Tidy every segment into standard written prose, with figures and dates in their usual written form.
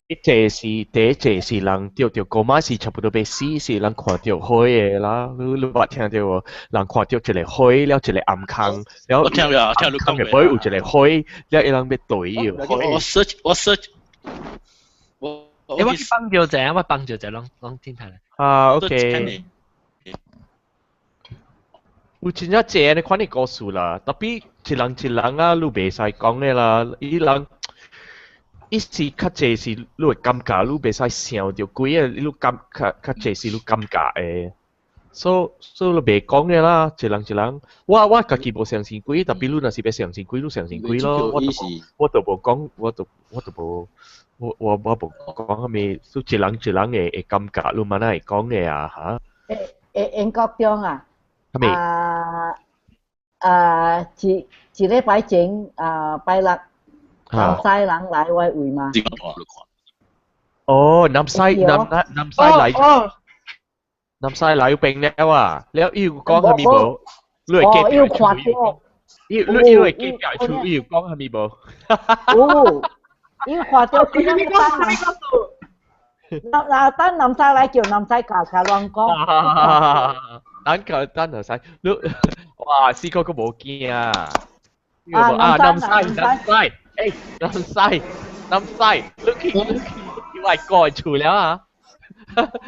一濟是第一濟是人著著古馬是差不多欲死，是人看著火的啦。你捌聽著無？人看著一个火了，一个暗空，了我聽了，聽你講嘅尾有一個火，了伊人欲對伊火。我 search 我 search 我欸，我去幫著者，我幫著者，攏攏天台。啊，OK。有真正濟按呢款的故事啦，特別一人一人啊，你袂使講的啦，伊人。伊是較濟是你會感覺你袂使想著幾个，你感較較濟是你感覺的，所以你袂講的啦，一人一人，我家己無相信鬼，特別你若是欲相信鬼，你相信鬼咯，我就無講，我就無，我無講啥物，所以一人一人的感覺，你嘛哪會講的啊哈？欸，英國中啊，啥物？啊啊，一一禮拜前啊，拜六。南西人來我位嘛？哦，南西南南南西來，南西來有病了啊！了伊有講啥物無？你會隔壁厝？伊你伊會隔壁厝？伊有講啥物無？有，伊看著佢那個嗱等南西來叫南西教教亂講。等佢等南西，你哇試過個無驚啊！啊南西南西。欸，南西，南西，你去你去去外國厝了啊？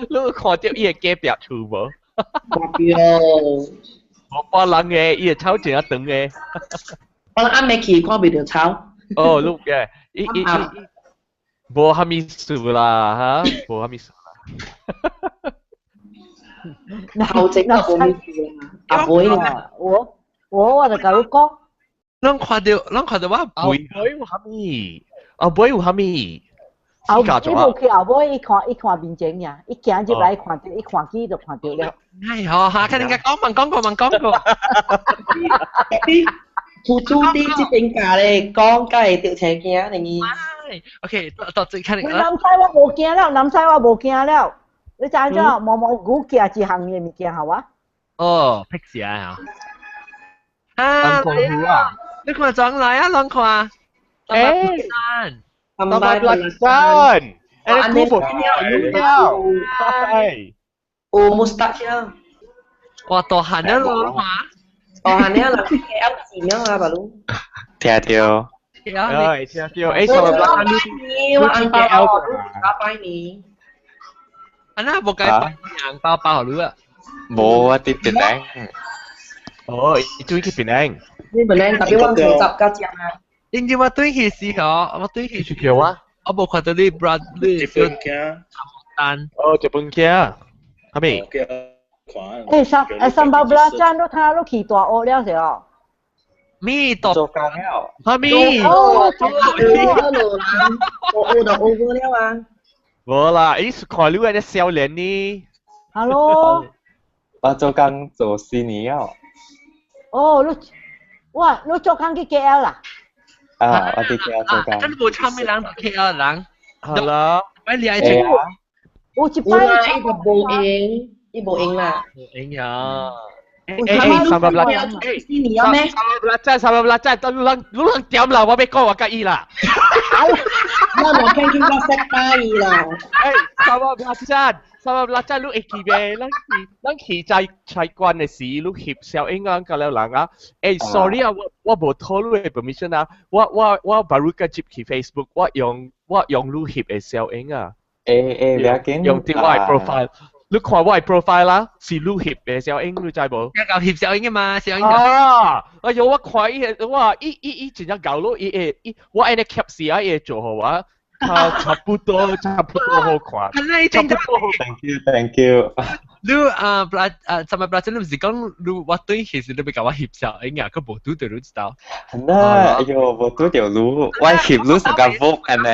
你有看著伊的隔壁厝無？看著。無別人的，伊的草真長的。我暗暝去看袂著草。哦，你嘅，伊伊伊，無啥物事啦，哈，無啥物事啦。頭前都無物事啦，阿妹啦，我就共你講。攏看著，攏看著我背。後尾有啥物？後尾有啥物？後伊無去後尾，伊看伊看面前爾，伊行入來看著，伊看見就看著了。哎吼，哈！看人家講，問講過，問講過。厝主佇這邊教咧，講才會著車驚，定伊。 OK，到最看你。南西我無驚了，南西我無驚了。你知影？毛毛牛寄一項的物件，好啊？哦，辟邪啊！啊，啊！你看裝來啊，攏看。欸，三百六三，欸，你古了，有 mustache 啊！哇，大漢了咯，大漢了啦，KL 字了啊，爸魯。聽著。哎，聽著，欸，三百六三，你我紅包哦，打拜年。啊，那無該拜紅包包予你啊？無，我佇檳城。哦，伊轉去檳城。你檳城特別我做雜甲食啊。因為我轉去時候，我轉去是叫我，我無看到你 brother 你日本囝。單。哦，日本囝，啥物？欸，三欸三包布拉讚，你睇你去大學了是哦？咩大做工了？啥物？哦，做工了啦，我學就學過了啊。無啦，伊是看你按呢少年呢。 Hello。我做工做4年了。哦，你哇，你做工去 KL 啦？啊，我佇 KL 做工。真無參咩人 KL 人。係啦。喂，你愛食？有一擺伊就無閒，伊無閒啦。無閒呀。欸欸，三百六，欸，三百六真，三百六真，等你人你人點啦，我欲講我佮伊啦。我無聽見我識打伊啦。欸，三百六真，三百六真，你會記袂？咱去咱去在菜館的時，你翕小影啊，佮了人啊。欸，sorry 啊，我無討你的 permission 啊，我 baru 佮接去 Facebook，我用你翕的小影啊。欸欸，不要緊。用佇我的 profile。你看我的 profile 啦，是你翕的小影，你知無？一嚿翕小影嘅嘛，小影。啊！哎喲，我看伊個，哇！伊伊伊真正𠢕咯，伊會伊我按呢翕死啊，伊會做予我，差不多差不多好看。差不多好。 Thank you, thank you。你啊，布拉啊，尋日布拉真你毋是講你我對其實你欲共我翕小影啊，佢無拄著你知道。係啦，哎喲，無拄著你，我翕你是個 book 按呢。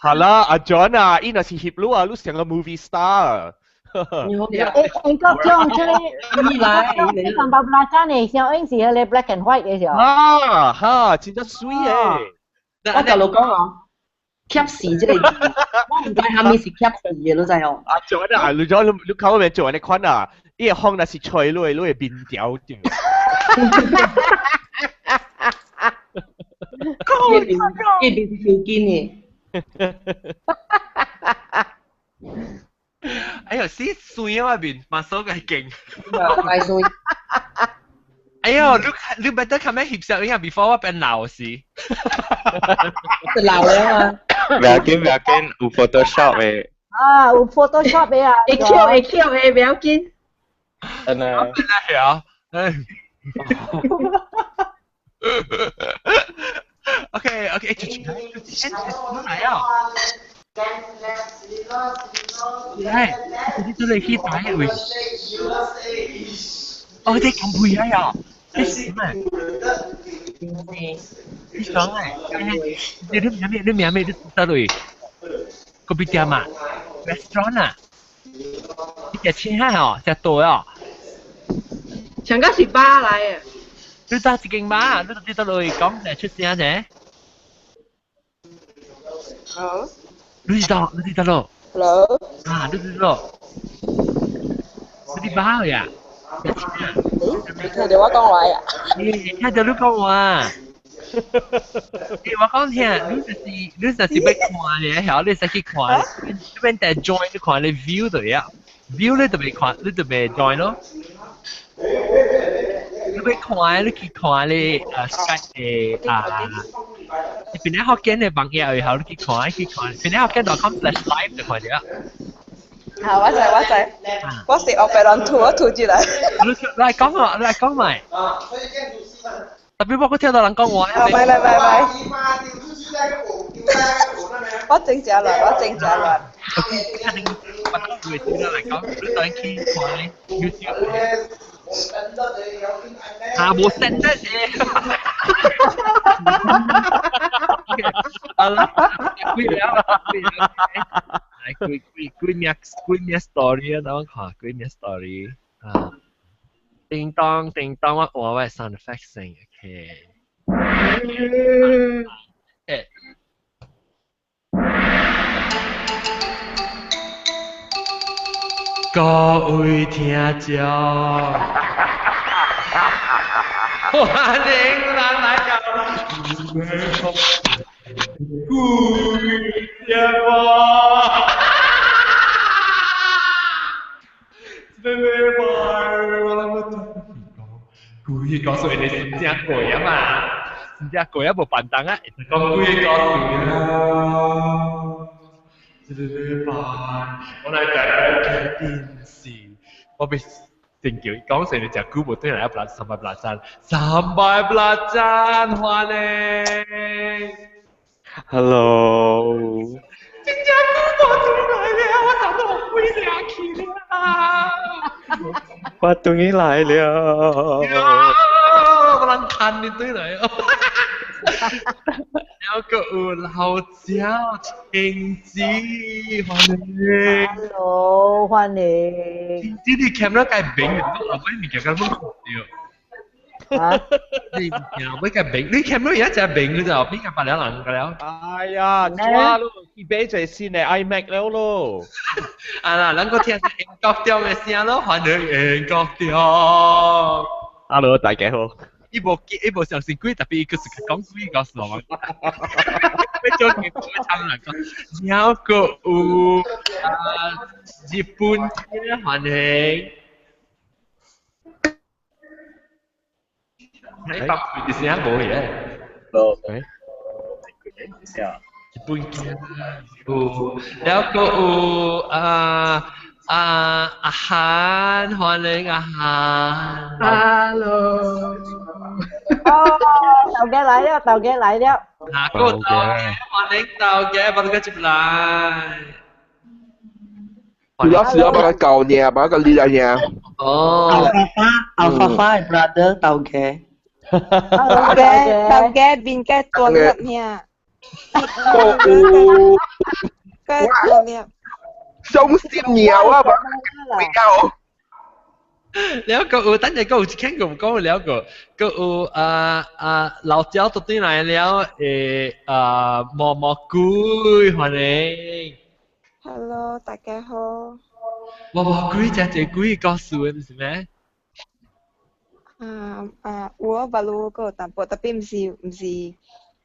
係啦，阿 John 啊，伊若是翕你啊，你像個 movie star。欸，英國講這個，你來，三百六真的小影是彼个 black and white 的是哦。啊哈，真正媠的。我共你講哦，翕死這個字，我毋知啥物是翕死的，你知哦？阿 John 啊，你你你看我面做按呢款啊，伊个風若是吹落，你會面條著。伊面伊面是條筋的。呦，死水啊！面嘛手個勁。大水。哎呦，你 better 看咩翕相影 before 我變老時。老了啊！唔要緊唔要緊，有 Photoshop 嘅。啊，有 Photoshop 嘅啊。會翹會翹嘅，不要緊。真啊。係啊。OK OK，就就來啊！來，你這裡去打一位。哦，你咁配啊呀？你是咩？你講誒？你名咩？你名咩？你得類？個別店啊？restaurant 啊？你食錢啊？食多啊？上個是吧來嘅。你打一間吧，你得類講嚟出聲啫。好。你知道？你知道咯？ Hello。啊，你知道？你啲包呀？你聽到我講話呀？你聽到你講話？我講聽，你就是要看咧，曉你使去看，你邊得 join 你看你 view 就呀，view 你就未看，你就未 join 咯。你要看，你去看你Skype 嘅啊，你邊啲學見嘅網頁以後，你去看，去看，邊啲學見 .com/live 就看到。啊！我知我知，我是學白人吐我吐出來。你來講啊，你來講埋。特別我聽到人講話。拜拜拜拜。我正正亂，我正正亂。我會聽到人講，你等去看 YouTube。啊，無 send 得嘅。好啦，幾了，幾了。來，幾幾幾咩幾咩 story 啊？等我看幾咩 story 啊？叮當叮當，我我我 sound effect 聲，OK。誒。各位聽眾，歡迎咱來到鬼節目。这礼拜我諗鬼故事你真正過啊嘛，真正過啊無範當啊，講鬼故事啦。這禮拜我來帶來睇電視，我被定叫講成你食久無對來一三百八讚，三百八讚歡迎。 Hello。真正久無對來了，我早都鬼掠去了。我終於來了。我人看你對來哦。有個有老椒青子，歡迎。 Hello，歡迎。青子你 camera 該明，你後尾物件敢攏看到。啊？你物件後尾該明，你 camera 而家就明嘅就，邊個白了人個了？哎呀，抓咯，去買一個新的 iMac 了咯。啊啦，咱個聽英國調的聲咯，歡迎英國調。 Hello，大家好。伊無伊無相信鬼，特別伊閣是講鬼故事嘛。要做節目要參人講，了個有啊日本嘅歡迎。你北嘅聲無嘢。無。日本嘅有，了個有啊。啊阿韓，歡迎阿韓。 Hello。哦，豆家來了，豆家來了。啊，個豆家，歡迎豆家，把個接來。有時我把佢舊嘢，把個呢樣嘢。哦。阿發發 brother 豆家。豆家，豆家邊個多粒呢？哦。個多粒。鬆心鳥啊，比較。了個有，等陣個有一間個講了個，個有啊啊老椒都對來了，誒啊毛毛菇歡迎。 Hello，大家好。毛毛菇真濟鬼故事的，毋是咩？啊啊，有啊，捌有個淡薄，特別毋是我的，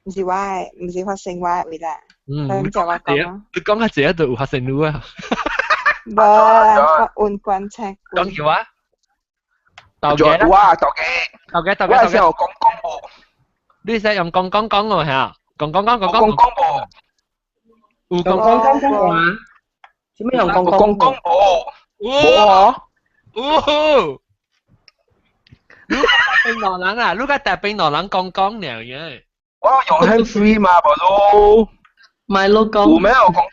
毋是發生我的位啦。嗯，你你講較濟，你講較濟就有發生你啊。無啊，我雲管請講叫啊？豆嘅，哇，豆嘅，豆嘅，豆嘅，我係想講講無。你使用講講講喎嚇？講講講講講講無。有講講講講話，做咩用講講講無？無啊！有。你檳榔人啊？你個大檳榔人講講爾嘅。我用 hand free 嘛，無咯。咪咯講。有咩我講？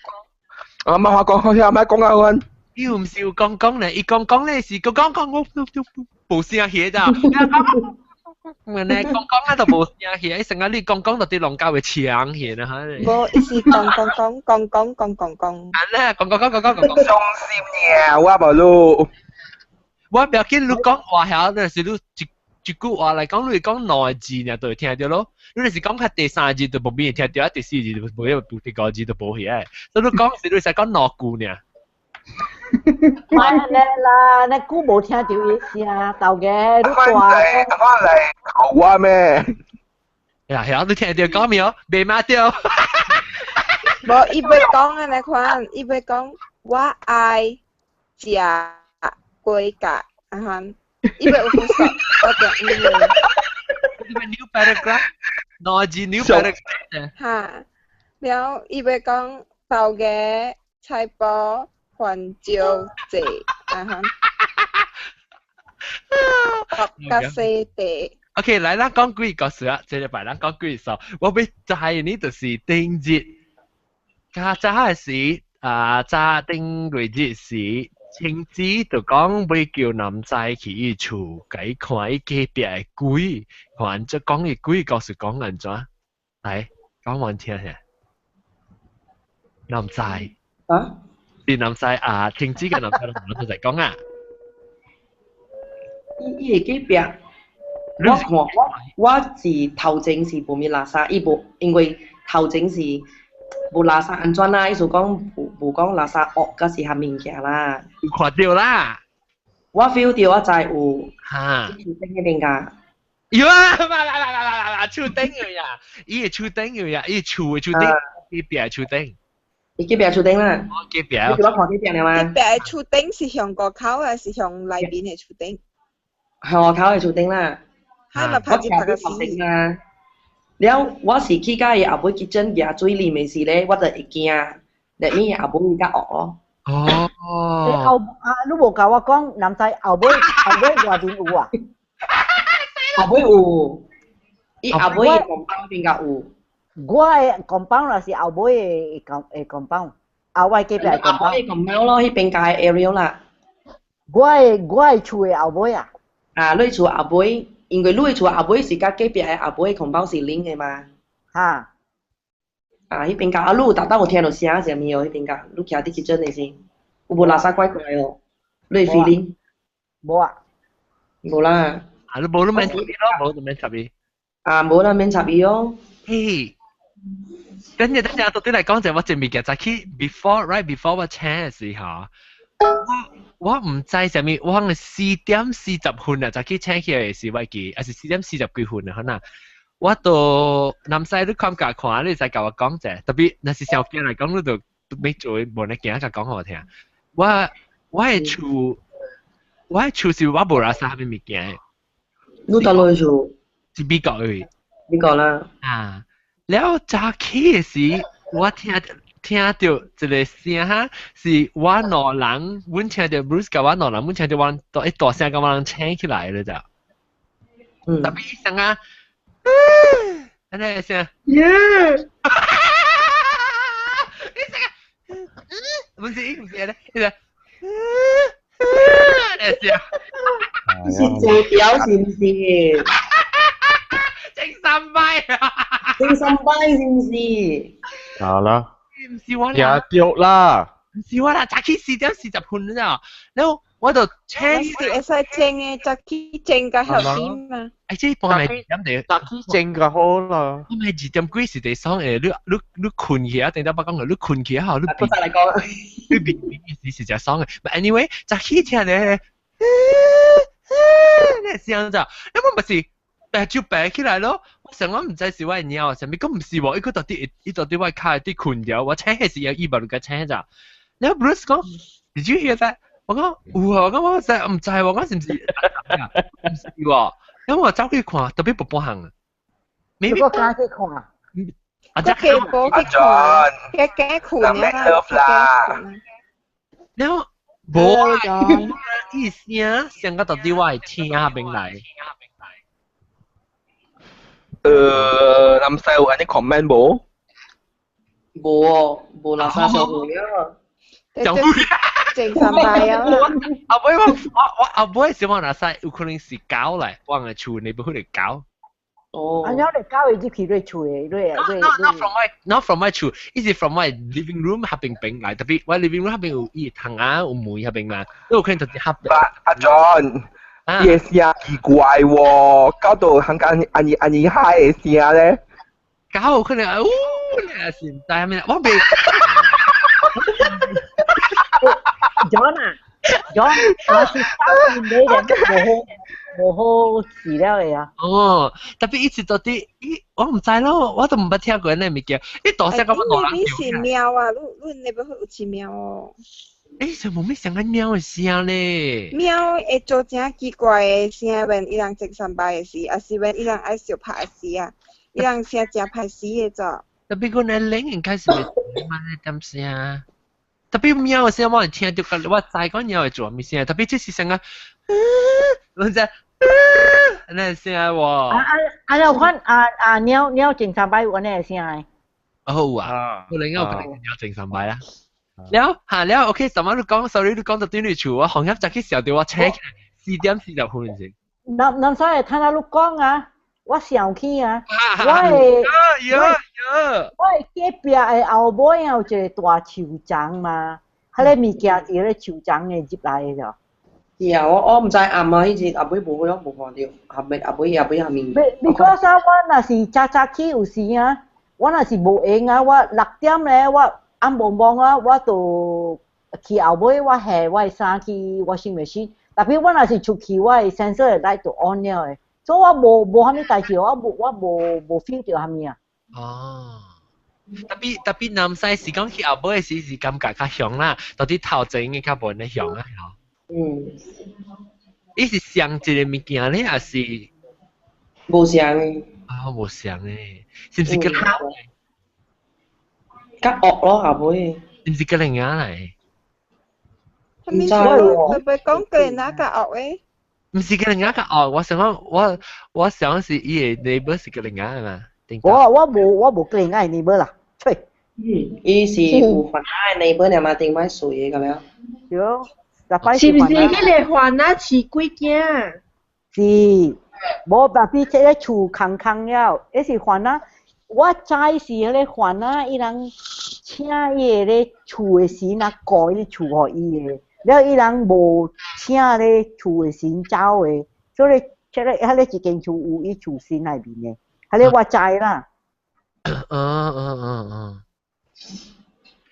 阿媽話講講聽，阿媽講啊阮。伊唔是有講講咧，伊講講咧是講講講我無聲起咋。唔咧講講啊就無聲起，伊成日你講講就啲農家會搶起啦嚇。無，伊是講講講講講講講講。啊咧，講講講講講講講。傷心爾，我無咯。我不要緊，你講話遐，你是你一一句話來講，你講兩個字爾就會聽著咯。你若是講較第三個字就無變聽著，啊第四個字就無，第五個字就無去。所以你講是你使講兩句爾。莫按呢啦，你久無聽著伊聲，豆家你大。我來考我咩？呀，係啊，你聽著講未哦？袂罵著。無，伊欲講按呢款，伊欲講我愛食雞角，啊哈，伊欲有複數，我就嗯。 New paragraph，兩字 new paragraph。哈，了伊欲講豆家菜脯番椒濟，啊哈。國甲西地。 OK，來，咱講鬼故事啊！這禮拜咱講鬼故事。我欲知呢就是頂日，較早的時啊，早頂月日時，親子就講欲叫男仔去伊厝，共伊看伊隔壁的鬼，看怎講伊鬼故事講按怎？來，講完聽下。男仔啊？是男仔啊，親子嘅男仔同仔講啊。伊伊會隔壁。我看我我是頭前是無物垃圾，伊無因為頭前是無垃圾按怎啦，意思講無無講垃圾惡，閣是蝦物件啦。有看著啦。我 feel 著我知有。哈。樹頂彼邊㗎。有啊！啦啦啦啦啦啦！樹頂有呀，伊的樹頂有呀，伊厝的樹頂，隔壁的樹頂。伊隔壁樹頂啦。我隔壁。你叫我看隔壁了嗎？隔壁的樹頂是向外口還是向內面的樹頂？向外口的樹頂啦。我我徛佇頭頂啊。了，我是去甲伊後尾 kitchen 舉水啉的時咧，我就會驚，內面後尾較惡咯。哦。後啊，你無共我講，男仔後尾後尾外面有啊？後尾有，伊後尾 compound 邊較有。我的 compound 若是後尾的的 compound，啊，我的隔壁的後尾 compound 咯，彼邊家的 area 啦。我的厝的後尾啊。啊，你厝後尾。因為你的厝後尾是佮隔壁的後尾 compound 是連的嘛。哈。啊，彼邊家啊，你有逐當有聽著聲啥物哦？彼邊家，你徛佇 kitchen 的時，有無垃圾怪怪哦？你的 feeling？無啊。無啦。啊，你無你免插伊咯，無就免插伊。啊，無啦，免插伊哦。嘿，等陣等陣，到底來講者，我這物件早起 before right before 我請的時候，我毋知啥物，我可能4點40分啊，早起請起來時我記，還是4點40幾分啊，可能。我到南西你看甲看，你會使共我講者，特別若是小囝來講，你就欲做無呢驚共講予我聽。我的厝是我無垃圾啥物物件。你佗落厝？是美國的。美國啦。啊，了早起的時，我聽聽著一個聲哈，是我兩人，阮聽著 Bruce 共我兩人，阮聽著我一大聲共我人醒起來了就。嗯。特別聲啊，按呢聲。耶！你聲啊，毋是伊毋是按呢，伊個，按呢聲。是做表是毋是？精神病啊！精神病是毋是？好啦。毋是我也對啦。毋是我啦，早起4點40分了，然後我就請。是會使整的，早起整較好啲嘛。哎，這半暝2點地，早起整較好啦。半暝2點幾是地爽的，你你你睏起啊，頂頭捌講過，你睏起後，你再來講，你變變時是誠爽的。But anyway，早起聽咧，那聲咋？你我毋是白就白起來咯。我想我毋知是我的貓啥物，講毋是喎，伊閣到底伊到底我跤佇睏著，我醒的時候伊無共醒咋。然後 Bruce 講，Did you hear that？我講有啊，我講我真唔知，我講是唔是？唔是喎，因為我走去看，特別無半項。你個加去看。啊，個基寶去看，嘅嘅困啊，然後無啊，伊聲聲個到底我會聽下邊來。南西有按呢 comment 無？無哦，無垃圾小朋友。小朋正三拜啊！阿妹我阿妹小我垃圾有可能是狗來，我嘅厝內邊去嚟狗。哦。啊，你狗會入去你厝的，你你。 Not from my 厝，伊是 from my living room 下邊邊來，特別我 living room 下邊有伊窗啊，有門下邊嘛，都有可能就是下邊。阿 John，伊個聲奇怪喎，搞到行間按呢按呢嗨的聲咧。搞可能哦，你是唔知係咩？我未。 John 啊，John，我是搞你嘅，無好無好治療的啊。哦，特別一直到底，咦，我唔知咯，我都唔捌聽過呢物件。你大聲講我人。你是貓啊？你你那邊有隻貓哦？欸，就無咩想緊貓的聲咧。貓會做誠奇怪的聲，when 伊人正三擺的時，抑是 when 伊人愛相拍的時啊，伊人聲誠歹死的做。特別講呢，冷應該是會慢一點聲。特別貓的聲我會聽到，我知講貓會做啥物聲。特別這是聲啊，我知，那聲喎。啊啊啊！有看啊啊貓貓正三擺有按呢個聲的。哦有啊，可能有可能貓正三擺啦。了嚇了，OK，什麼你講，sorry，你講到對你厝，我紅葉就去笑到我車4點40分先。南南西聽到你講啊，我想起啊，我的我的隔壁的後尾有一個大樹欉嘛，彼個物件是彼個樹欉的入來的著。是啊，我毋知暗啊，彼日後尾無我無看著，後尾後尾後尾下面。 Because 啊，我若是早早起有時啊，我若是無閒啊，我6點咧，我暗濛濛啊，我就去後尾我下我的衫去 washing machine。特別我若是出去，我的 sensor 的 light 就 on 了的，所以我無無啥物代誌，我無 feel 著啥物啊。哦，特別特別南西是講去後尾時是感覺較強啦，到底頭前應該較無呢強啊。嗯。伊是像一個物件咧，還是無像的？啊，無像的，是毋是較較惡咯後尾。是毋是較靈仔來？唔知喎，特別講個人較惡的。毋是個人較惡，我想講我想是伊個 neighbor 是個人仔嘛。我無個人仔 neighbor 啦，吹。嗯，伊是有番仔 neighbor 爾嘛，頂擺水的咁樣。對，逐擺是毋是彼個番仔飼鬼囝？是，無特別這個厝空空了，彼是番仔。我知是彼個番仔，伊人請伊個咧厝的時，若顧伊厝予伊的，了伊人無請咧厝的神走的，所以這個彼個一間厝有伊厝神內面的，彼個我知啦。嗯嗯嗯嗯。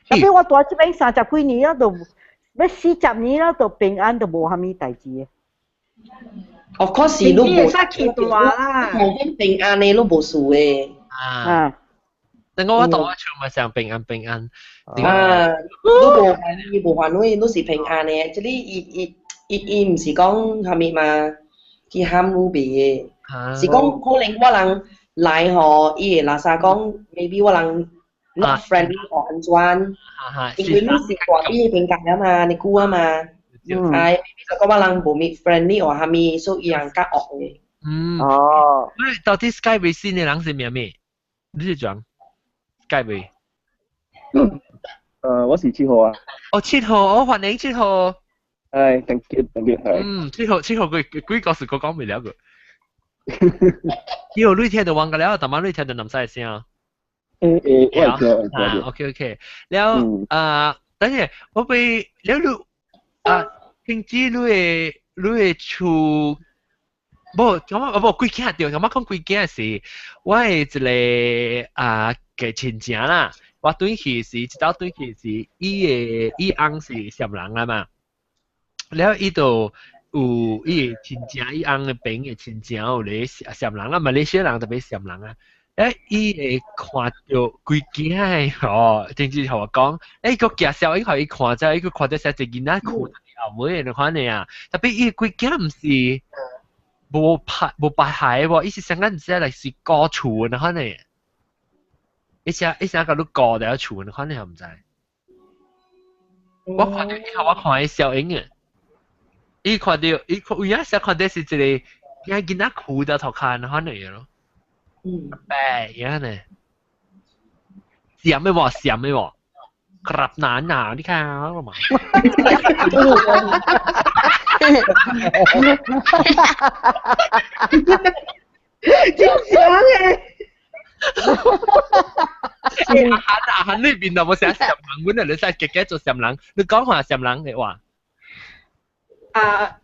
特別我蹛這邊30幾年了，都欲40年了，都平安，都無啥物代誌的。 Of course 你無，會使去大啦。無講平安的，你無事的。啊。但我當我厝嘛上平安平安。啊，你無煩惱，無煩惱，你是平安的。這裡伊伊伊伊毋是講啥物嘛，去喊你別的，是講可能我人來吼，伊會垃圾講，maybe 我人 not friendly 或按怎，因為你是蹛佇彼邊界啊嘛，你久啊嘛，哎，就講我人無咪 friendly 或啥物，所以伊人較惡的。嗯。哦。喂，到底 Sky 新的人是咩咩？你是講 Sky？我是7號啊。哦，七號，我歡迎七號。係，thank you，thank you，係。嗯，七號，七號佢幾個時個講未了個。七號你聽到完個了，但係你聽到南西聲。誒誒，我會聽，啊，OK OK，了啊，等下我被了你啊，聽知你的厝。無，咁啊，無鬼囝對，咁我講鬼囝是，我的一個啊嘅親情啦，我轉去時，一道轉去時，伊的伊翁是暹人啊嘛，了伊就有伊的親情，伊翁的邊的親情有咧暹人啊，馬來西亞人特別暹人啊，誒，伊會看著規囝的哦，真正同我講，誒，個介紹伊予伊看者，伊閣看著寫一個囡仔哭後尾的款的啊，特別伊規囝毋是無拍無白鞋喎，伊是上緊毋知來是過厝的款的，伊寫伊寫共你過佇厝的款的，毋知。我看著伊我看伊小影的，伊看著伊看有影寫看著是一個囝囡仔哭佇塗跤的款的咯。嗯。白樣呢？閃的無？閃的無？กลับหนาหนาวนี่ครับ嘛。真正嘅。阿涵阿涵呢邊就冇寫閃人，阮啊你使結結做閃人，你講話閃人嘅話。啊，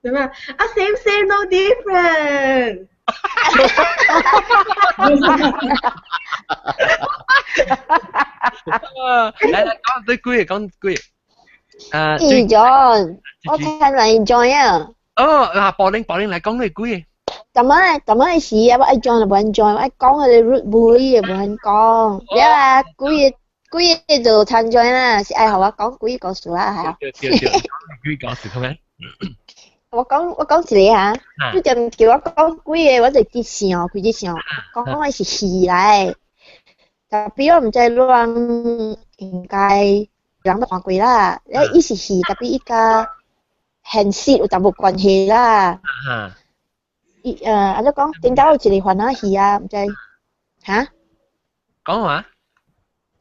點啊？啊，same same no different。來來講對幾個講幾個。啊，伊 John，我聽人 join 啊。哦，啊，寶玲寶玲來講你幾個。咁樣咁樣時啊，我愛 join 就無肯 join，我愛講彼個 root bully 就無肯講。了啊，幾個幾個就參 join 啦，是愛予我講幾個故事啦，係啊。對對對，幾個故事好咩？我講我講一個哈，你踮叫我講幾個，我就直想，開始想，講的是戲來。特別我毋知人應該人都看過啦，咧伊是戲，特別伊佮現實有淡薄關係啦。伊按怎講？頂頭有一個番仔戲啊，毋知哈？講話？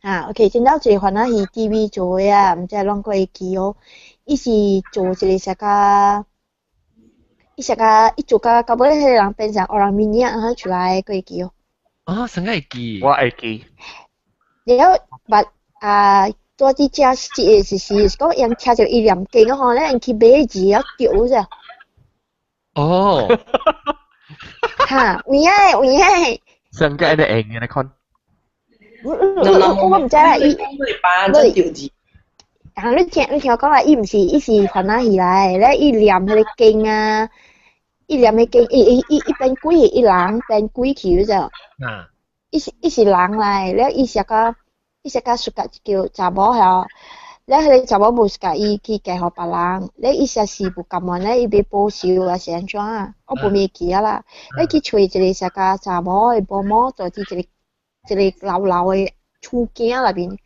啊，OK，頂頭一個番仔戲 TV 做的啊，毋知攏閣會記哦。伊是做一個啥個？伊啥個？伊做甲到尾彼個人變成烏人面仔按怎出來，閣會記哦。哦，啥個會記？我會記。了，捌啊，拄佇遮食的時時，是講𪜶聽著伊念經吼，咧𪜶去買字了著者。哦。哈，有影有影。上個會用的你看。我毋知啦，伊。你字。啊！你聽你聽我講啦，伊毋是伊是番仔戲來，咧伊念彼個經啊，伊念彼經，伊伊伊伊變鬼，伊人變鬼去者。啊。伊是伊是人來，了伊寫甲伊寫甲說甲叫查某遐，了彼個查某無是共伊去嫁予別人，了伊寫是無甘願咧，伊欲報仇啊是按怎啊？我無會記啊啦。了去揣一個寫甲查某的保姆做佇一個一個老老的厝囝內面，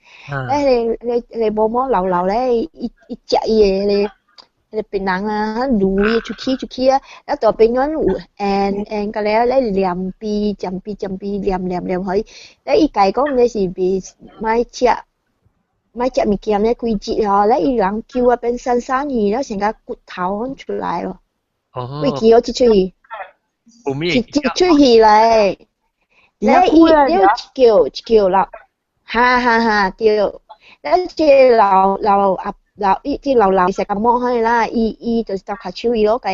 咧彼個彼個保姆老老咧，伊伊食伊的彼個彼個別人啊，攄伊出去出去啊，了大變阮有緣緣甲了咧念悲念悲念悲念念念予伊，咧伊家講咧是袂莫食莫食物件咧幾日吼，咧伊人救啊變散散去，了成個骨頭阮出來哦。會記哦，這齣戲，是這齣戲來，咧伊了一叫一叫老。哈哈哈，對，咱這個老老阿老伊這老老是感冒彼啦，伊伊就是鬥跤手伊咯，共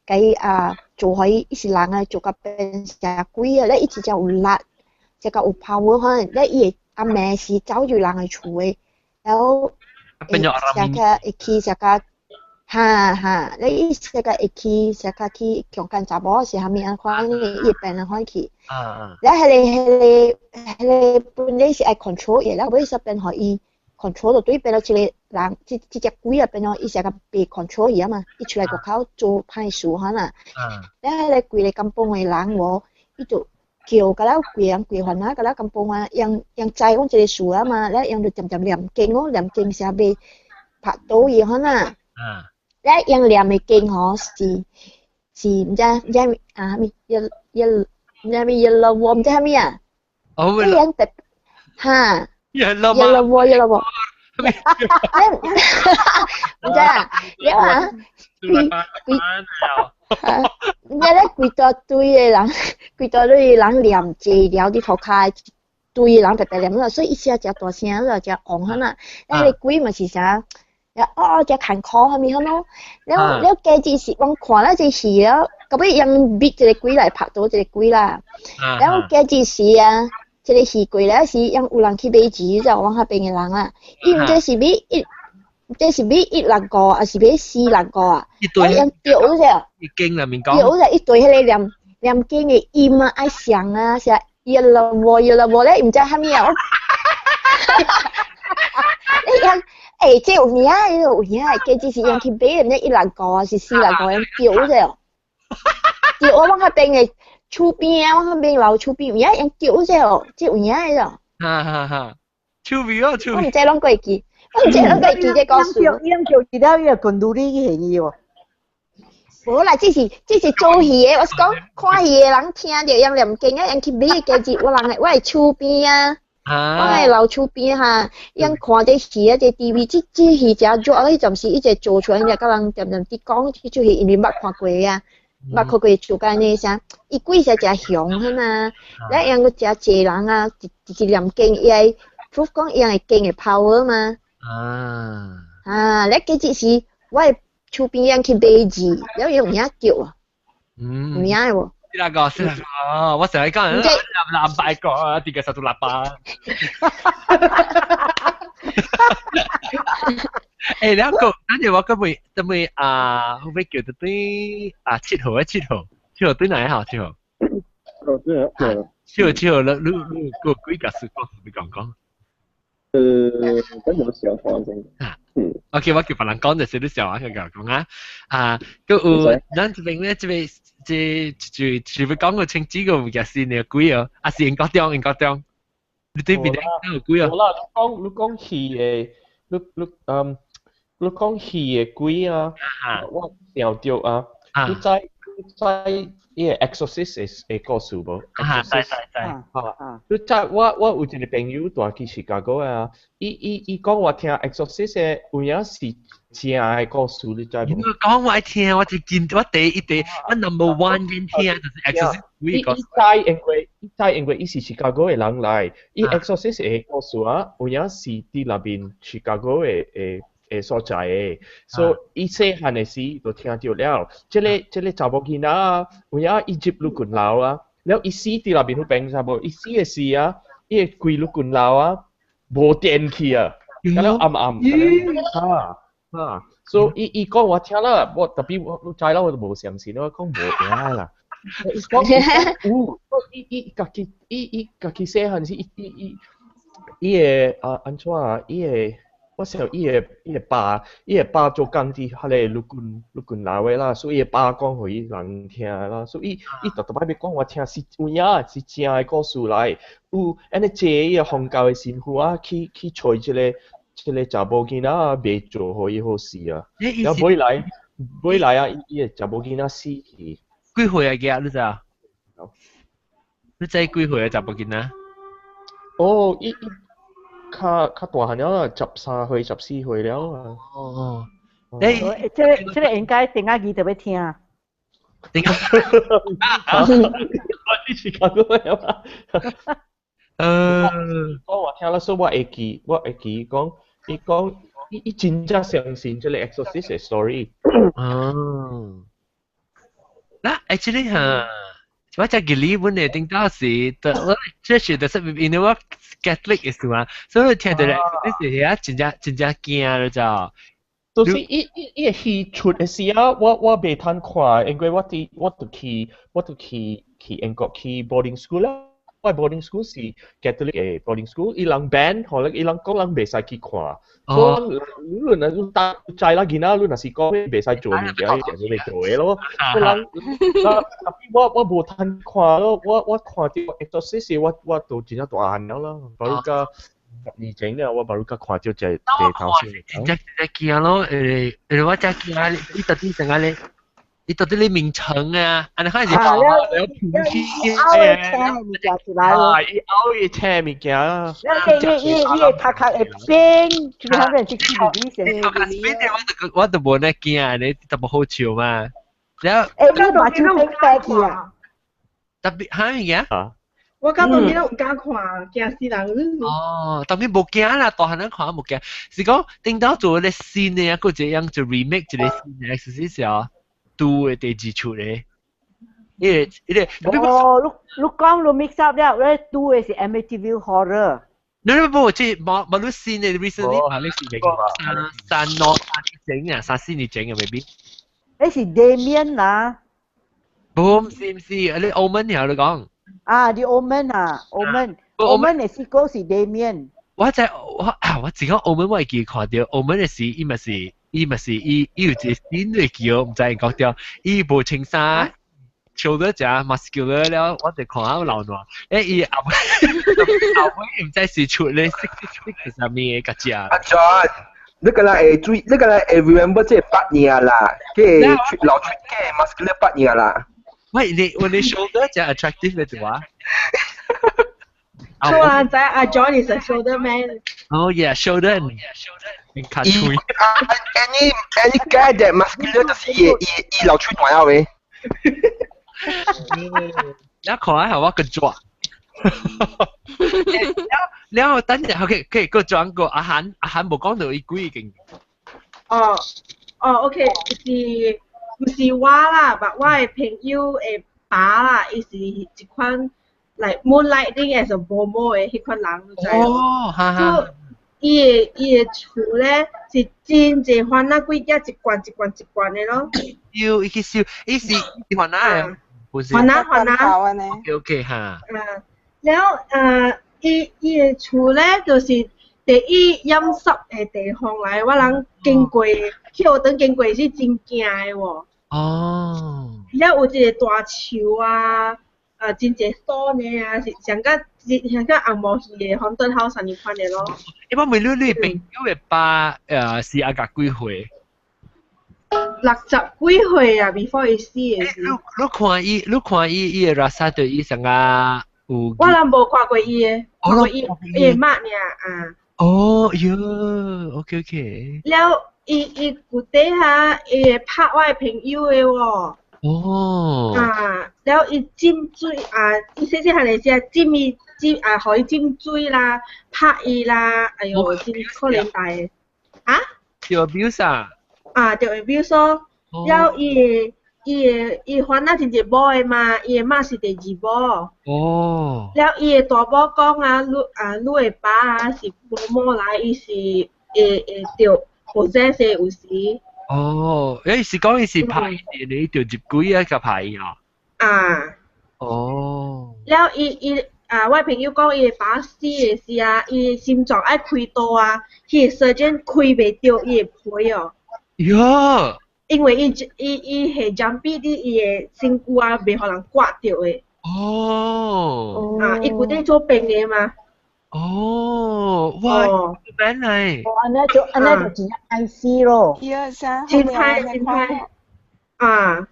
共啊做予伊伊是人啊，做甲變成鬼啊，咧伊真正有力，這個有 power 可能，咧伊會暗暝時走入人的厝的，然後會寫個會去寫個，哈哈，咧伊寫個會去寫個去強姦查某是啥物按款，伊會變按款去。咧，彼個彼個彼個本來是愛 control 伊，了尾煞變予伊 control 就對變做這個人，這這隻鬼啊變做伊成個被 control 伊啊嘛，伊出來外口做歹事哈啦。了，彼個規个甘榜的人無，伊就叫甲了規人規番仔，甲了甘榜啊，𪜶𪜶知講這個事啊嘛，了𪜶就漸漸念經哦，念經寫欲拍倒伊哈啦。了，𪜶念的經吼是是毋知毋知啊啥物一一。毋知啥物一路喎，毋知啥物啊？哦，你樣特哈？一路一路喎，一路喎。毋知啊？你話規規毋知咧規大堆的人，規大堆的人念這了佇塗跤，一堆人白白念啦，所以伊寫誠大聲啦，誠旺哈啦。咱个鬼嘛是啥？哦，誠艱苦啥物款咯？了了，加之是阮看了這戲了，到尾𪜶搣一個鬼來拍倒一個鬼啦。了加之時啊，這個戲過了時，𪜶有人去買錢，就阮彼邊的人啊，伊毋知是買一，毋知是買一六五，抑是買四六五啊？一堆。𪜶著者。一經內面講。著者一堆彼個念念經的音啊，愛上啊，啥。越來喎越來喎咧，毋知蝦米啊！我你樣欸，這有影，有影，加只是用去買的，一人個還是四人個樣叫者。叫我往較邊的厝邊啊，往較邊樓厝邊有影用叫者哦，這有影的哦。哈哈哈，趣味哦，趣味。我毋知攏過記，我毋知攏過記這故事。伊叫一了，伊就滾獨立去還伊喎。無啦，這是做戲的，我是講看戲的人聽著用念經啊，用去買的家己，我人的我的厝邊啊，我的樓厝邊哈，用看這戲啊，這 TV 這戲誠熱啊，彼陣時伊一做出來，共人恬恬佇講這齣戲，因為捌看過啊，捌看過做甲按呢啥，伊鬼是誠凶彼啊，了用閣誠濟人啊，一一念經，伊會 proof 講伊會經的 power 嘛。啊。啊，了家己是我的厝邊人去買字，了有影叫啊，有影的無？四那個，四那個，我成日講，兩百個啊，啲個實做喇叭。欸，兩個，等陣我今日今日啊，後尾叫到對啊7號啊7號，7號對哪一號7號？哦對啊，7號7號，你你你個幾個事講你講講。等我想看先。啊，OK，我叫別人講就是你笑話佢講啊，啊，佢有咱這邊咧，這邊這就就要講個清子個物件是呢鬼哦，啊是英國中英國中，你對邊個鬼哦？無啦，你講戲的，你講戲的鬼啊，我想著啊，你知你知伊個 Exorcist 的故事無？啊，知知知。啊，你知我有一個朋友住去芝加哥啊，伊講我聽 Exorcist 的有影是真的故事，你知無？你講我聽，我就見我第一第我 number one 先聽就是 Exorcist。伊知因為伊知因為伊是芝加哥的人來，伊 Exorcist 的故事啊，有影是佇那邊芝加哥的的。的所在的，所以伊細漢的時就聽著了，這個查某囡仔啊，有影伊入陸軍樓啊，了伊死佇內面彼邊知無？伊死的時啊，伊的規陸軍樓啊，無電去啊，了暗暗，啊啊，所以伊講我聽啦，我特別我知啦，我就無相信，我講無影啦。伊講有，伊家己細漢時，伊會啊按怎啊，伊會。我想伊的爸做工佇彼個陸軍樓的啦，所以伊的爸講予伊人聽啦，所以伊逐逐擺欲講我聽是有影是真的故事來，有按呢坐伊個宗教的神父啊去揣這個查某囡仔啊，袂做予伊好勢啊，然後尾來啊，伊個查某囡仔死去。幾歲啊？囝你知啊？你知幾歲啊？查某囡仔？哦，伊。較大漢了啦，13歲、14歲了啊。哦，欸，這個應該頂下字特別聽。頂下，我之前講過了。講我聽了，所以我會記講，伊講，伊真正相信這個 Exorcist 的 story。哦。嗱，actually 哈。我只記哩本嚟頂到時，我這是就是因為我 Catholic 嘅事嘛，所以聽到咧，你是遐真正真正驚了就。就是伊伊戲出的時啊，我袂通看，因為我著去英國去 boarding school 啦。我 boarding school 是 Catholic 的 boarding school，伊人 ban，予伊人講人袂使去看。所以你若你大知啦，囡仔你若是講袂使做物件，伊就袂做的咯。所以人，特別我無通看咯，我看著 Exorcist 我都真正大漢了啦，巴魯加12前了，我巴魯加看著這這頭先。真正真正驚咯，我真驚，伊到底怎樣咧？伊到底你名稱啊？按呢開始啊，了，伊拗的聽物件出來啊，伊拗的聽物件啊。伊會頭殼會變，就好像是 TV 先。頭殼變的我就無呢驚，你特別好笑嘛。然後，欸，你目睭變白去啊？特別嚇物件？我到當今都毋敢看，驚死人。哦，當然無驚啦，大漢人看無驚，是講頂到做咧新的啊，閣一樣就 remake 一個新的，是是啊。拄的第二出咧，伊個哦，你講你 mix up 了，你拄的是 Amityville Horror。你無這無你新的 recently，哦，你是明白。三兩三年前啊，三四年前啊，maybe。那是 Damien 啦。無，毋是毋是，你澳門爾你講。啊，The Omen 啊，Omen，Omen 的是講是 Damien。我在我啊，我只講澳門我會記看著澳門的時，伊嘛是伊嘛是伊伊有一個新的叫，毋知會講著，伊無穿衫，shoulder 誠 muscular 了，我就看下流汗。欸，伊後尾後尾毋知是出咧 66 啥物的甲食。阿 John，你個來會注意，你個來會 remember 這個八年啦，這個老出嘅 muscular 八年啦。喂，你我你 shoulder 誠 attractive 的對話？錯啊，知阿 John is a shoulder man。 Oh yeah, shoulder。你卡嘴。 Any guy that muscular 就是伊伊伊老出大啊喂。你看下我個抓。了等陣，OK，可以個轉過阿韓，阿韓無講到伊幾間。哦哦，OK，是毋是我啦？但我的朋友的爸啦，伊是一款 like moonlighting as a bomoh 的彼款人，你知無？哦，哈哈。伊的厝咧是真濟番仔幾隻一罐一罐一罐的咯。要伊去燒，伊是伊番仔的，不是。番仔番仔。 OK OK 哈。啊，了伊伊的厝咧就是第一陰濕的地方來，我人經過去學堂經過是真驚的喎。哦。了有一個大樹啊，真濟鎖呢啊，是像個像個紅毛戲的 haunted house 按呢款的咯。一般問你，你朋友的爸是阿甲幾歲？ 60幾歲啊，before 伊死的時。你看伊，你看伊，伊的 rasa 對伊啥個有？我人無看過伊的，看過伊伊的媽爾啊。哦喲，OK OK。了，伊伊舊底下伊會拍我的朋友的喎。哦。啊，了伊浸水啊，伊細細漢的時浸伊浸啊，予伊浸水啦，拍伊啦，哎喲，真可憐大的。啊？著 abuse 啊？啊，著 abuse 咯。了伊的伊的伊番仔真濟某的嘛，伊的媽是第二某。哦。了伊的大某講啊，你啊，你的爸啊是 bomoh 來，伊是會會著 possess 的有時。哦，伊是講伊是拍你著入鬼啊，佮拍伊啊。啊。哦。了伊伊啊，我朋友講伊的爸死的時啊，伊心臟愛開刀啊，彼個 surgeon 開袂著伊的皮哦。喲。因為伊伊伊係 jampi 佇伊的身軀啊，袂予人割著的。哦。啊，伊舊底做病的嘛。哦，哇，原來。哦，按呢就按呢就真正歹死咯。真歹真歹。啊。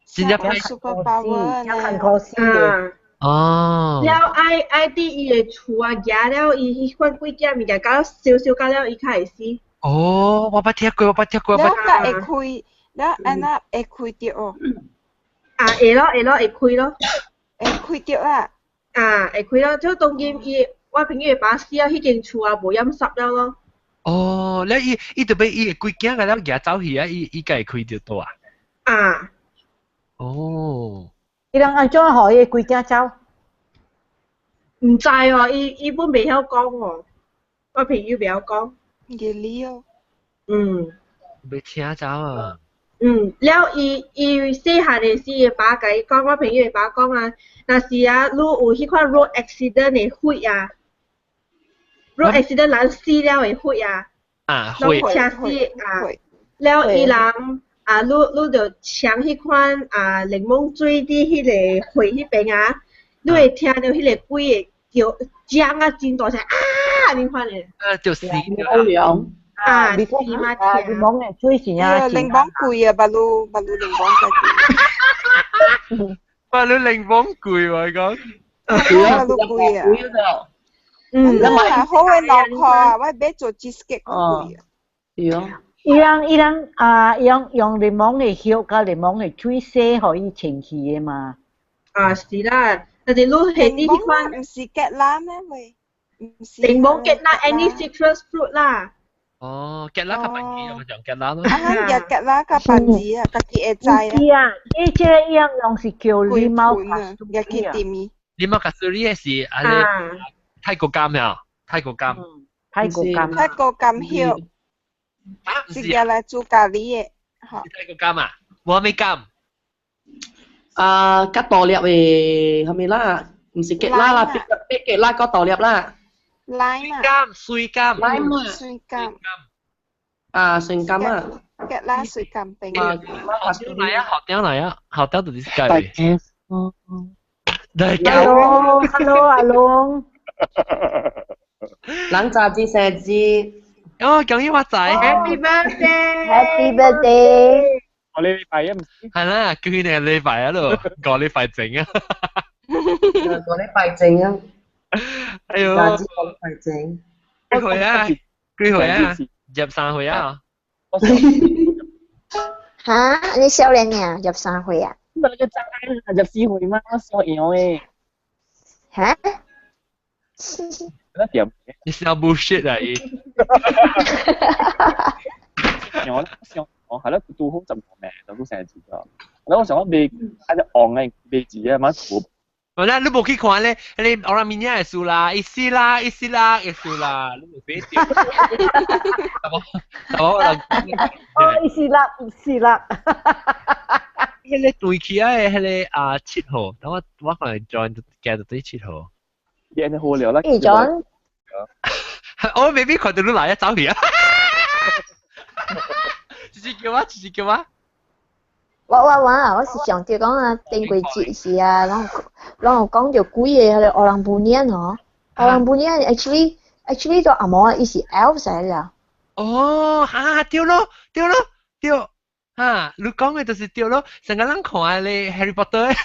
真正歹。 super power 真可惜的。哦。了愛愛佇伊的厝啊，夯了伊彼款幾件物件，搞燒燒到了伊較會死。哦，我捌聽過，我捌聽過。了較會開，了按怎會開著哦？啊，會咯，會咯，會開咯。會開著啊！啊，會開咯，就當今伊我朋友的爸死了，彼間厝啊無染濕了咯。哦，了伊伊就欲伊的規囝共了夯走去啊，伊伊才會開著倒啊。啊。哦。伊人按怎予伊規囝走？毋知哦，伊伊本袂曉講哦，我朋友袂曉講。月理哦。嗯。欲請走啊！嗯，了伊伊細漢的時，伊爸共伊講，我朋友的爸講啊，若是啊，你有彼款 road accident 的血啊，road accident 人死了的血啊，啊，攏車死啊，了伊人啊，你你就沖彼款啊檸檬水佇彼個血彼邊啊，你會聽著彼個鬼會叫講啊真大聲啊，按呢款的。啊，就是。啊，是嘛？啊，檸檬的水是啊，檸檬貴啊，巴魯巴魯檸檬貴。巴魯檸檬貴喎，講。巴魯貴啊。嗯，好的腦殼啊，我欲做 cheesecake 貴啊。對啊。伊人伊人啊，用用檸檬的葉佮檸檬的水洗，予伊清氣的嘛。啊，是啦，但是你係啲彼款，毋是芥蘭咩喂？檸檬芥蘭，any citrus fruit 啦。哦，芥蘭較便宜，咪就芥蘭咯。啊，芥芥蘭較便宜啊，家己會知啊。是啊，伊這個樣用是叫 limau 也去甜味。 limau kasturi 是啊，泰國柑呀，泰國柑。泰國柑。泰國柑葉。啊，是用來煮咖喱的。泰國柑啊，無啥物柑。啊，較大粒的，啥物啦？唔是結拉啦，別結拉個大粒啦。 Lime 啊，柑水柑，lime 啊，水柑，啊，水柑啊，結拉水柑冰。啊，學屌嚟啊，學屌嚟啊，學屌就是雞。大家 Hello，Hello，阿龍。人雜誌生日。哦，恭喜發財！Happy birthday！ Happy birthday！我禮拜一唔係啦，叫佢哋禮拜一咯，個禮拜整啊。個禮拜整啊！哎呦，廿知個禮拜整。幾歲啊？幾歲啊？入三歲啊？嚇！你少年啊，入三歲啊？唔係你個仔入四歲嗎？我小樣誒。嚇？那點？你笑 bullshit 啊！伊。我想我係咯，拄好就命，就都成日咗。我想講未，啊隻昂嘅未字啊，蠻苦。我咧，你無去看咧，你我諗明年會輸啦，一死啦，一死啦，一輸啦，你無飛掉。我哦，一死啦，一死啦。迄個對起來的彼個啊7號，等我可能 join 加到對7號。變好了啦。伊種。我未必看到你來一走去啊！直接叫我，直接叫我。我是想著講啊，頂過節時啊，攏有講著幾個彼個烏人布年吼，烏人布年 actually 都阿毛伊是 elf 來了。哦，哈，對咯，對咯，對，哈，你講的就是對咯，成個人看咧 Harry Potter。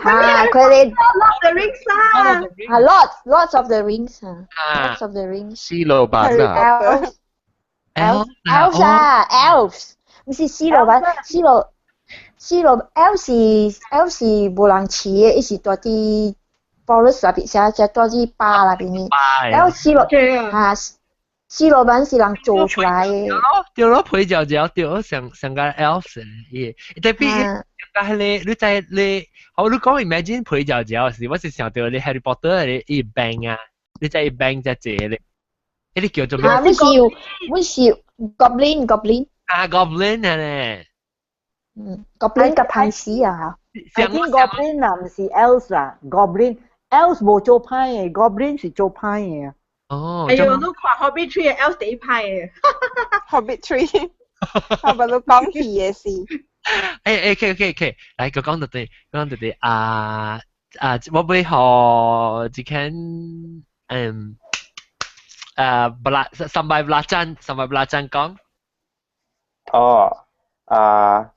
啊，佢哋 Lord of the Rings 啦，啊，Lord of the Rings 啊，Lord of the Rings。斯老闆啊，Elf，Elf 啊，Elves。毋是死老闆，死老 L 是 L 是無人飼的，伊是住佇 forest 內邊，啥只住佇巴內邊的。L 死老啊，死老闆是人做出來的。對咯，皮嚼嚼對，上上個 L 是伊，特別上個彼個，你知你，好你講 imagine 皮嚼嚼時，我是想到你 Harry Potter 的伊 bang 啊，你知伊 bang 只隻咧，彼個叫做咩？啊，阮是 goblin goblin。啊，goblin 啊咧，嗯，goblin 佮歹死啊！ I think goblin 啊，毋是 elves 啊，goblin elves 無做歹的，goblin 是做歹的。哦，哎呦，你看 Hobbit 3 的 elves 第一歹的，Hobbit 3，我不如講戲的事。誒誒，OK OK OK，來，個講到對，講到對啊啊，我欲予這間啊，bela sampai belacan sampai belacan 講。哦，啊，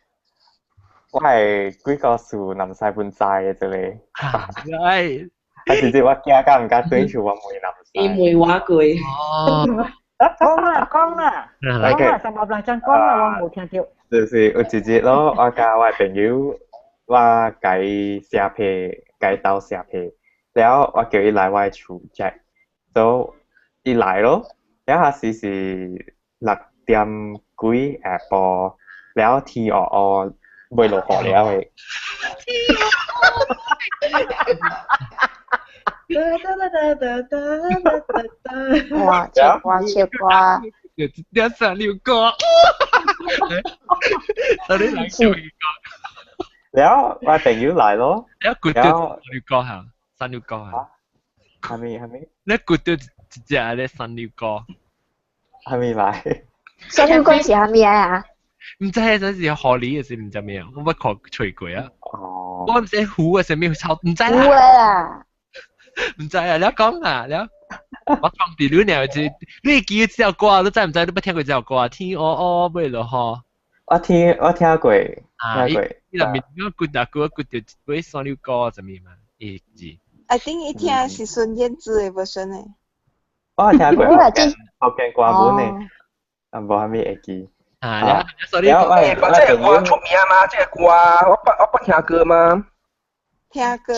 我係幾個數南西本知嘅這裡。係。啊，直接我驚甲毋敢對住我問南西。伊問我過。哦。講啦講啦，講啦，三百 belacan 講啦，我無聽到。就是有一日咯，我佮我朋友，我共伊寫批，共伊鬥寫批，了我叫伊來我厝 check，所以伊來咯，了彼時是6點幾下晡，了天烏烏，欲落雨了的。哇！唱歌唱歌。一三六歌，所以來叫伊講。了我朋友來咯，了攰到三六歌嚇，三六歌嚇。係咪係咪？你攰到一隻咧三六歌。係咪來？三六歌是啥物啊？毋知嗰陣時荷里還是毋知咩，我捌看吹過啊。哦。我毋知虎還是咩草，毋知啦。虎啦。毋知啊，你講啊，你我放佇你爾就你記這首歌，你知毋知？你捌聽過這首歌啊？天烏烏欲落雨。我聽過，聽過。伊內面我骨大骨骨就一三六歌啥物嘛，伊字。 I think 伊聽是孫燕姿的 version 的。我聽過福建歌本的，啊無啥物會記。啊，所以我這個歌出名嗎？這個歌我捌聽過嗎？聽過。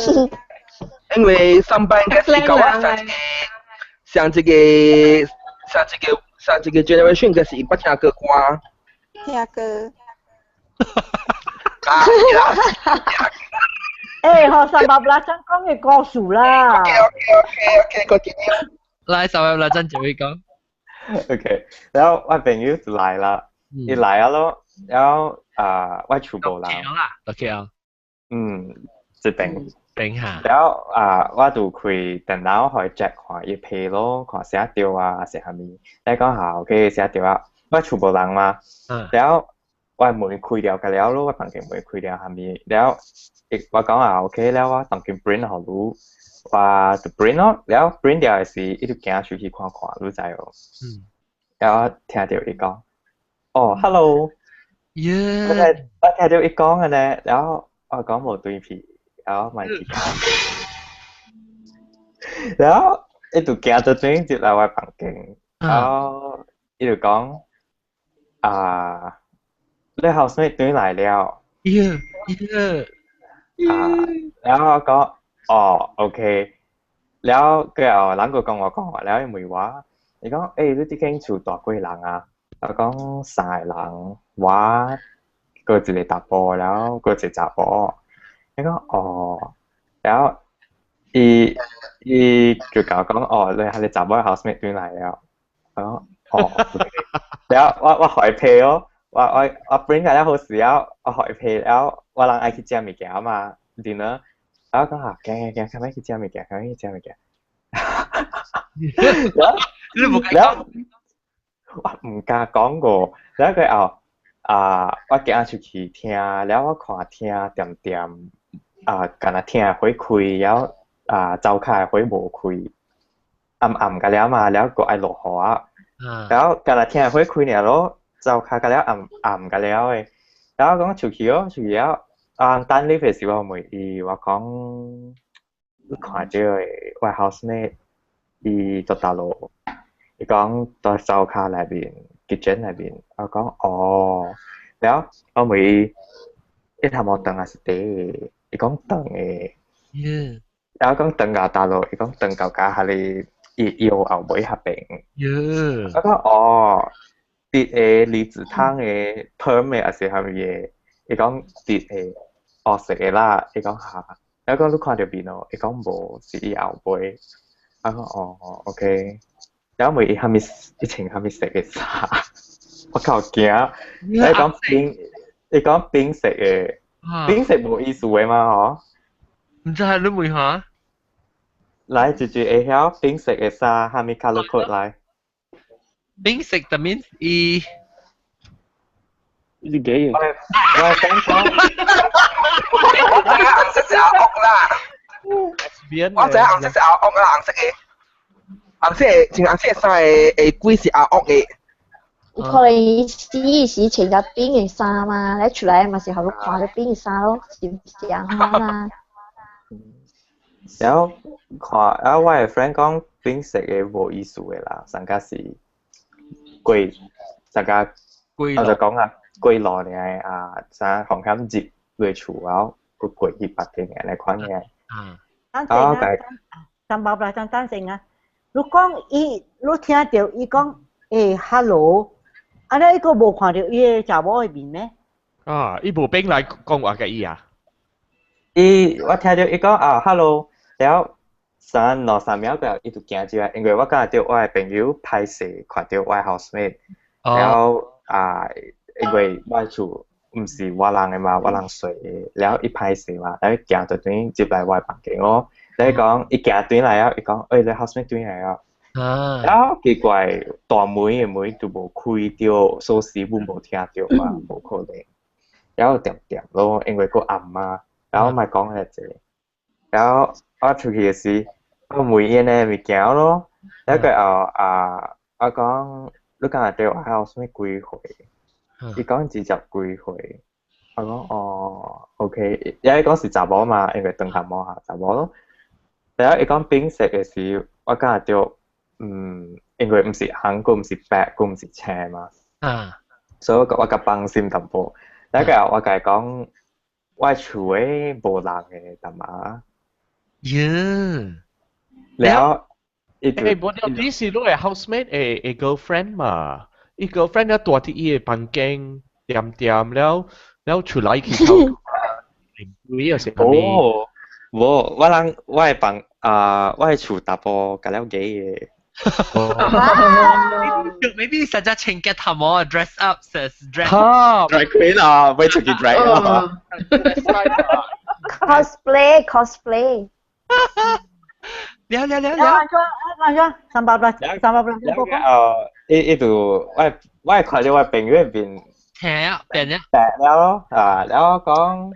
因為上班應該是佮我上一個上一個上一個上一個 generation 應該是捌聽過歌。聽過。欸，予三百 belacan 講个故事啦。 OK OK OK，continue。來，三百 belacan 就會講。 OK，然後我朋友就來啦，伊來啊咯，然後啊我厝無人。啦，OK 啊。嗯，這邊。等下。了啊，我就開電腦去 check 看伊批咯，看寫對啊，是啥物？你講下 OK 寫對啊，我厝無人嘛。了我門開了個了咯，我房間門開了啥物？了我講啊 OK 了，我當今 print 予你，我就 print 咯，了 print 掉的時，伊就行出去看看，你知無？了我聽著伊講，哦，hello。我聽著伊講的呢，然後我講無對皮，然後莫去講。然後伊就行到轉入來我房間，然後伊就講啊，你 housemate 轉來了。啊，然後我講哦，OK，了過後人閣講我講話，了伊問我，伊講欸，你這間厝住幾人啊？我講三個人，我閣一個查埔，了閣一個查埔。伊講哦，了伊伊就共我講哦，你彼个查某 housemate 轉來了。我講哦，了我我予伊批哦，我我我 print 了好勢了，我予伊批了，我人愛去食物件嘛，dinner，我講啊，行行行，較欲去食物件，較欲去食物件。了你無了，我毋敢講過，了過後啊，我行出去聽，了我看聽恬恬啊，敢若廳火開，了啊，灶跤的火無開，暗暗個了嘛，了閣愛落雨啊，了敢若廳火開爾咯，灶跤個了暗暗個了的，了我講出去咯，出去了，啊，等你的時我問伊，我講你看著的我 housemate 伊佇佗落，伊講佇灶跤內面，kitchen 內面，我講哦，了我問伊，伊頭毛長還是短的？伊講長的。然後講長到佗落，伊講長到甲彼个伊腰後尾彼邊。我講哦，直的離子燙的 perm 的還是啥物的？伊講直的，黑色的啦。伊講哈，然後講你看著面無？伊講無，是伊後尾。我講哦，OK。然後問伊啥物，伊穿啥物色的衫？我較驚。伊講冰，伊講冰色的，冰色無意思的嘛吼？毋知你問下。來，直接會曉冰色的衫，啥物 colour code 來？冰色 that means 伊。伊是 gay 我我講講。我知影紅色是阿惡啦。我知影紅色是阿惡啦，紅色的。紅色的穿紅色的衫的的鬼是阿惡的。可能伊死時穿著冰的衫嘛，你出來嘛是予你看著冰的衫咯，是毋是按款啊？然後看，啊，我的 friend 講冰色的無意思的啦，上較是過，上較我就講啊，過路爾啊，啥風險入落厝啊，閣過去別間的來款的。等陣啊，等包啦，等等陣啊。你講伊，你聽著伊講，欸，hello，按呢伊閣無看著伊的查某的面咩？啊，伊無變來講話共伊啊？伊我聽著伊講啊，hello，了三兩三秒過後，伊就行入來，因為我敢若著我的朋友歹勢看著我的 housemate，了啊，因為我厝毋是我人的嘛，我人睡的，了伊歹勢嘛，了伊行就轉入來我的房間咯。伊講伊行轉來啊，伊講，欸，你 housemate 轉來啊。了奇怪，大門的門都無開著，鎖匙阮無聽著嘛，無可能。然後恬恬咯，因為閣暗嘛，然後莫講遐濟。然後我出去的時，我問伊呢物件咯，了過後啊，我講你敢會著我 housemate 幾歲？伊講20幾歲。我講哦，OK，因為講是查某嘛，因為長頭毛哈，查某咯。然後伊講冰色的時，我感覺著，嗯，因為毋是紅，閣毋是白，閣毋是青嘛。所以我我較放心淡薄。了過後我共伊講，我厝的無人的淡仔。了，伊就欸，無了，你是你的 housemate 的的 girlfriend 嘛？伊 girlfriend 了蹛佇伊的房間，恬恬了了出來去偷啉水抑是啥物？哦，無，我人我的房啊，我的厝查埔共了 gay 的。 Maybe 實在穿嘅頭毛 dress up 是 dress 哈 drag queen 啊，欲出去 drag 啊。cosplay cosplay。了了了了。安怎安怎三百八三百八，了後，伊伊就我我看到我朋友面聽啊，變了。白了咯，啊，了我講，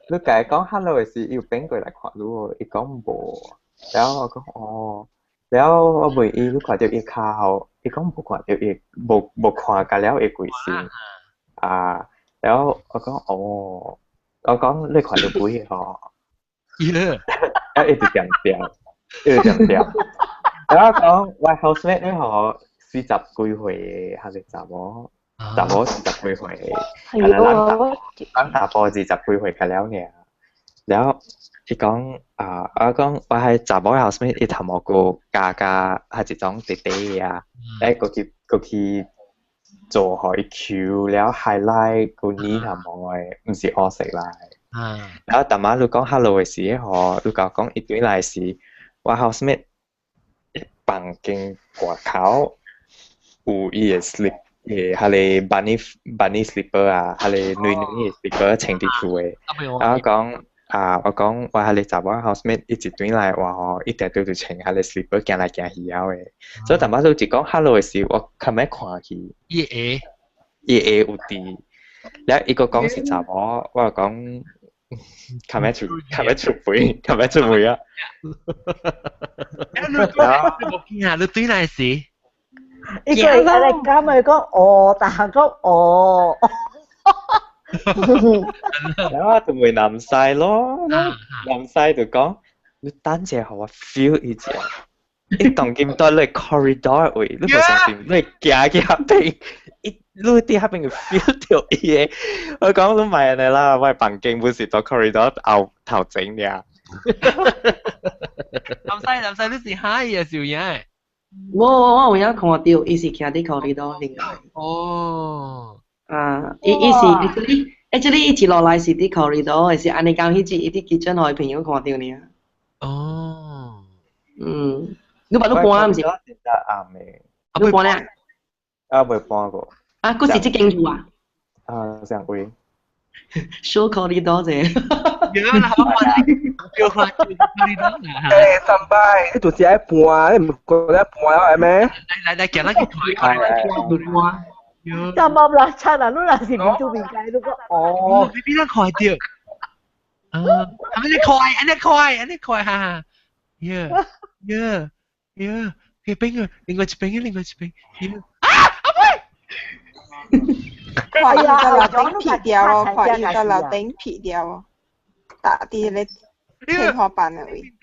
你共伊講 hello 的時，伊有變過來看你哦，伊講無，了我講哦，了我問伊你看著伊跤吼，伊講無看著伊，無無看甲了伊規身，啊，了我講哦，我講你看著鬼的吼，了伊就恬恬，伊就恬恬，了我講我 housemate 咧吼，四十幾歲的還是查某？查某四十幾歲，係咯，咱查埔二十幾歲較了爾。了，伊講啊，我講我係查某 housemate，伊頭毛閣加加係一種弟弟的啊，咧閣去閣去做予伊 Q 了 highlight 個耳頭毛的，毋是烏色來。然後逐擺你講 hello 的時吼，你共我講伊轉來時，我 housemate 房間外口有伊的 slip。誒，彼个 bunny bunny slipper 啊，彼个女女的 slipper 穿佇厝的。啊，我講啊，我講我彼个查某 housemate 伊一轉來話吼，伊定對就穿彼个 slipper 行來行去了的。所以淡薄你一講 hello 的時，我較欲看去。伊會。伊會有佇，了伊閣講是查某，我就講較欲出較欲出門，較欲出門啊。你無驚啊？你轉來時。伊個會來講咪講哦，但係講哦。然後就問南西咯，南西就講，你等者予我 feel 一下，伊當今蹛咧 corridor 位，你無相信，你行去遐邊，伊你佇遐邊就 feel 著伊的。我講你莫按呢啦，我的房間不是佇 corridor 後頭前爾。南西南西，你是哈伊啊？是有影？我我有影看著，伊是徛佇 corridor 另外。哦。啊，伊伊是 actually actually 伊一落來是佇 corridor，是按呢講，彼日伊佇 kitchen 予伊朋友看著爾。哦。嗯，你捌你搬毋是？暗的。你搬了？啊，未搬過。啊，閣是這間厝啊？啊，上位。小 corridor 者。叫看 corridor。欸，三擺，你就是愛搬，你毋覺得搬了係咩？來來來，行咱去看。搬。三百六七啊！你若是面對面解，你講哦。比比咱看著。啊，按呢看，按呢看，按呢看，哈哈。Yeah, yeah, yeah。去邊啊？另外一邊啊，另外一邊。啊！阿妹。看伊個樓頂撇掉哦，看伊個樓頂撇掉哦，打佇彼個天花板的位。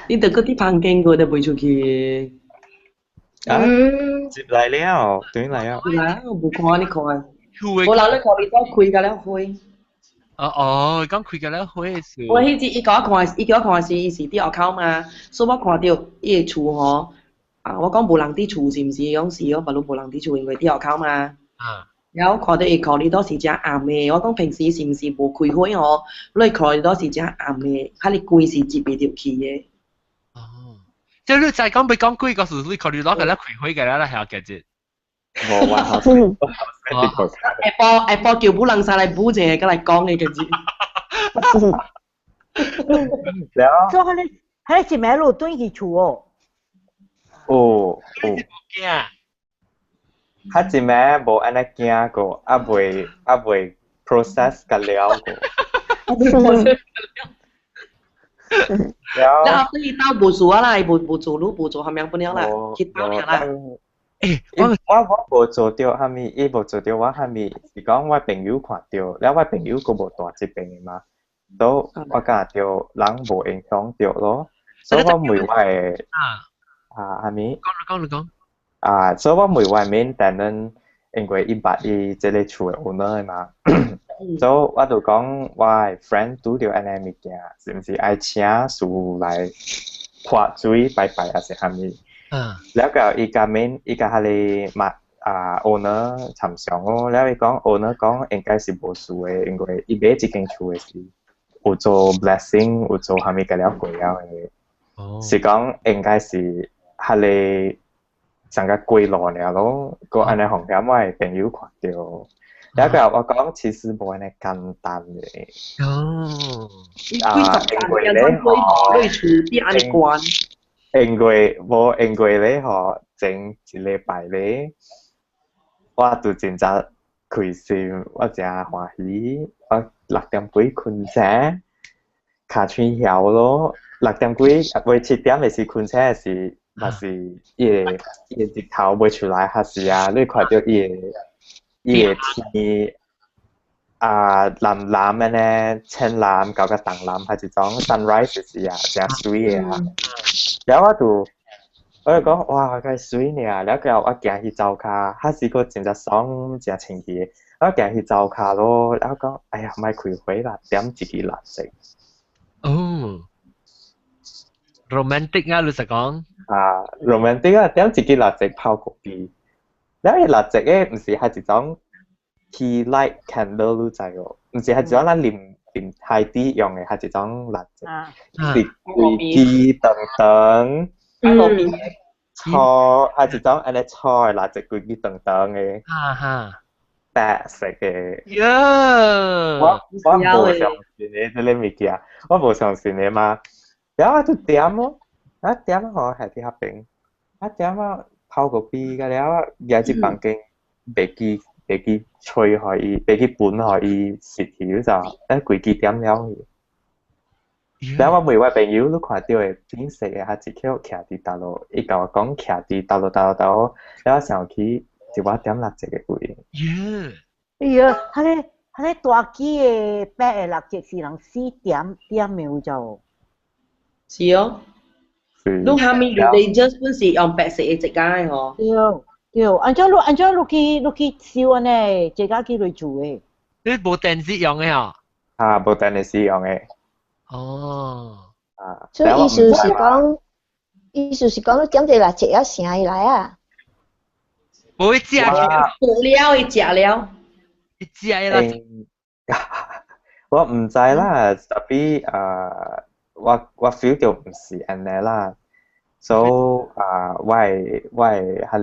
你著閣佇房間過，就袂出去。啊！接來了，轉來了。來，我無看你看。無人咧看你都開甲了開。哦哦，講開甲了開是。我彼日伊共我看，伊叫我看時，伊是佇外口嘛，所以我看著伊的厝吼，啊，我講無人佇厝是毋是？伊講是哦，嘛攏無人佇厝，因為佇外口嘛。啊。然後看著伊 corridor 是誠暗的，我講平時是毋是無開火吼？你 corridor 是誠暗的，彼个關是入袂著去的。即係你再講欲講鬼故事，你 corridor 共咱開火共咱來下結節。無，我好。下晡下晡叫某人上來補者，佮來講的個字。了。所以彼彼一暝你有轉去厝哦。有有。驚。較一暝無按呢驚過，猶未猶未 process 甲了過。了後伊兜無做啊啦，伊無無做攏無做蝦米本了啦，去兜爾啦。欸，我我無做著蝦米，伊無做著我蝦米，是講我朋友看著，了我朋友閣無蹛這邊的嘛，所以我感覺人無影響著咯，所以我問我的啊啊蝦米？講你講你講。啊，所以我問我的 maintenance，因為伊捌伊這个厝的 owner 的嘛，所以我就講我的 friend 拄著按呢物件，是毋是愛請師傅來潑水拜拜抑是蝦米？了後伊共面，伊共彼个嘛啊 owner 參詳哦，了伊講 owner 講應該是無事的，因為伊買這間厝的時有做 blessing，有做蝦米共了過了的，是講應該是彼个上個過路爾咯，閣按呢風險我的朋友看著，然後佢我講其實無按呢簡單嘅。哦。啊，因為咧吼，你厝邊按呢關。因為無因為咧吼，前一禮拜咧，我就真正開心，我真歡喜，我6點幾睏醒，尻喙曉咯，6點幾未7點的時睏醒的時，嘛是伊個伊個日頭未出來，還是啊，你看著伊個天啊藍藍的呢，青藍搞個淡藍，還是種 sunrise 的時啊，真媠的啊。然後我就講哇，蓋媠爾，然後我行去灶跤，還是個真正爽，真清氣的。我行去灶跤咯，然後講哎呀，莫開火啦，點一支蠟燭。哦，romantic 啊，老實講。啊，romantic 啊，點一支蠟燭泡咖啡。然後伊蠟燭咧，毋是係一種 tea light candle 你知無？毋是係一種咱啉啉海底用的，係一種蠟燭，是規支長長。粗係一種按呢粗的蠟燭，規支長長的。哈哈。白色的。呀！我無相信的這个物件，我無相信的嘛。然後我就點咯，啊點吼係佇遐邊，啊點啊泡個杯個了，舉入房間，袂記吹予伊，袂記分予伊熄去就，規支點了去。然後我問我朋友，你看著的紫色的，還一口徛佇佗落，伊共我講徛佇佗落佗落佗落，然後我想起一我點蠟燭的位。哎呀，彼个大支的白的蠟燭是人4點點的有就。是哦。你下面 religious 本是用白色的這個的吼。對對，按怎你去燒按呢？這個去來做的。你無電子用的啊？啊，無電子用的。哦。啊。所以意思是講，意思是講你點這蠟燭要醒起來啊？無會食去。食了，伊食了。伊食的蠟燭。我毋知啦，tapi 啊，我 feel 著毋是按呢啦，so 啊，我的彼个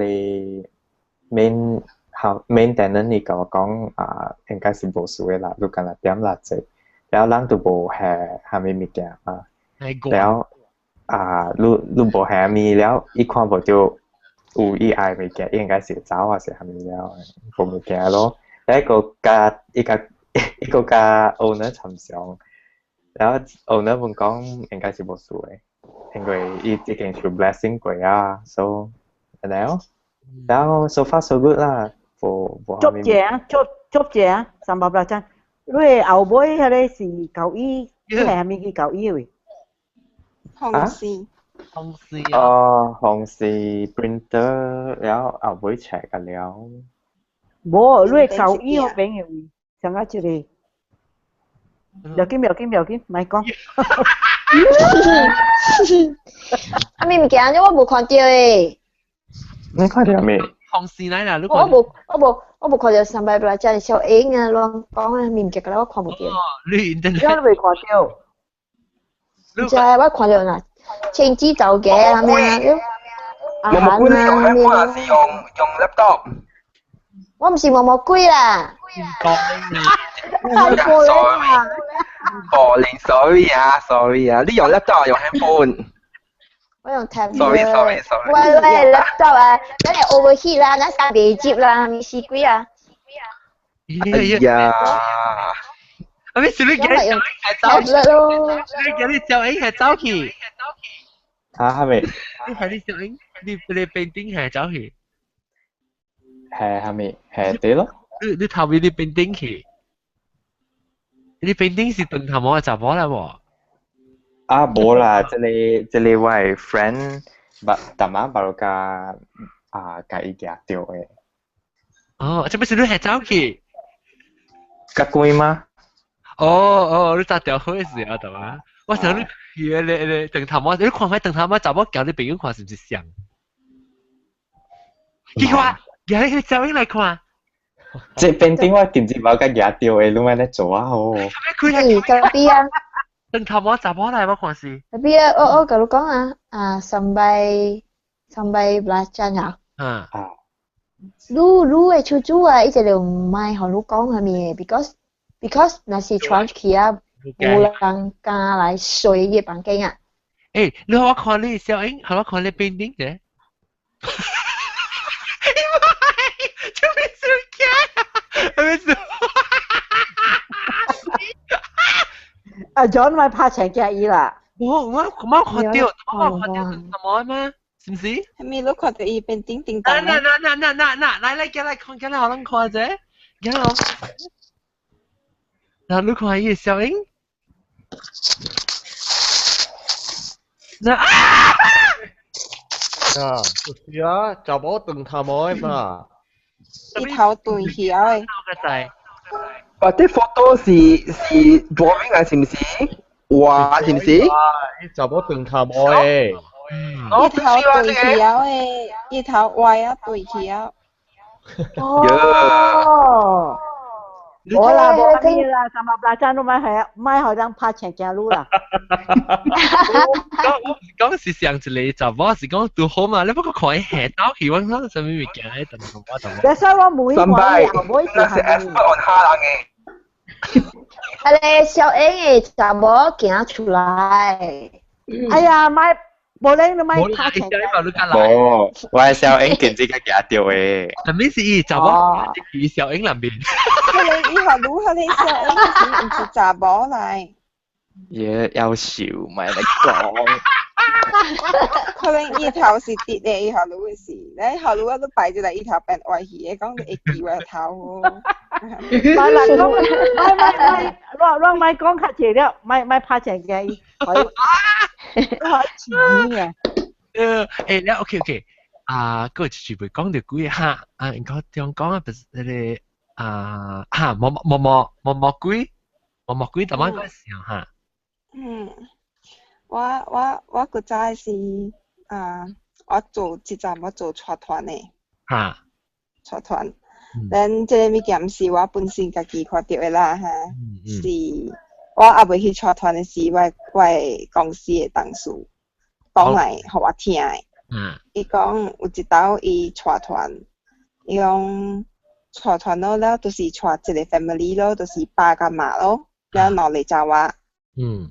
main 好 main tenant 伊共我講啊，應該是無事的啦，你干焦點蠟燭，然後人都無下啥物物件啊，然啊，你無下物了，伊看無著有伊愛物件，應該是走還是啥物了，無物件咯，然後個共伊共伊閣共 owner 參詳。然後 owner 問講應該是無事的，因為伊已經受 blessing 過啊，so 然後 so far so good 啦，無無足正啊，足足正啊，300張。你後尾彼个是舊醫，你係啥物去舊醫位？紅線。紅線哦，紅線 printer，然後後尾 check 個了。無，你舊醫嗰邊的位，上個這個。不要緊，不要緊，不要緊，莫講。啊，物件我無看著的。你看著未？紅線來啦，我無看著三百八只小英啊，亂講啊，物件個我看無著。你你未看著？唔知我看著啦，青枝豆嘅係咪啊？毛毛龜你用 handphone 還是用 laptop？我毋是毛毛龜啦。太過啦！哦，你 sorry 啊，sorry 啊，你用 laptop 用 handphone？我用 tablet。 Sorry sorry sorry。喂喂，laptop 啊，等你 overheat 啦，那三袂接啦，咪死鬼啊！哎呀！啊，咪是你我咪用 tablet 咯。你叫你小英係走去。啊，係咪？你係你小英，你 painting 係走去。係咪？係對咯。你頭尾你 painting 去。你 painting 是長頭毛查某啦無？啊，無啦，這个我的 friend，捌淡仔捌共啊，共伊舉著的。哦，這不是你係走去？較貴嗎？哦哦，你搭條火時啊，對嘛？我想你去咧長頭毛，你看下長頭毛查某交你朋友看是毋是像？去看，舉你小英來看。這 painting 我近日無共舉著的，你按呢做啊好。是特別啊。長頭毛查某來，我看是。特別啊，我共你講啊，啊，sambal sambal belacan 啊。啊。啊。你你的厝主啊，伊就唔愛予你講啥物，because 若是傳出去啊，無人敢來睡伊的房間啊。欸，你予我看你小英，予我看你 painting 者。做咩事嘅？咩事？阿 John 咪拍成腳伊啦。我看到，我看到什麼嘛？是唔是？係咪你看到伊變叮叮當？嗱嗱嗱嗱嗱嗱，來來，過來看，過來予咱看者，過來。嗱，你看伊的小英。嗱啊！啊，就是啊，查某長頭毛的嘛。伊頭斷去啊！啊，啲 photo 是 drawing 啊，是唔是？畫是唔是？伊查某長頭毛的。伊頭斷去啊！伊頭歪啊，斷去啊！哦。冇啦，冇咩啦，三百八張都買係買好張拍前行路啦。我講是上一個查某是講拄好嘛，你不過看伊下到去，我講啥物物件喺等我等我。所以我每三我每那是 expert on 蝦人嘅。啊咧，小英的查某行出來。哎呀，買。無咧，你買拍前。無，我係小英見這個行到的。啥物是伊查某？伊小英那邊。可能伊學愈可能小英是毋是查某來？也要笑，莫來講。可能伊頭是直的，伊學愈的是，咧學愈我都擺出來，伊頭變歪去的，講會記我頭。莫啦，講，莫莫莫，亂亂莫講較濟了，莫莫拍前嘅伊。可以嘅。欸，了 OK OK，啊，閣一句袂講著幾哈，啊，應該點講啊？不是彼個啊，哈，毛毛毛毛毛鬼，毛毛鬼，逐擺個時候哈。嗯，我古早是啊，我做這陣我做帶團的。哈。帶團，咱這個物件毋是我本身家己看著的啦，哈，是。我猶未去帶團的時，我的公司的同事講來予我聽的。伊講有一晝伊帶團，伊講帶團咯了，就是帶一個 family 咯，就是爸佮媽咯，了兩个查某。嗯。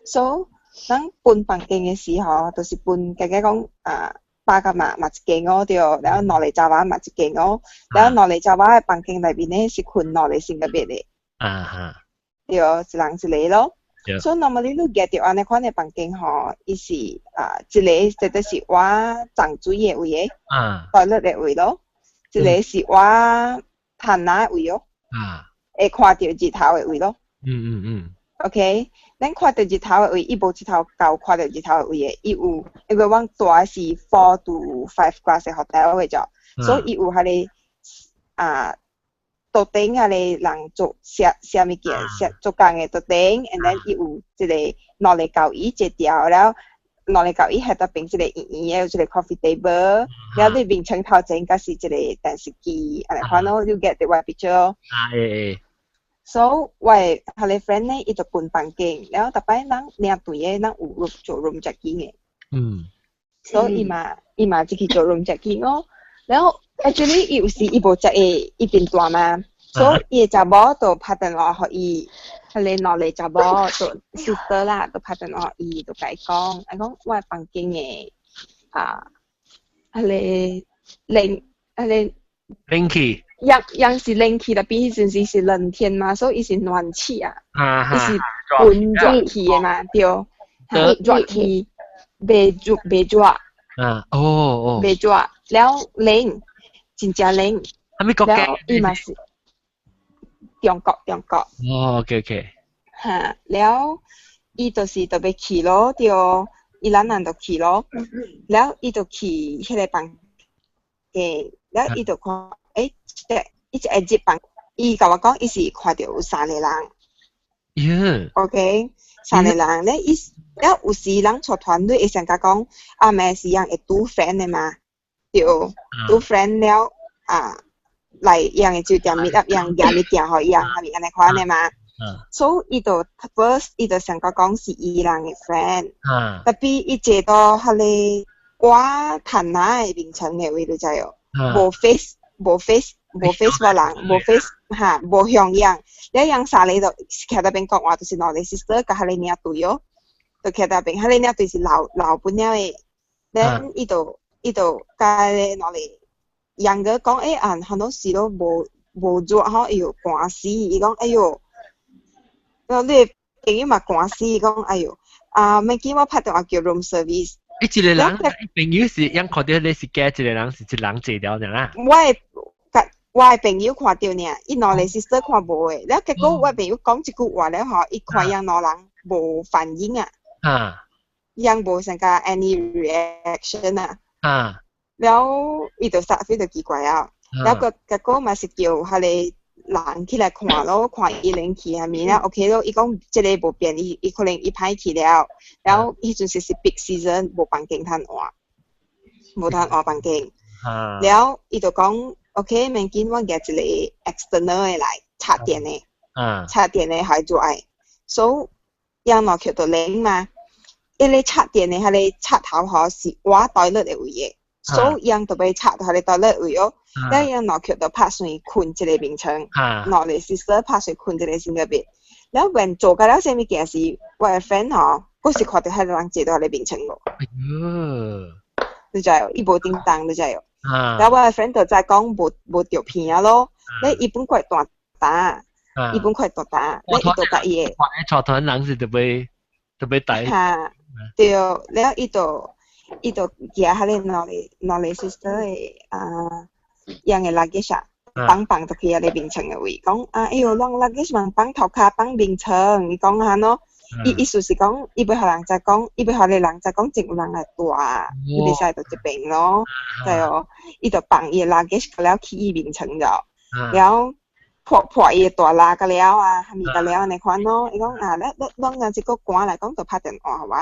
所以，咱分房間的時候，就是分家己講啊，爸佮媽嘛一間屋對，了兩个查某嘛一間屋，了兩个查某的房間內面呢是睏兩个性別的。啊哈。對，一人一個咯。所以 normally 你入著按呢款的房間吼，伊是啊一個絕對是我沖水的位的，toilet 的位咯；一個是我攤仔的位咯，會看著日頭的位咯。OK，咱看著日頭的位，伊無一頭到看著日頭的位的，伊有因為阮住的是 4 to 5 class 的 hotel 的啫，所以伊有彼个啊。桌頂彼个人做寫寫物件，寫做工的桌頂，and then 伊有一個兩个交椅一條了，兩个交椅喺搭邊一個圓圓的有一個 coffee table，了你面床頭前閣是一個電視機，按呢款咯，you get the white picture 咯。啊會。 So 我的彼个 friend 呢，伊就分房間，了逐擺咱領隊的，咱有做 room check in 的。所以伊嘛伊嘛入去做 room check in 咯，了 actually 伊有時伊無食的，伊變大嘛。所以伊的查某就拍電話予伊，彼个兩个查某就 sister 啦，就拍電話予伊，就共伊講，伊講我的房間的啊，彼个冷，彼个冷氣，樣樣是冷氣，但彼彼陣時是冷天嘛，所以伊是暖氣啊，伊是溫熱氣的嘛，對，熱氣袂熱袂熱，啊，哦哦，袂熱，了冷，真正冷，啥物國家？了伊嘛是。中國，中國。哦，OK OK。哈，了，伊就是特別去咯，對，伊咱人就去咯，了，伊就去彼个房間，了，伊就看，欸，伊一下入房，伊共我講，伊是看著有三個人。耶。 OK，三個人咧，伊了有時人帶團隊會先共講，啊，咪是人會拄 friend 的嘛，對，拄 friend 了啊。來伊人的酒店 meet up，伊人寄物件予伊人，啥物按呢款的嘛。所以伊就 first 伊就想講是伊人的 friend，但彼伊坐到彼个我攤仔的眠床的位，你知無？無 face 無 face 無 face 我人，無 face 哈，無向樣。了樣三個就徛佇邊講話，就是兩個 sister 佮彼个領隊哦，就徛佇邊，彼個領隊是老老本了的，then 伊就佮兩個楊哥講，欸，按很多時都無無熱吼，哎喲寒死，伊講哎喲，了你的朋友嘛寒死，伊講哎喲，啊，免緊我拍電話叫 room service。伊一個人，朋友是樣看到你是假一個人，是一人坐掉爾啦。我的朋友看著爾，伊兩個 sister 看無的，了結果我朋友講這句話了吼，伊看樣兩人無反應啊，樣無啥個 any reaction 啊，了伊就煞 feel 就奇怪啊，了個結果嘛是叫彼個人起來看咯，看伊冷氣啥物了，OK 咯，伊講這個無變，伊伊可能伊歹去了，了彼陣時是 peak season，無房間通換，無通換房間，了伊就講 OK，免緊，我舉一個 external 的來插電的，插電的還做愛，所以樣落去就冷嘛，伊個插電的彼個插頭吼是我 toilet 的位的，所以樣就欲插彼個 toilet 位哦，了樣落去就拍算睏一個眠床，兩個 sister 拍算睏一個 single bed，了when 做甲了啥物件是我的 friend 吼，閣是看著彼個人坐佇彼個眠床咯，哎喲，你知無？伊無叮當，你知無？了我的 friend 就知講無無著片啊咯，咧伊本塊大膽，伊本塊大膽，咧伊就共伊的，坐團人是特別特別大。哈，對，了伊就舉彼個兩個兩個 sister 的啊，樣的 luggage 啊，放放入去彼個眠床的位，講啊，哎喲，攏 luggage 嘛放頭殼放眠床，伊講哈喏，伊意思是講，伊欲予人知講，伊欲予彼個人知講，真有人來蹛，伊袂使佇這邊咯，對哦，伊就放伊的 luggage 了去伊眠床了，了破破伊的大抐甲了啊，啥物甲了按呢款咯，伊講啊，咱咱咱若這個寒來講，就拍電話予我，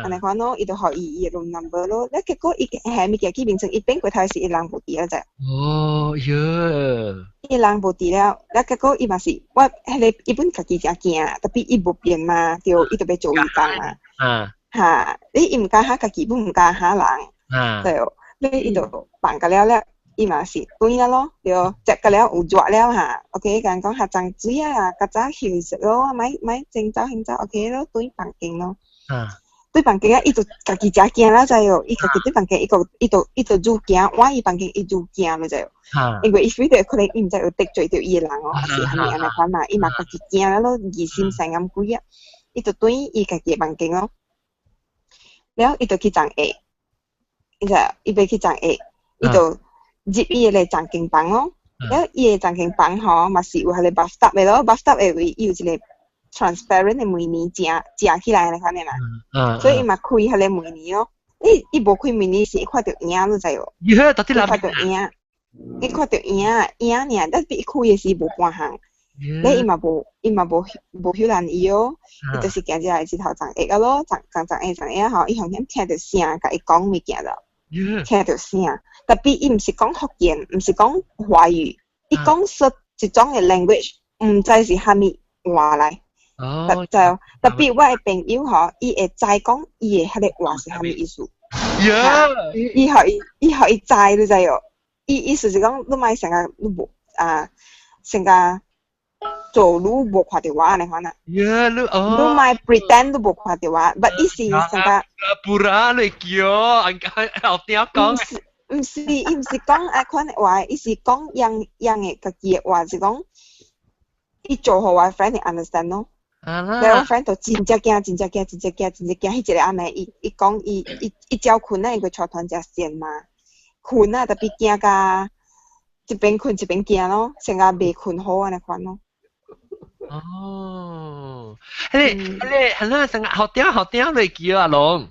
按呢款咯，伊就予伊伊的 room number 咯，了結果伊下物件去眠床，伊變過頭時伊人無佇了知。哦喲，伊人無佇了，了結果伊嘛是我彼個伊本家己誠驚，tapi 伊無變嘛，對，伊就欲做義工嘛。哈，你伊毋敢嚇家己，本毋敢嚇人。對，你伊就放甲了了，伊嘛是轉了咯，對，食甲了有熱了哈，OK，共人講較髒水啊，較早休息咯，莫莫先走先走，OK 咯，轉房間咯。對房間啊，伊就家己誠驚了知無？伊家己對房間，伊個伊就伊就愈驚，往伊房間伊愈驚了知無？因為伊 feel 到可能伊毋知有得罪著伊的人哦，還是啥物按呢款嘛，伊嘛家己驚了咯，疑心生暗鬼啊，伊就轉伊家己的房間咯，了伊就去送下，伊就伊欲去送下，伊就入伊的房間房咯，了伊的房間房吼嘛是有彼個 bathtub 的咯，bathtub 的位伊有一個 transparent 的門簾遮遮起來按呢款的嘛，所以伊嘛開彼個門簾咯，伊伊無開門簾時，伊看著影你知無？咦，到底伊看著影，伊看著影影爾，但是伊開的時無半項，咧伊嘛無伊嘛無無睺人伊哦，伊就是行入來日頭送下咯，送送送下送下吼，伊雄險聽著聲，共伊講物件了，聽著聲，tapi 伊毋是講福建，毋是講華語，伊講說一種的 language，毋知是啥物話來。就 tapi 我的朋友吼，伊會知講伊的彼個話是啥物意思。伊予伊伊予伊知，你知無？伊意思是講，你莫成個你無啊，成個做你無看著我按呢款啊。呀，你哦。你莫 pretend 你無看著我，but 伊是成個。不然你叫，按後邊講。毋是毋是，伊毋是講按款的話，伊是講樣樣的家己的話，是講伊做予我 friend 會 understand 咯。了我 friend 就真正驚，真正驚，真正驚，真正驚。彼一個暗暝，伊伊講伊伊伊照睏啊，因為帶團誠閒嘛，睏啊，tapi 驚甲一邊睏一邊驚咯，成個袂睏好按呢款咯。哦，彼個彼個係啦，成個學點學點嚟叫阿龍。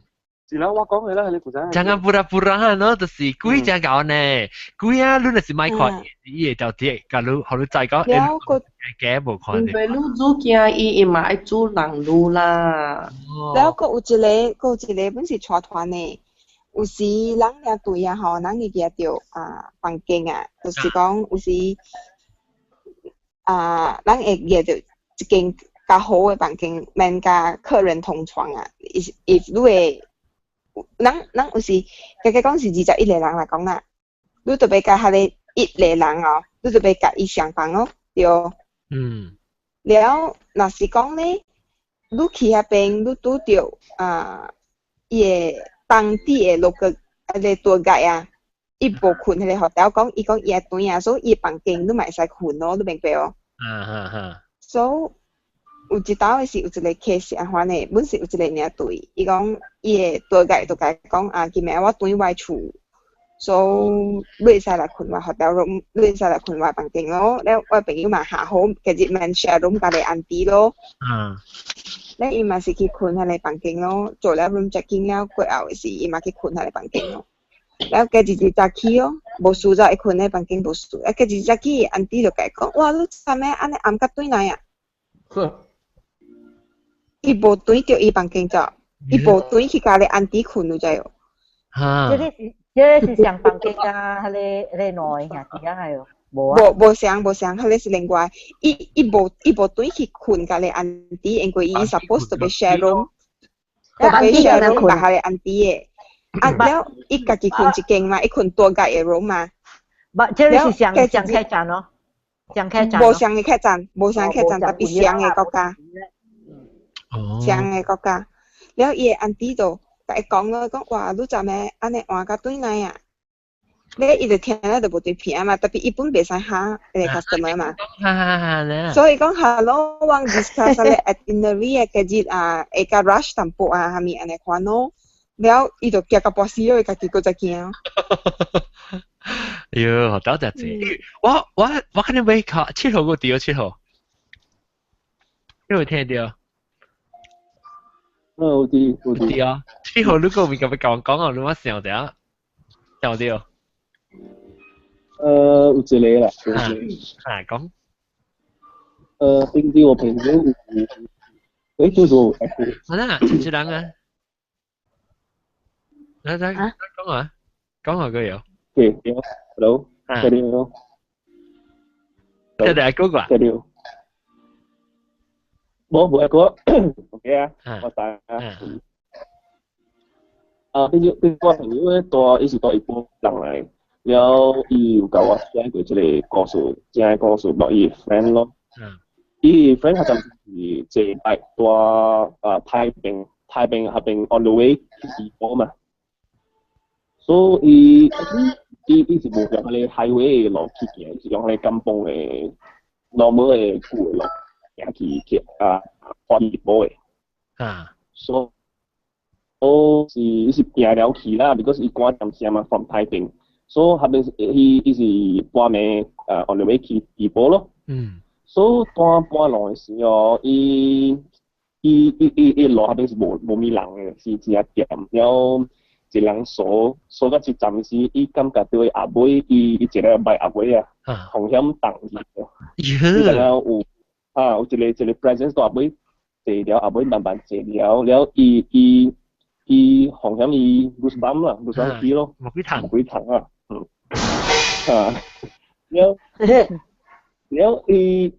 是啦，我講嘅啦，你古仔。真個不啦不啦，喏，就是鬼真𠢕呢，鬼啊，你若是莫看，伊會就啲，共你予你知講，了個假無看。因為你煮驚伊，伊嘛愛煮人滷啦。了閣有一個，閣有一個本是帶團的，有時人領隊啊吼，人會舉著啊房間啊，就是講有時啊，人會舉著一間較好的房間，免共客人同床啊。if if 你會，人人有時，家己講是21個人來講啦，你就欲共彼个一個人哦，你就欲共伊上房哦，對。了，若是講咧，你去彼邊，你拄著啊，伊个當地的 local 彼个 tour guide 啊，伊無睏彼個 hotel 講，伊講伊愛轉啊，所以伊房間你嘛會使睏咯，你明白無？啊哈哈。所以有一道的是有一個 case 是按款的，本是有一個領隊，伊講伊的 tour guide 就共伊講啊，今暝我轉我厝，所以你會使來睏我 hotel room，你會使來睏我房間咯。了我朋友嘛下好，今日免 share room 共個 auntie 咯。了伊嘛是去睏彼個房間咯，做了 room checking 了過後的時，伊嘛去睏彼個房間咯。了隔一日早起哦，無事就會睏彼房間無事，啊隔一日早起，auntie 就共伊講，哇，你啥物按呢暗甲轉來啊？伊無轉著伊房間就，伊無轉去共個 auntie 睏，你知無？哈。這個是上房間佮彼個兩个兄弟啊，係無啊？無無相無相，彼個是另外，伊無轉去睏共個 auntie，因為伊 suppose to be share room，to be share room 共彼個 auntie 的。啊了，伊家己睏一間嘛，伊睏 tour guide 的 room 嘛。無，這個是上上客棧咯，上客棧。無相个客棧，無相客棧，特別相个國家。相个國家，了伊的 auntie 就共伊講咯，講哇，你怎麼按呢換甲轉來啊？咧伊就聽了就無對片嘛，特別伊本袂使嚇彼個 customer 嘛。所以講 hello，我 discuss 咧 itinerary 的今日啊，會較 rush 淡薄啊，啥物按呢款咯。了伊就驚甲半死咯，伊家己閣再驚。哎喲，好多隻字。我可能會考7號個對7號，你有聽到？嗯，有啲有啲。對啊，7號你個面咁樣講講啊，你我想者，想到。有一個啦，有一個。啊，講。平時我朋友有，叫做好啦，主持人啊。來來，講啊，講下個有。對，對，hello，這裡咯。這裡嗰個啊？這裡。無無一個，OK 啊，我知啊。啊，比如我朋友咧，蹛伊是蹛日本人來，了伊有共我 share 過這個故事，這个故事，落伊 friend 咯。伊 friend 較暫是坐擺蹛啊太平，太平彼邊 on the way 去怡保嘛。所以伊是無用彼个 highway 的路去行，是用彼个 kampung 的 normal 的舊的路行去啊，去怡保的。所以是伊是行了去啦，because 伊趕點聲嘛，from 太平，所以彼邊伊是半暝on the way 去怡保咯。所以蹛半路的時候，伊路彼邊是無物人的，是真靜了。一人鎖鎖到一站時，伊感覺到伊後尾，伊一個擺後尾啊，風險動去。伊知影有啊，有一個 presence 在後尾坐了，後尾慢慢坐了，了伊風險伊 goosebump 啦，goosebump 起咯，毛幾層，毛幾層啊，啊，了了伊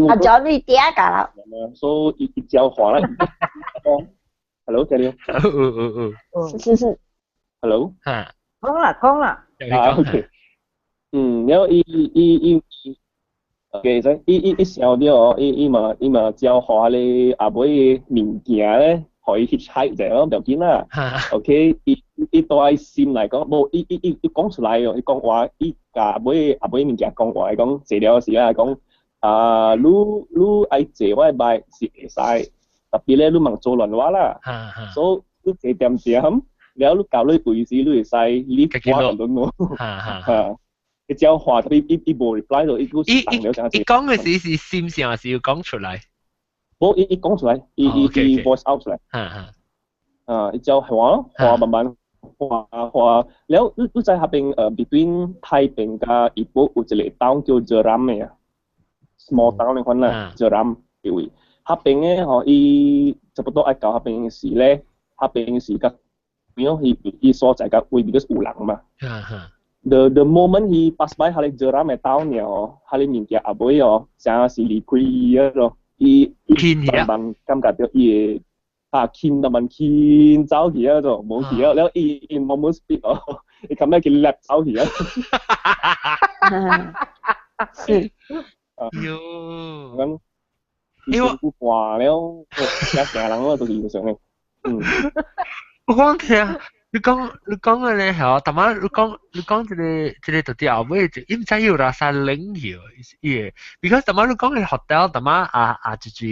阿 Johnny 嗲㗎啦，所以伊交換啦。Hello，這裡。嗯嗯。是是。 Hello。嚇。講啦講啦。啊，OK。然後伊，OK，所以伊想到哦，伊嘛交換咧後尾物件咧，予伊 hitchhike 者咯，不要緊啦。OK，伊對心來講，無伊講出來哦，伊講話，伊共後尾物件講話，伊講坐了時啊，講啊，你愛坐我的 bike 是會使。特別咧，你莫做亂話啦，所以你坐點點，了你到你位時，你會使你我咁樣咯。嚇，伊只話特別伊無 reply 到，伊閣伊講嘅時是心聲，還是要講出來？無，伊講出來，伊 voice out 出來。啊，伊只話咯，話慢慢話話，了你在彼邊between 太平佮怡保有一個 town 叫 Jeram 的啊，small town 的款啦，Jeram 這位。彼邊的吼，伊差不多愛到彼邊時咧，彼邊是較，因為伊所在較位 because 有人嘛。The moment he pass by 彼个 Jeram 的 town 了哦，彼个物件後尾哦，真是離開伊咯，伊慢慢感覺到伊的啊輕慢慢輕走去啊，就無去啊，了伊無冇 speak 哦，你咁咩叫叻走去啊？喲，咁以前不掛了，一成人咯，都是上嘅。嗯，我講聽。你講嘅咧係，大媽你講這個到底後尾就，伊毋知有拉啥冷去，伊個，because 大媽你講嘅 hotel，大媽啊啊就是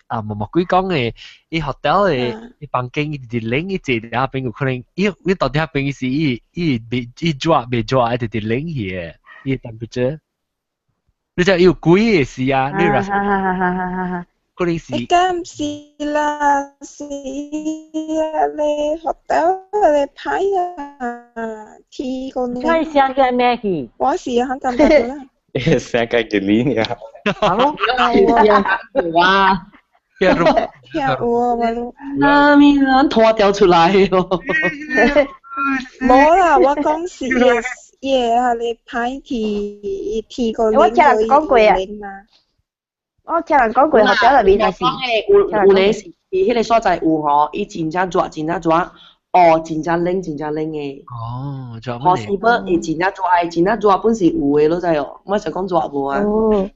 啊毛毛鬼講嘅，伊 hotel 嘅伊房間伊直冷伊坐佇遐邊有可能，伊到底遐邊是伊未伊熱未熱，伊直直冷去嘅，伊 temperature。你知有鬼嘅事啊？你拉啥？可能是。應該毋是啦，是咧 hotel 咧歹啊，天個呢。你聲叫咩去？我是很感覺啦。聲個吉林呀。係咯。哇！聽有啊，嘛都。啊咪咱拖掉出來咯。無啦，我講是伊個係咧歹去天個。我聽人講過啊。我聽人講過，學校內面就是。有咧是，迄個所在有吼，伊真正熱，真正熱，哦，真正冷，真正冷的。哦，就咁。是不？會真正熱，真正熱本是有的，你知哦。我想講熱無啊。哦。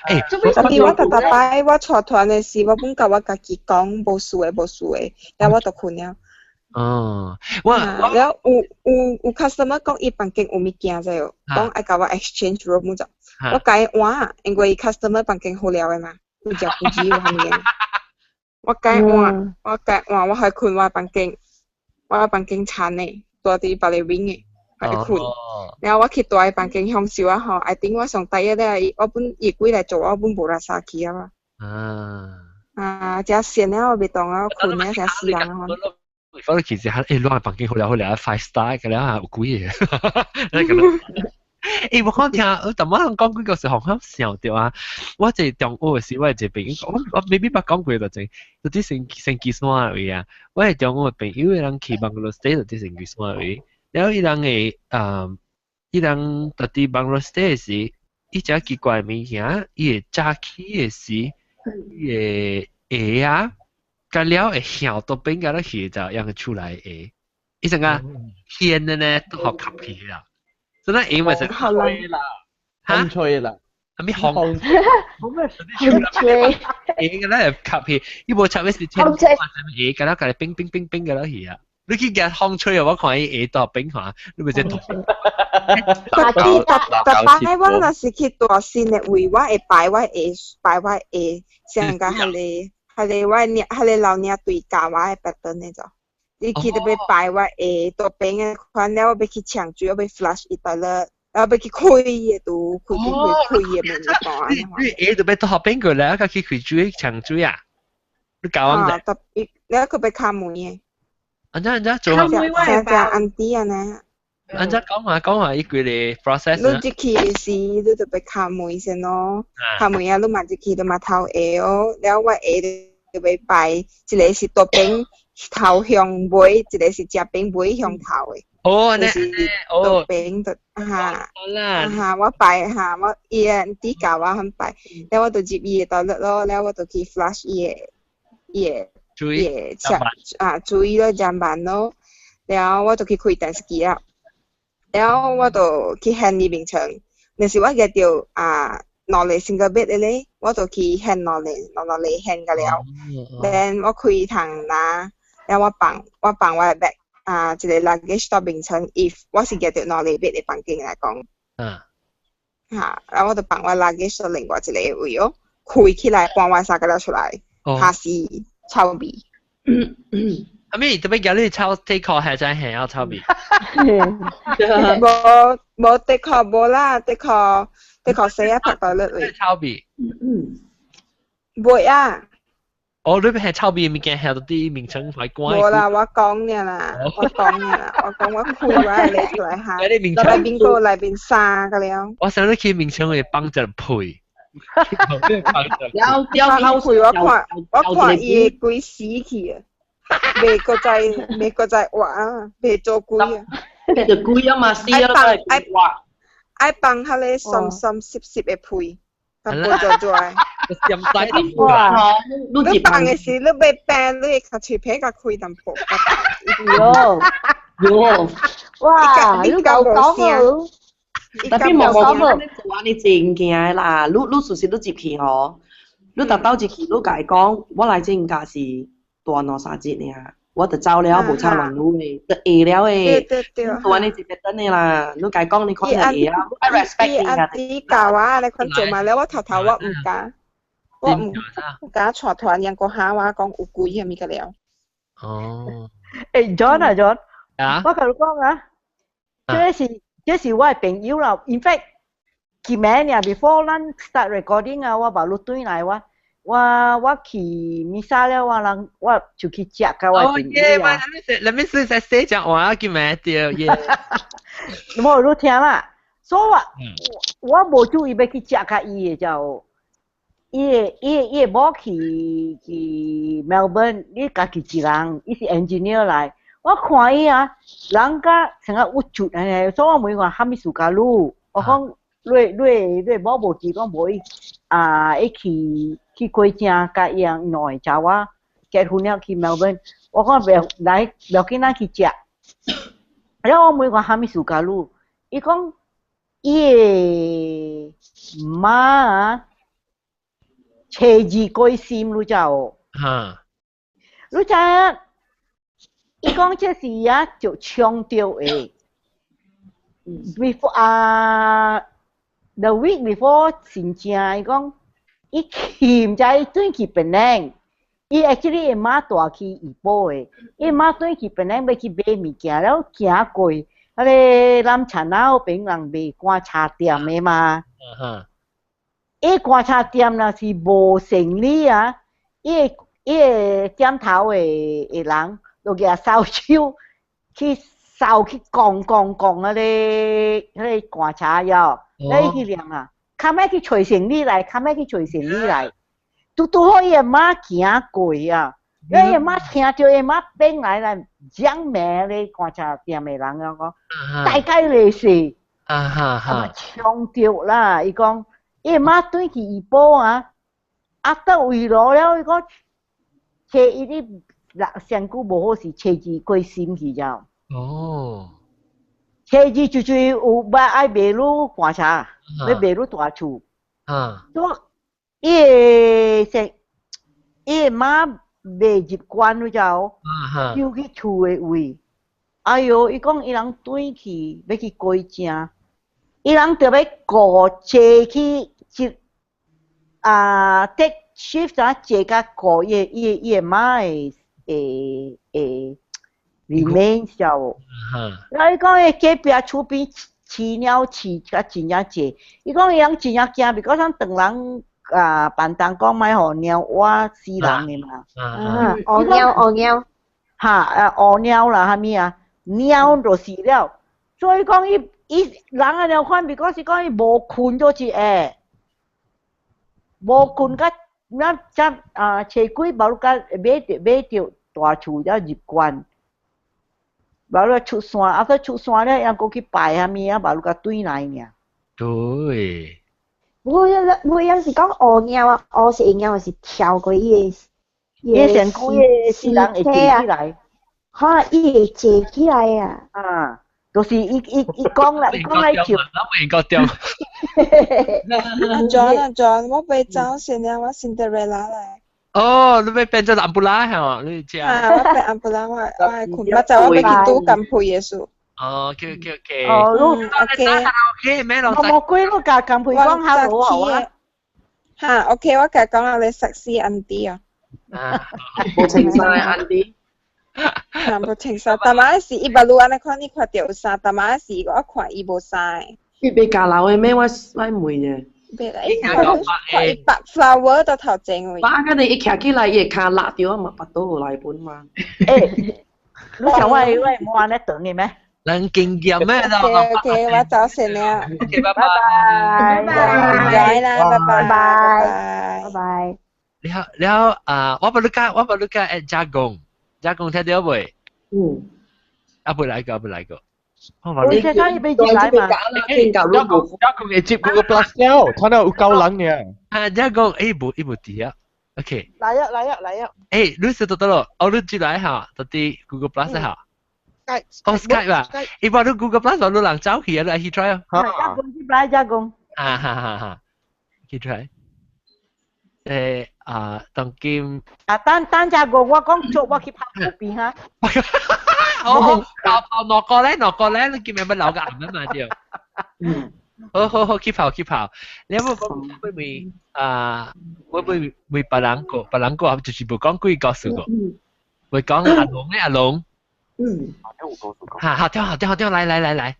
欸，特別我逐逐擺我帶團的時，我本共我家己講無事的，無事的，了我就睏了。哦，我了有 customer 講伊房間有物件知哦，講愛共我 exchange room 就。我共伊換，因為 customer 房間好料的嘛，有食不止有啥物件。我共伊換，我共伊換，我予伊睏我房間，我房間殘的，蹛佇別个 wing 的，予伊睏。然後我去蹛伊房間享受啊吼，I think 我上第一咧，我本伊過來做，我本無垃圾去啊嘛。啊，食閒了我袂當啊，睏了成死人啊！反正其實係，欸，我房間好了好了，five star 嘅了，有鬼嘅。欸，我講聽，我淡仔人講幾個時候，我想到啊，我一中學嘅時，我一個朋友，我 maybe 捌講過就真，就佇仙居山位啊，我係中學朋友，人去 bungalow stay 就佇仙居山位，然後伊人會，伊人就佇 bungalow stay 時，伊只奇怪物件，伊會早起嘅時，伊會鞋啊，甲了會向倒邊甲咧去就讓佢出來鞋，伊成個掀的呢都好吸起啦。真係因為是吹啦，風吹啦，係咪風？風吹。鞋個咧吸起，伊無插嘅是天，鞋甲了甲你冰冰冰冰個落去啊！你去夾風吹啊！我看伊鞋到冰看，你咪只痛。特別特特擺我若是去蹛新的位，我會擺我鞋，擺我鞋，上個彼個我領，彼個老領隊教我的 pattern 的就。你去特別擺我鞋倒邊的款了，我欲去搶水，我欲 flush 伊 toilet，然後欲去開伊的櫥，開開開伊的門你鞋就欲倒邊過來，佮去開水搶水啊？你教我者？特別，你閣欲敲門的。按怎按怎做？敲門我會安迪按呢。按怎講話講話伊規个 process。你入去的時，你就欲敲門先咯，敲門啊，你嘛入去，你嘛頭鞋哦，了我鞋就欲擺，一個是倒邊。頭向尾，一個是正邊尾向頭的。哦，就是倒邊就哈，哈，我擺哈，我伊個底教我很擺，了我就入伊的 toilet 咯，了我就去 flush 伊的伊的伊的牆啊，水咯，砧板咯，了我就去開電視機了，了我就去掀伊眠床，但是我舉著啊。兩个 single bed 的咧，我就去掀兩个，兩個掀個了。then 我開窗拿，了我放我的 bag 啊，一個 luggage 到眠床，if 我是舉著兩個 bed 的房間來講。哈，然後我就放我 luggage 到另外一個位哦，開起來搬我衫個了出來，下是臭味。阿咪特別叫你臭底褲還真係要臭味。無無底褲無啦，底褲底褲洗啊拍到落位。臭味。袂啊。哦，你係臭味物件，係到啲名稱快關。無啦，我講爾啦，我講爾啦，我講我開我嚟出來下，內邊個內邊衫個了。我想你去名稱會幫一配。了了配我看伊規死去啊！袂閣再袂閣再活啊，袂做鬼啊！就鬼啊嘛，死啊愛愛放彼个酸酸澀澀的屁，較無做做的。哇！你放的時，你欲病，你會較喙皮較開淡薄。喲喲，哇！你夠講喎，特別無無見做安尼正經的啦，你事實你入去吼，你逐兜入去，你共伊講，我來這間是蹛兩三日爾，我就走了，無吵亂你的，就會了的。對對對。做按呢一個等的啦，你共伊講，你可能會啊，愛 respect 伊伊啊。伊教我，你看做嘛了，我頭頭我毋敢，我毋敢帶團人個下我講有鬼係咪個了？哦。欸，John 啊 John，啊，我共你講啊，這是我的朋友啦。In fact，今暝爾 before 咱 start recording 啊，我把你轉來我我去彌撒了，我人我就去食佮我的朋友啊。你咪是在說講話，今暝對耶。無你聽啦，所以我無注意欲去食佮伊的就，伊的某去 Melbourne，伊家己一人，伊是 engineer 來。我看伊啊，人甲成個鬱卒按呢，所以我問伊講啥物事共你？我講你某無記講無伊啊，伊去過正佮伊人兩个查某結婚了去 Melbourne，我講袂來袂要緊咱去食。然後我問伊講啥物事共你？伊講伊的媽啊，初二過身，你知無？哈。你知影？伊講這是啊，就衝著的。Before 啊，the week before 真正，伊講伊去毋知伊轉去檳城，伊 actually 伊媽帶去怡保的，伊媽轉去檳城欲去買物件，了行過彼个南田仔彼邊人賣乾茶店的嘛。伊乾茶店若是無生理啊，伊个店頭的人就舉掃帚去掃去摃摃摃彼个乾茶藥，你去念啊，較尾去揣生理來，較尾去揣生理來，拄拄好伊的媽行過啊，伊的媽聽著伊媽變來來講罵咧乾茶店的人啊講，大概類似，啊衝著啦，伊講伊的媽轉去怡保啊，啊到圍爐了，伊講初一日身軀無好勢，初二過身去了。哦。初二就是有欲愛賣愈乾茶，欲賣愈大厝。所以伊的說，伊的媽袂入關你知無？丟去厝的位。哎喲，伊講伊人轉去欲去歸正，伊人著欲顧坐去一啊，take shift 啊，坐甲顧伊的媽的 remains 知無？然後伊講伊隔壁厝邊飼貓飼甲真正濟，伊講伊人真正驚，because 咱唐人啊，辦東講莫予貓倚死人的嘛。啊，烏貓烏貓。哈啊，烏貓啦，啥物啊？貓就死了。所以講伊伊人按呢款，because 是講伊無睏做一下，無睏甲咱才啊初幾無甲買著大厝才入關。無你出山，啊，閣出山了，猶閣去拜啥物啊，無你閣轉來爾。對。無無有時講烏貓啊，烏色貓是跳過伊的，伊身軀的死人會坐起來。哈，伊會坐起來啊！啊，就是伊講啦，伊講來笑。我應該掉。阿 John 阿 John，我欲走先了，我 Cinderella 來。哦，你欲變做安布拉係嘛？你知啊？我變安布拉，我愛睏，我就我欲去拄甘配耶穌。哦，OK OK OK。哦，你 OK OK 咩咯？我無鬼，你共甘配講 hello 啊！哈，OK，我共講啊，你 sexy auntie 啊。啊，無穿衫的 auntie。哈，無穿衫，逐擺是伊目路按呢款，你看著有衫，逐擺是我看伊無衫的。伊袂咬老的咩？我問者。袂啦，伊看伊白 flower 到頭前位。白個你一徛起來，伊會跤落著啊嘛，腹肚有來本嘛。欸，你想我我會按呢長的咩？人經驗咩？ OK OK，我走先了。 OK，拜拜。拜拜。拜啦，拜拜拜拜拜。你好，你好啊！我欲你共，我欲你共 add 加工，加工聽著未？嗯。啊，未來過，未來過。我先生伊欲入來嘛？加工加工會接 Google Plus 了，睇到有夠人呢。啊，加工，欸，無，伊無佇啊。OK。來啊來啊來啊！欸，你是到倒咯？哦，你進來哈，到佇 Google Plus 哈。哦 Skype 啊，伊話你 Google Plus 話你人走去啊，你去 try 啊。加工去來加工。啊哈哈哈，去 try。啊，當今啊，等等只個我講做我去跑步邊哈。好，跑跑落個咧，落個咧，你叫咩乜扭個暗啊嘛對。好好好，去跑去跑。你有冇講會會啊？會會會別人個別人個，就是無講幾個故事個。會講阿龍咧，阿龍。嗯。嚇！好跳好跳好跳，來來來來。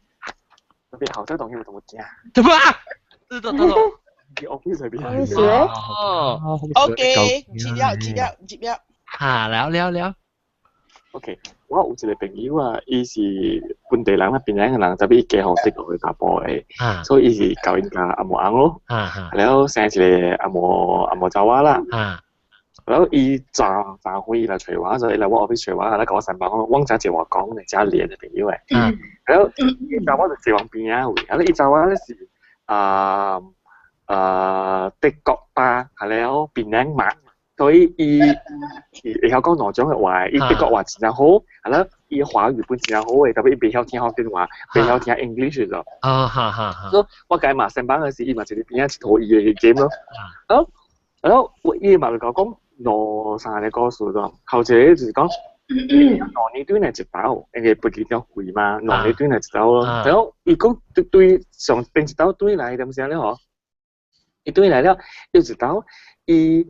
特別後生當然會同我講。做乜啊？對對對。 office 裏邊。哦。 OK，接了接了接了。嚇！了了了。 OK，我有一個朋友啊，伊是本地人啊，檳城的人，特別伊嫁予德國的查埔的，所以伊是交𪜶家阿毛翁咯。了生一個阿毛阿毛查某啦。然後伊昨昨昏伊來揣我，所以伊來我 office 揣我，來共我三班講，我知一話講的，真連的朋友的。然後伊查某就坐往邊仔位，啊，伊查某咧是啊啊德國爸，係了檳城媽。所以伊會曉講兩種的話，伊德國話真正好，係啦，伊華語本真正好的，特別伊袂曉聽福建話，袂曉聽 English 就。啊哈哈哈！所以我共伊嘛上班的時，伊嘛坐佇邊仔𨑨迌伊的 game 咯。然後，然後我伊嘛就共我講兩三個故事咯，頭一個就是講2年對來一道，因為飛機場貴嘛，兩年對來一道咯。然後伊講對對上邊一道對來點啥咧嗬？伊對來了，又一道伊。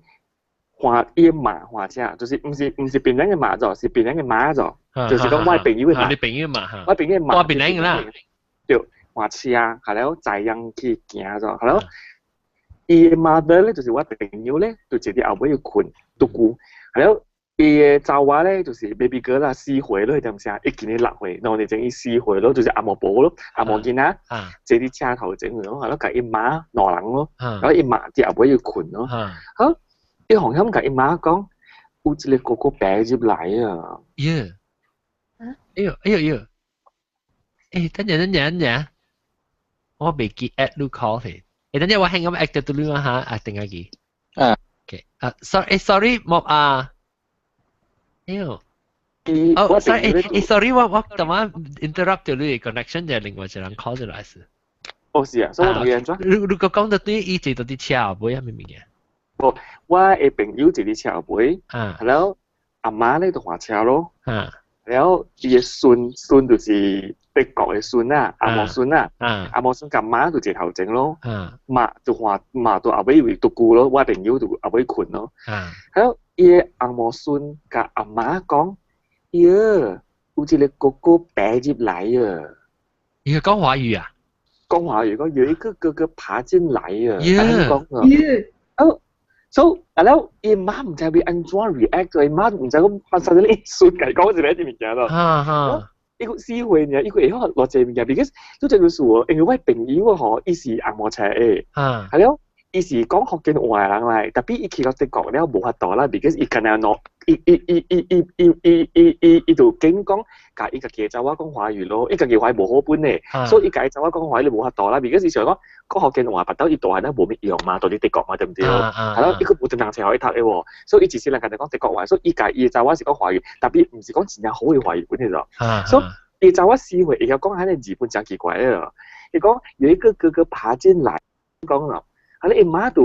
換伊媽換車，就是毋是毋是檳城的媽咗，是檳城的媽咗，就是講我朋友的媽。你朋友嘛？我朋友媽。我檳城啦。對，換車，係了載人去行咗，係了。伊的 mother 咧，就是我朋友咧，就坐佇後尾又睏獨孤，係了。伊的查某咧，就是 baby girl 啦，4歲咯，點聲？伊今年6歲，2年前伊四歲咯，就是阿毛婆咯，阿毛囡仔，坐佇車頭前咯，係咯，共伊媽兩人咯，然後伊媽佇後尾又睏咯，好。伊紅險共伊媽講，有一個哥哥爬入來啊！耶！哎呦哎呦哎呦！欸，等陣等陣等陣，我未記 add 你 call 佢。欸，等陣我輕咁 add 到你啊嚇，啊定下記。啊。 OK，啊，sorry，sorry，冇啊。哎呦。哦，sorry，欸，sorry，我頭先 interrupt 到你 connection 就另外一個人 call 入來是。哦是啊，所以我同伊按怎？如果講到對伊坐到佇車後尾啊，咩物件？無，我的朋友坐佇車後尾，然後阿媽咧就換車咯，然後伊的孫孫就是德國的孫啊，阿毛孫啊，阿毛孫共媽就坐頭前咯，媽就換媽就後尾位獨孤咯，我朋友就後尾睏咯，然後伊的阿毛孫共阿媽講，喲，有一個哥哥爬入來啊！伊講華語啊？講華語，講有一個哥哥爬進來啊！講啊，哦。So，啊了，伊媽毋知欲按怎 react，伊媽毋知講發生啥物孫共伊講一个物件咯。哈哈。伊個4歲爾，伊個會曉偌濟物件，because 做這個事哦，因為我朋友吼，伊是紅毛車的，係了，伊是講福建話的人來，特別伊去到德國了無法度啦，because 伊干焦喏，伊伊伊伊伊伊伊伊伊伊就緊講，共伊家己的查某講華語咯，伊家己華語無好本的，所以伊共伊查某講華語無法度啦，because 伊想講講福建話，腹肚伊大漢了無物用嘛，佇德國嘛，對毋對？係咯，伊閣無唐冊予伊讀的喎，所以伊一世人干焦講德國話，所以伊共伊的查某是講華語，特別毋是講真正好的華語本的咯。所以伊查某4歲會曉講彼个字本誠奇怪的咯。伊講有一個哥哥爬進來，講咯，啊你伊媽就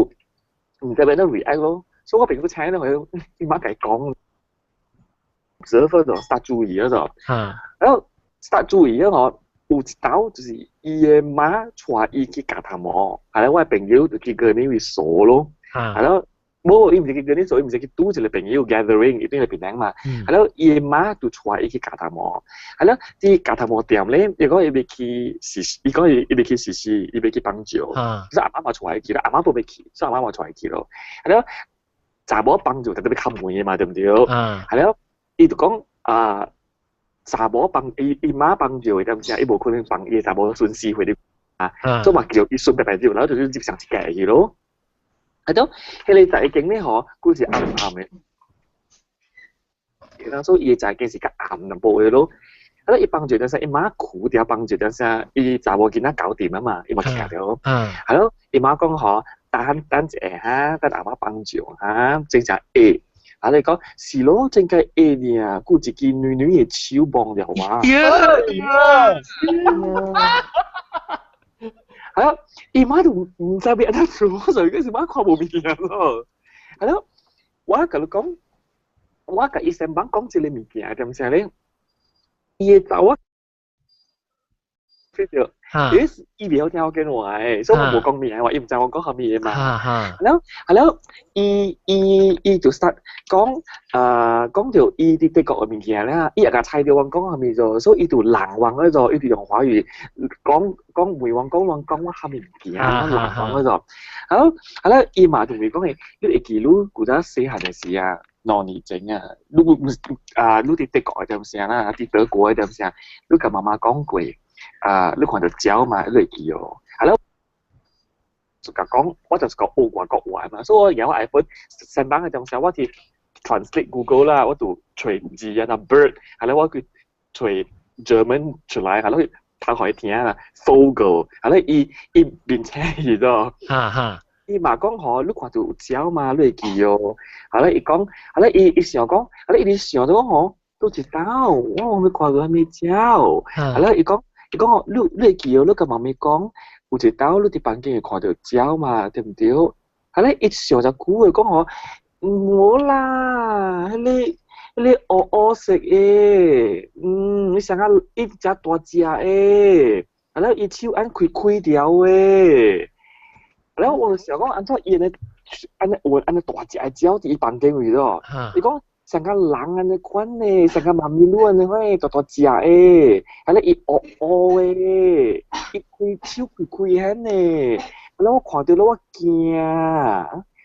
毋知欲按怎 react 咯，所以我朋友請咧，佢伊媽共伊講，折分就 start 注意了就，然後 start 注意了吼，有一道就是伊的媽帶伊去鉸頭毛，啊咧我的朋友就去過呢位鎖咯，啊了無伊毋是去過呢鎖，伊毋是去拄一個朋友 gathering，伊對來檳城嘛，啊了伊的媽就帶伊去鉸頭毛，啊了佇鉸頭毛店咧，伊講伊欲去試，伊講伊伊欲去試試，伊欲去幫助，所以阿媽嘛帶伊去啦，阿媽無欲去，所以阿媽嘛帶伊去咯，啊了查某幫助就特別較慢的嘛，對毋對？係了，伊就講啊，查某幫伊伊媽幫助的，點聲伊無可能幫伊的查某孫4歲的啊，所以嘛叫伊孫白白入，然後就入上一屆去咯。係咯，彼个在間咧吼，佫是暗暗的，然後伊的在間是較暗淡薄的咯。啊，伊幫助陣時，伊媽哭佇遐幫助陣時，伊查某囡仔搞掂啊嘛，伊嘛徛著。係咯，伊媽講吼，等等一下哈，等阿媽幫助哈，真正會。啊你講是咯，正解會爾，顧一支女女的手望著我。係啊，伊媽就毋知欲按怎做，所以嗰時我看無物件咯。係咯，我共你講，我共伊先幫講一个物件，點聲咧？伊會走啊，對著，伊伊袂曉聽我講話的，所以我無講名話，伊毋知我講啥物的嘛。然後係咯，伊伊伊就 start 講啊講著伊佇德國的物件啦，伊也共猜著我講啥物做，所以伊就人話嗰做，伊就用華語講講問我講我講我啥物物件，人話嗰做。好，係咯，伊嘛就會講的，你會記你古早細漢的時啊。2年前啊，你毋啊，你佇德國的點聲啦，佇德國的點聲，你共媽媽講過，啊，你看著鳥嘛，你會記哦。係咯，就共講，我就是講學外國話嘛，所以我用 iPhone 上班的點聲，我去 translate Google 啦，我就揣字啊，那 bird，係咯，我去揣 German 出來，係咯，讀予伊聽啦，Vogel，係咯，伊伊面青去咗。哈哈。伊嘛講吼，你看著有鳥嘛，你會記哦。後來伊講，後來伊伊想講，後來伊想著講吼，佗一道，我欲看著啥物鳥。後來伊講，伊講吼，你你會記哦，你共媽咪講，有一道你佇房間會看著鳥嘛，對毋對？後來伊想一久的講吼，無啦，彼个彼个烏烏色的，嗯，伊啥個伊誠大隻的，後來伊手按開開條的。然後我就想講，按怎伊按呢按呢有按呢大隻的鳥佇伊房間位咯？伊講像個人按呢款呢，像個媽咪鷺按呢款大大隻的，啊咧伊烏烏的，伊開手開開彼呢，然後我看著了我驚。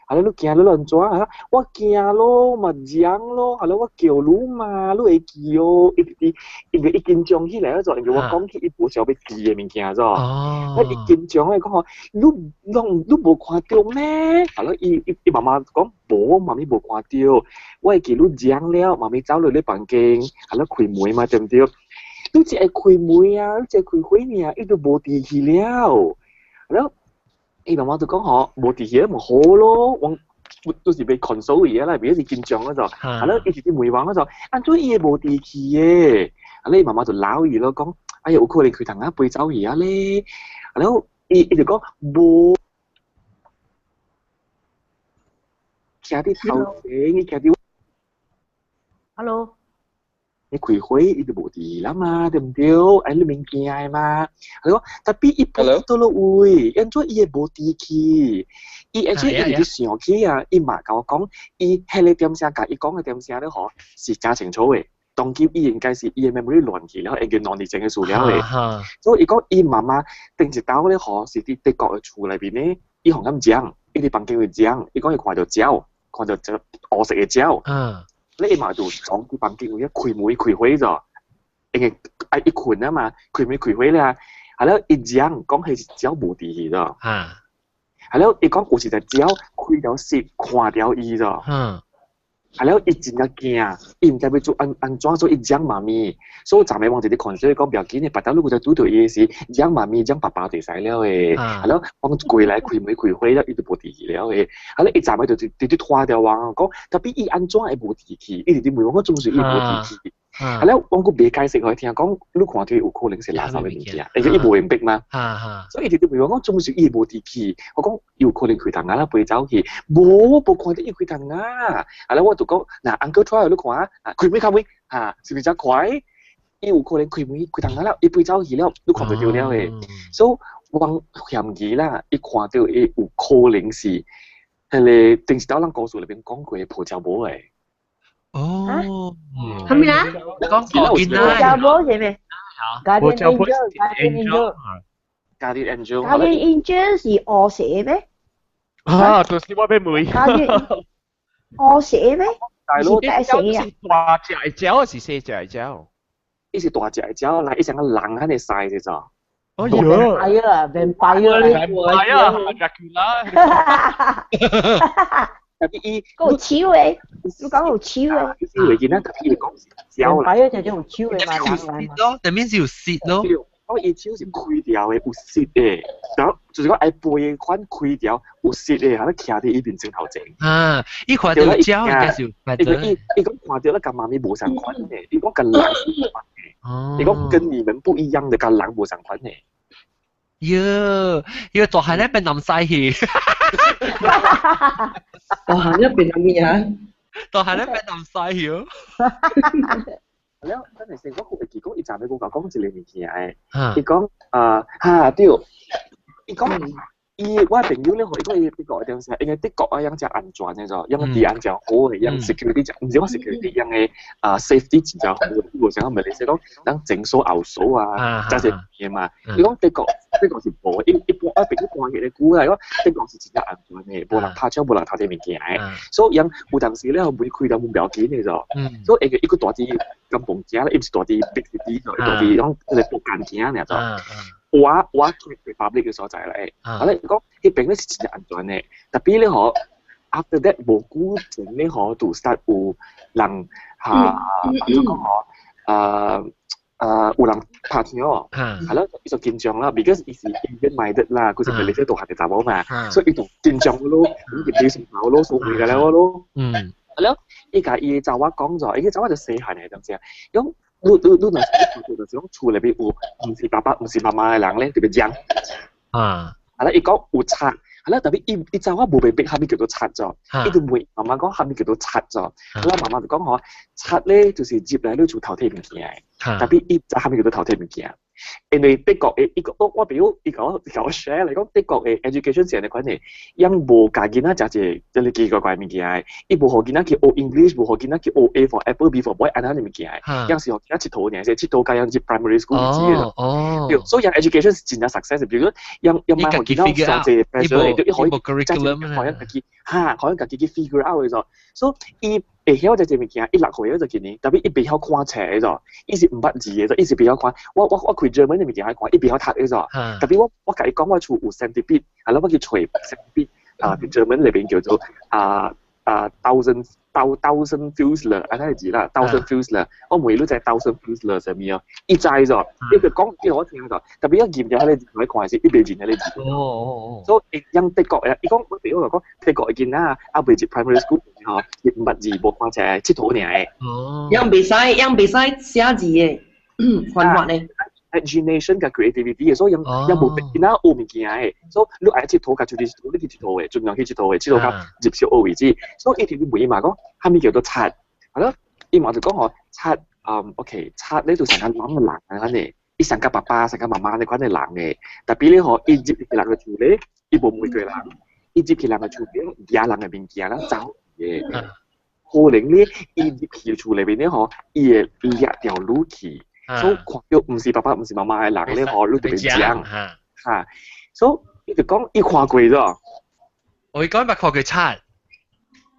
啊！你驚你按怎啊？我驚咯，嘛驚咯，啊！我叫你嘛，你會記哦。伊伊因為伊緊張起來咗，因為我講起伊無想欲記的物件咗。哦。伊緊張咧講吼，你攏你無看著咩？啊！伊伊伊媽媽講無，媽咪無看著。我會記你講了，媽咪走入你房間，啊！你開門嘛，對毋對？你只會開門啊，你只會開火爾，伊就無佇去了。了。伊媽媽就講吼，無佇去咪好咯，我都是欲 console 伊啦，袂是緊張嗰種。啊，咧伊直直問我嗰種，按怎伊會無佇去的？啊，咧伊媽媽就鬧伊咯，講，哎呀，有可能開窗仔飛走去啊咧。啊，了伊伊就講無，徛佇頭前，伊徛佇。 Hello。你開火，伊就無佇啦嘛，對毋對？哎，你免驚的嘛。佢講，tapi 伊飛佗落位，按怎伊會無佇去？伊而且伊直想起啊，伊嘛共我講，伊彼个點聲共伊講的點聲咧吼，是誠清楚的。當今伊應該是伊的 memory 亂去了，已經2年前的事了的。所以伊講伊媽媽頂一道咧吼，是佇德國的厝內面咧，伊予𪜶講，伊佇房間位講，伊講伊看著鳥，看著隻烏色的鳥。你伊嘛就從佇房間位開門開火咗，因為愛伊睏啊嘛，開門開火咧，啊了伊講講彼隻鳥無佇去咗，啊了伊講有一隻鳥開條隙看著伊咗，啊了伊真正驚，伊毋知欲做按按怎做，伊講媽咪，所以昨暝我一直看書講不要緊的，別兜你閣再拄著伊的時，講媽咪講爸爸就會使了的，啊了我過來開門開火了，伊就無佇去了的，啊了伊昨暝就直直拖著我講，tapi 伊按怎會無佇去？伊直直問我，總是伊無佇去。啊了，我閣袂解釋予伊聽，講你看著有可能是垃圾的物件，因為伊無明白嘛。所以伊直直問我講，總是伊無佇去？我講有可能開窗仔啦，飛走去。無，我無看著伊開窗仔。啊了，我就講，若 uncle 出來你看啊，開門開門，啊，是毋是誠快？伊有可能開門開窗仔了，伊飛走去了，你看袂著了的。所以我嫌疑啦，伊看著伊有可能是彼个頂一道咱故事內面講過的抱鳥母的。哦，係咪啦？講過見啦。查某是咩？Guardian Angel，Guardian Angel，Guardian Angel。 Guardian Angel 是烏色咩？啊，就是我欲問。 Guardian 烏色咩？大佬，是白色啊？大隻的鳥還是細隻的鳥？伊是大隻的鳥，來伊像個人按呢 size 咋？哎喲！哎呀，vampire ，vampire，Dracula。 tapi 伊有手的，你講有手的。伊會見咱特別講是鳥啦。 vampire 就種有手的嘛，人來嘛。咯，that means 有舌咯。講伊手是開掉的，有蝕的，然後就是講愛背的款開掉，有蝕的，係咧徛佇伊面前頭前。啊，伊看到鳥應該是有因為伊講看到咧，佮媽咪無相款的，伊講佮人是無款的，伊講跟你們不一樣的，佮人無相款的。喲，喲，大漢咧變南西去。大漢咧變咩啊？大漢咧變南西去。了，真係成我會記講，伊昨暝我講一個物件的，伊講啊哈對，伊講伊我朋友咧，伊講伊德國的東西，因為德國啊，樣誠安全的咗，樣治安誠好的，樣 security 誠，毋是講 security，樣的啊 safety 真正好的，無像馬來西亞講，人前鎖後鎖啊，這些物嘛。伊講德國，德國是無，一一般我朋友搬去咧久來講，德國是真正安全的，無人拍槍，無人偷摕物件的，所以樣有當時咧，門開了門不要緊的咗，所以伊閣蹛佇甘榜行咧，伊毋是蹛佇 big city 咗，伊蹛佇講迄個福建行爾咗。我去 public 嘅所在咧，啊咧講彼邊咧是真正安全的，tapi 咧嗬，after that 無久前咧嗬，就 start 有人嚇，怎講嗬，有人拍槍，係咯，伊就緊張啦，because 伊是 even minded 啦，佢是馬來西亞大漢的查某嘛，所以伊就緊張咯，咁入去上頭咯，所以個了咯，係咯，伊共伊查某講咗，伊個查某就細漢的，知唔知啊？講你若是就是講厝內面有毋是爸爸毋是媽媽的人咧，特別講。啊咧，伊講有賊，啊咧 tapi 伊伊查某無明白啥物叫做賊咗，伊就問媽媽講啥物叫做賊咗，啊咧媽媽就講嗬，賊咧就是入來你厝偷摕物件的，tapi 伊知啥物叫做偷摕物件。因為德國的伊個我朋友伊共我 share 來講，德國的 education 是按呢款的，𪜶無共囡仔食一個這個奇怪怪物件的，伊無予囡仔去學 English，無予囡仔去學 A for apple、B for boy 按呢物件的，𪜶是予囡仔𨑨迌爾，是𨑨迌共𪜶入 primary school 為止的。對，所以𪜶 education 是真正 success。比如講，𪜶𪜶莫予囡仔上濟 pressure，對，伊可以可以家己哈，可以家己去 figure out 的咗。所以伊會曉這個物件，伊6歲就今年，tapi 伊袂曉看冊的咗，伊是毋捌字的咗，伊是袂曉看。我開 German 的物件愛看，伊袂曉讀的咗。tapi 我共伊講，我厝有 centipede，係咯，我去揣 centipede，啊，German 裏邊叫做啊 Tausendfüßler，按呢字啦，Tausendfüßler。我問你知 Tausendfüßler 啥物啊？伊知咗，伊就講叫我聽咗，tapi 一認著彼個字來看時，伊袂認彼個字。所以𪜶德國的，伊講我朋友就講德國的囡仔啊，未入 primary school 吼，伊毋捌字，無看冊，𨑨迌爾的。𪜶袂使寫字的，犯法的。 Imagination 佮 creativity 的，所以𪜶無逼囡仔學物件的，所以你愛𨑨迌共出去𨑨迌，你去𨑨迌的，盡量去𨑨迌的，𨑨迌到入小學為止。所以伊就問伊媽講，啥物叫做賊？係咯，伊媽就講吼，賊，OK，賊咧就成個人的人按呢，伊上個爸爸、上個媽媽呢款的人的，tapi 咧吼，伊入去人的厝咧，伊無問過人，伊入去人的厝邊，掠人的物件啦走的。可能咧，伊入去厝內面咧吼，伊會掠著你去。所以看到毋是爸爸毋是媽媽的人咧，吼，你特別講哈，所以伊就講伊看過咗。我伊講捌看過賊。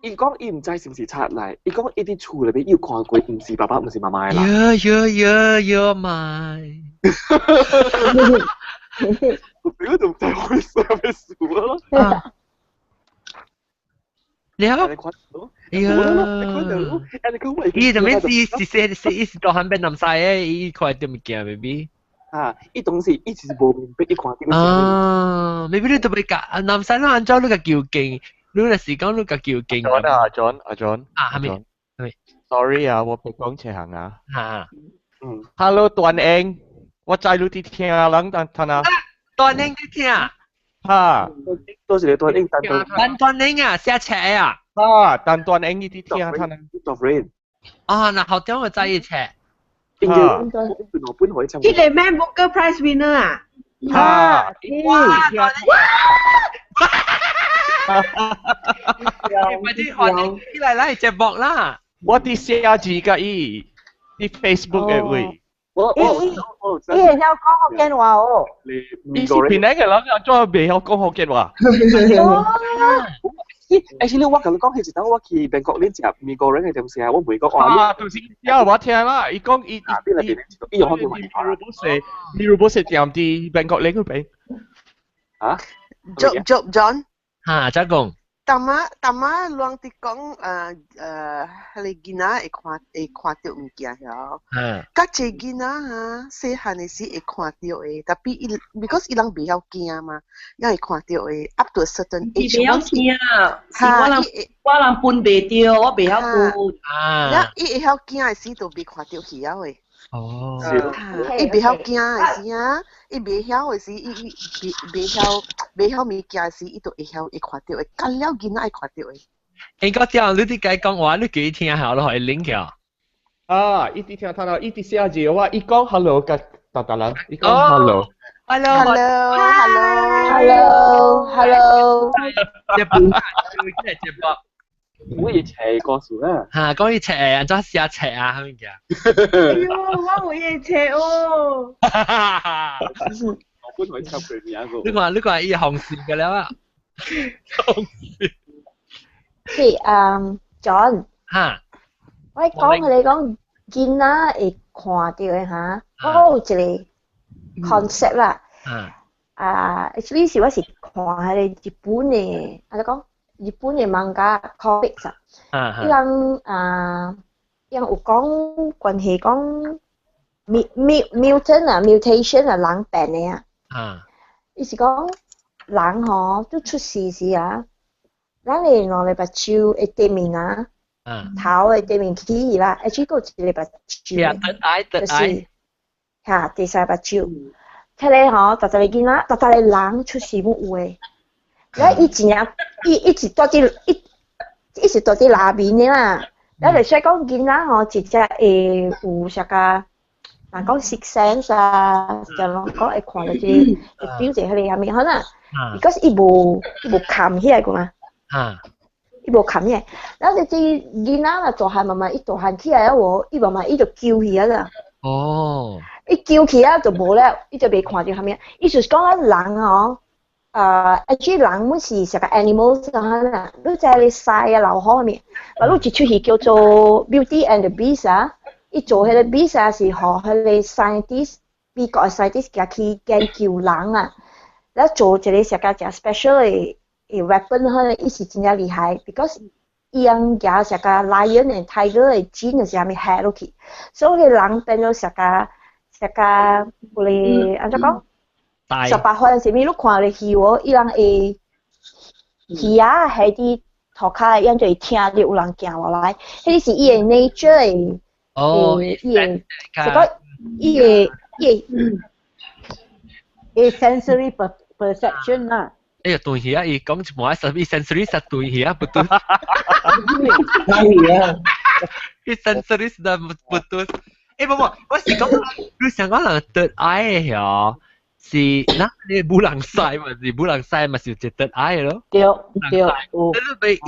伊講伊毋知是毋是賊來，伊講伊佇厝內面伊有看過毋是爸爸毋是媽媽的人。喲喲喲喲媽！我朋友就毋知會啥物事咯。了，哎呀，伊就免是是是是伊是大漢變南西的，伊看著物件，maybe。啊，伊當時伊就是無明白，伊看著。啊，maybe 你特別共南西，你按怎你共求經，你若是講你共求經。 John 啊，John 阿 John。啊，係咪？係咪？Sorry 啊，我別講這行啊。嚇。嗯。 Hello，段英，我知你佇聽人，等等啊。段英佇聽。哈。多謝你段英，段段段英啊，寫冊啊。啊，但段英你佇聽他呢？啊，那校長會知伊冊。應該本我本可以參。彼個 Man Booker Prize winner 啊！哈！哇！哇！快啲看你來來節目啦！我佇寫字佮伊，佇 Facebook 的位。我我伊伊會曉講福建話哦。伊是檳城的人，怎袂曉講福建話？咦，actually 我共你講，彼一當我去曼谷恁食美國人的東西啊，我問講啊，就是了我聽啦，伊講伊伊伊用福建話。你如果是踮佇曼谷恁嗰邊？啊？Job Job John。哈，怎講？淡仔淡仔攏佇講彼个囡仔會看著物件曉。較濟囡仔哈，細漢的時會看著的，tapi 伊 because 伊人袂曉驚嘛，伊會看著的 up to a certain 伊袂曉驚，是我人分袂著，我袂曉分。了伊會曉驚的時就袂看著去了的。伊袂曉驚的時啊，伊袂曉的時，伊袂曉物件的時，伊就會曉會看著的，干了囡仔會看著的。應該這樣，你啲解講話，你幾聽下咯，可以 link 啊。啊，伊佇聽聽到，伊佇寫字話，伊講 hello 甲達達人，伊講 hello。 Hello hello hello hello。一本真係接駁。我以前故事啦。嚇，講以前按怎寫冊啊，啥物件？哎喲，我有伊冊哦。我本來插佢名個。你看，伊紅線嘅了啊。紅線。是John。嚇。我講佢哋講囡仔會看著的哈，我有一個 concept 啦。啊，actually 是我是看彼个日本的，按怎講？日本的 manga comics 啊，伊人啊，伊人有講關係講 mutant 啊，mutation 啊，人變的啊。伊是講人吼，都出世時啊，咱的兩个目睭的對面啊，頭的對面起啦，而且閣有一个目睭，就是嚇第三目睭。彼个吼，逐逐個囡仔，逐逐個人出世攏有的。了伊真正，伊一直蹛佇伊，伊是蹛佇內面的啦。了就說講囡仔吼，直接會有啥個，人講 six sense 啊，就攏講會看著這個，會表者彼个啥物，可能，because 伊無冚起來過嘛。伊無冚起來，了就這囡仔若大漢慢慢伊大漢起來了無，伊慢慢伊就揪起來啦。伊揪起啊就無了，伊就袂看著啥物。意思是講咱人吼，actually 人阮是啥個 animals 啊啦，你知你獅啊老虎啥物，啊，你一齣戲叫做 Beauty and the Beast 啊，伊做彼个 Beast 啊是予彼个 scientist 美國的 scientist 行去研究人啊，了做一個啥個誠 special 的 weapon 可能伊是真正厲害，because 伊用舉啥個 lion and tiger 的 gene 是啥物下落去，所以人變做啥個啥個有咧按怎講？18歲時物，你看咧戲喎，伊人會魚仔喺佇塗跤，伊就會聽著有人行落來，彼个是伊的 nature 的，伊的，就講伊的 sensory perception 啦。哎呀，對魚啊！伊講一半十伊 sensory 實對魚啊，betul。對啊。伊 sensory 實 betul。欸，無無，我是講，你想講人 third eye 的是，那你無人使嘛？是無人使嘛？是一 third eye 咯。對對。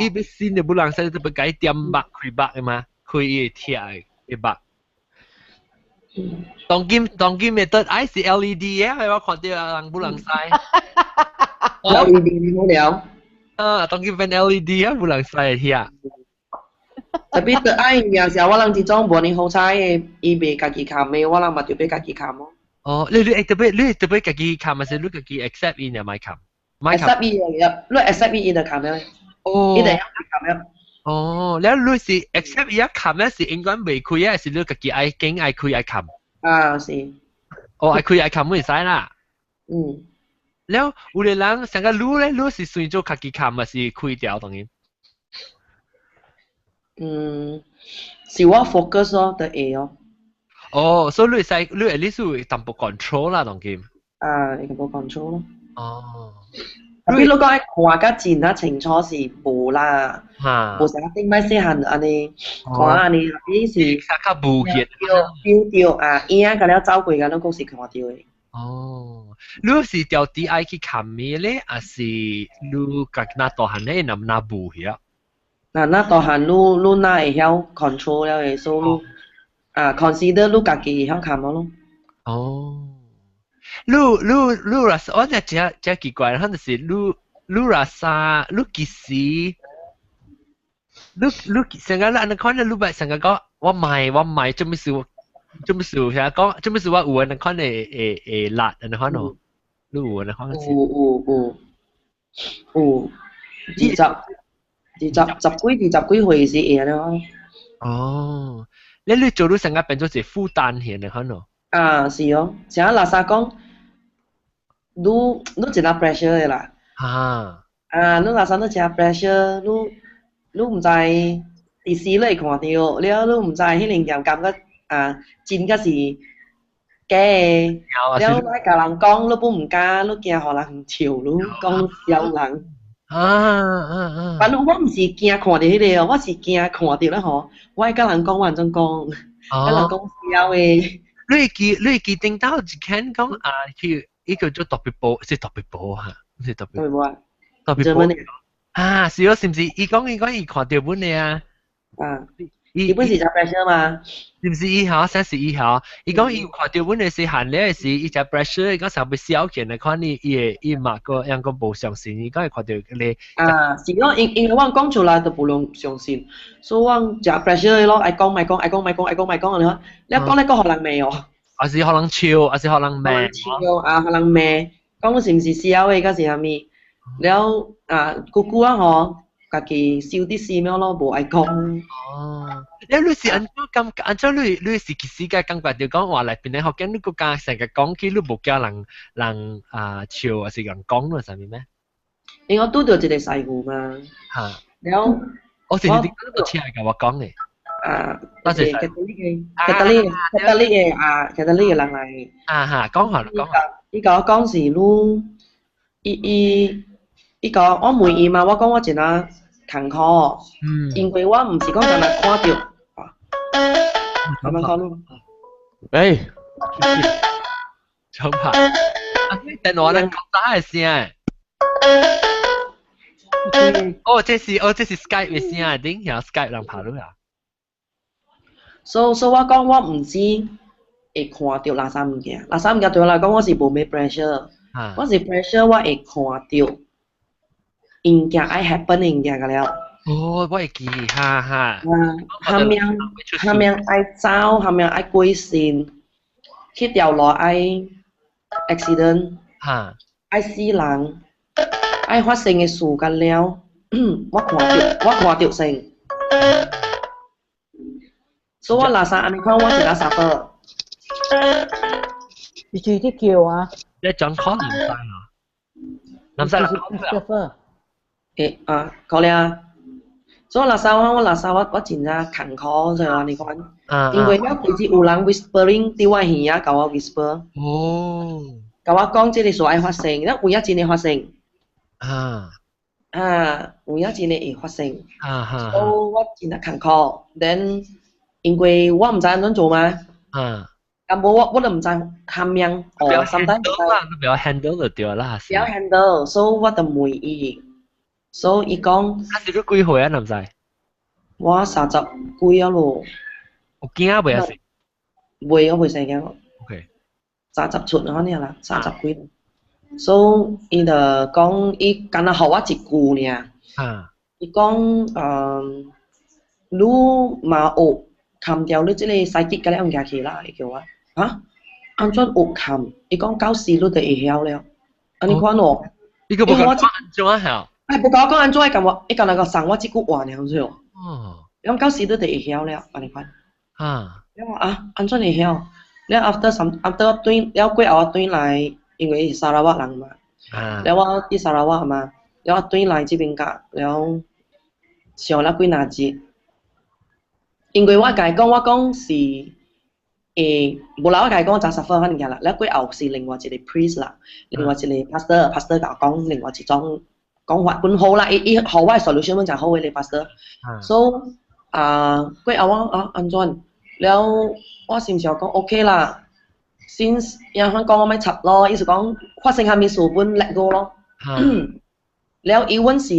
你欲伊欲新的無人使，你欲共伊點目開目的嘛？開伊會疼的目。當今的 third eye 是 LED 的，我看著人無人使。 LED 好了。啊，當今變 LED 啊，無人使會疼。 Tapi third eye 也是我人這種無呢好彩的，伊袂家己冚的，我人嘛著欲家己冚咯。哦，你特別家己冚，還是你家己 accept 伊就莫冚？ accept 伊的，你 accept 伊就冚了。伊就曉冚了。哦，了你是 accept 伊一冚咧，是應該袂開啊，還是你家己愛經愛開愛冚？啊，是。哦，愛開愛冚會使啦。嗯。了有个人像個你咧，你是算做家己冚，還是開掉當然？嗯，是我 focus 咯，就會哦。哦，所以你會使，你 at least 有淡薄 control 啦，當今。啊，會淡薄 control 咯。哦。 Tapi 你講愛看甲真啊清楚是無啦，無像頂擺細漢按呢看按呢，伊是較無見。丟丟啊，影甲了走過，甲攏閣是看著的。哦，你是調啲愛去看咩咧，還是你家若大漢咧，若若無去啊？若若大漢，你若會曉 control 了的，所以你啊 consider 你家己會曉看咯。哦，你若是我真真真奇怪，可能是你若啥，你幾時？你成日按呢看咧，你捌成日講我買做咩事？做咩事？成日講做咩事？我有按呢款的會辣按呢款哦，你有按呢款？有有有有，二十。20十幾、20幾歲時會了。哦，你做到成個變做一負擔型的可能。啊，是哦，像垃圾講，你真係 pressure 的啦。啊。啊，你垃圾你真 pressure，你毋知第時你會看到，了你毋知彼個件感覺啊真抑是假的，了你共人講，你本毋敢，你驚予人笑你，講笑人。啊啊啊！反正我毋是驚看著彼個哦，我是驚看著了吼，我愛佮人講，我按怎講？佮人講笑的。你會記頂到一間講啊，佢伊叫做特別報，是特別報哈，毋是特別報啊。特別報啊，是哦，是毋是？伊講伊看著阮的啊。啊，伊本是食 pressure 嘛？是毋是伊吼？啥是伊吼？伊講伊有看著阮的時漢了的時，伊食 pressure，伊講啥欲消遣的看你，伊會伊嘛個樣個無相信，伊講伊看著你。啊，是咯，因為我講出來就無人相信，所以我食 pressure 的咯，愛講莫講，愛講莫講，愛講莫講，你看，你講咧閣予人罵哦。還是予人笑，還是予人罵。笑啊，予人罵，講你是毋是痟的，抑是啥物？了啊，久久啊吼，家己收佇心了咯，無愛講。哦，你是按怎感覺？按怎你是其實個感覺就講話來邊個福建，你閣敢成日講起，你無驚人啊笑，還是人講你啥物咩？因為我拄著一個師傅嘛。嚇！了，我是你拄車來共我講的。啊，多謝。 Catholic 的啊，Catholic 的人來。啊哈，講下講下。伊共我講是你，伊講我問伊嘛，我講我真啊艱苦，因為我毋是講干焦看著，咁樣講咯。誒，長拍，啊，電話人講啥的聲？哦，這是 Skype 的聲，頂下 Skype 人拍你啊。所以我講我毋止會看著垃圾物件，垃圾物件對我來講我是無咩 pressure，我是 pressure 我會看著物件愛 happen 的物件個了。哦，我會記，哈哈。啊，下面愛走，下面愛過身，彼條路愛 accident，愛死人，愛發生的事甲了，我看著先。所以我垃圾按呢款，我是咧 suffer。你住啲叫啊？你轉 call 唔使啊？唔使啦。誒啊，可能啊。所以垃圾我垃圾我真正艱苦，所以按呢款。因為我規日有人 whispering 佇我耳仔，共我 whisper。哦。共我講這个事愛發生，了有影真會發生。啊。啊，有影真的會發生。啊哈。所以我真正艱苦，then 因為我毋知按怎做嘛。啊。咁無我都毋知含命哦，sometimes 你不要 handle 就對啦。不要 handle，所以我就問伊，所以伊講。啊是你幾歲啊？毋知。我30幾啊咯。有囝未啊？是？未，我未生囝。 OK。 30出可能啦，30幾。所以伊就講，伊干焦予我一句爾。啊。伊講，你嘛學砍掉你這个psychic 甲了物件去啦，伊叫我。啊？按怎學砍？伊講到時你就會曉了。按呢款哦。你閣無講按怎曉？哎，無共我講按怎，伊共我，伊干焦個送我這句話爾，是哦。哦。伊講到時你就會曉了，按呢款。啊。了啊，按怎會曉？了 after some after 我轉了過後我轉來，因為伊是沙拉越人嘛。啊。了我佇沙拉越嘛，了我轉來這邊教，了上了幾若日。因為我共伊講，我講是，無啦，我共伊講我真 suffer 彼物件啦。了過後是另外一個 priest 啦，另外一個 pastor，pastor 共我講另外一種講法本好啦，伊予我的 solution 本誠好的 pastor。So 啊，過後我啊按怎？了我心想講 OK 啦，since 伊番講我莫插咯，意思講發生啥物事本 let go 咯。了伊阮是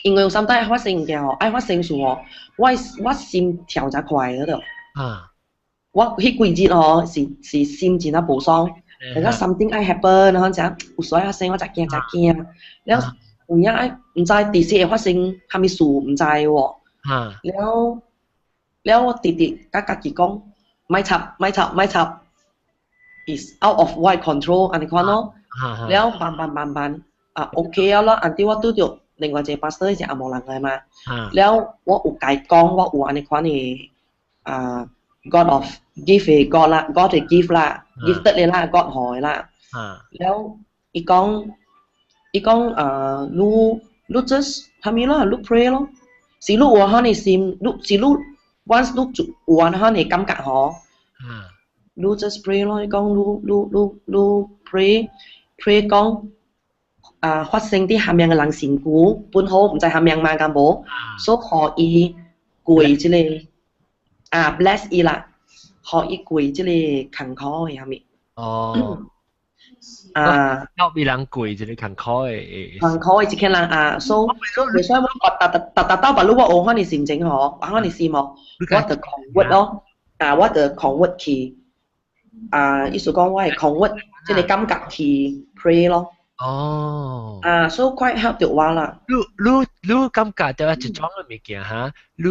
因為有啥物發生物件吼，愛發生事吼，我心跳誠快嗰度。啊。我彼幾日吼是心真啊無爽，感覺 something 愛 happen，然後誠有事發生，我誠驚誠驚。了有影愛毋知佇時會發生啥物事，毋知喎。啊。了了我直直共家己講，莫插莫插莫插，is out of 我 control 按呢款咯。了慢慢慢慢啊 OK 啊啦，按啲我拄著另外一個 pastor 是紅毛人來嘛。了我有共伊講，我有按呢款的啊 God of gift 的 God 啦，God 的 gift 啦，gifted 的啦，God 予的啦。了伊講，伊講啊，你你 just 啥物啦，你 pray 咯。是你有按呢心，你是你 once 你就有按呢感覺吼，你 just pray 咯。伊講你你你你 pray pray 講啊，發生佇啥物的人身軀，本好毋知啥物嘛，敢無？所以予伊過這個啊 bless 伊啦，予伊過這個艱苦的啥物。啊，交俾人過一個艱苦的。艱苦的一個人啊，所以所以我逐逐逐逐到把如我有按呢心情吼，按呢心吼，我就 convert 咯，啊，我就 convert 去，啊，意思講我會 convert 這個感覺去 pray 咯。啊，所以 quite help 到我啦。你你你感覺到一種的物件哈？你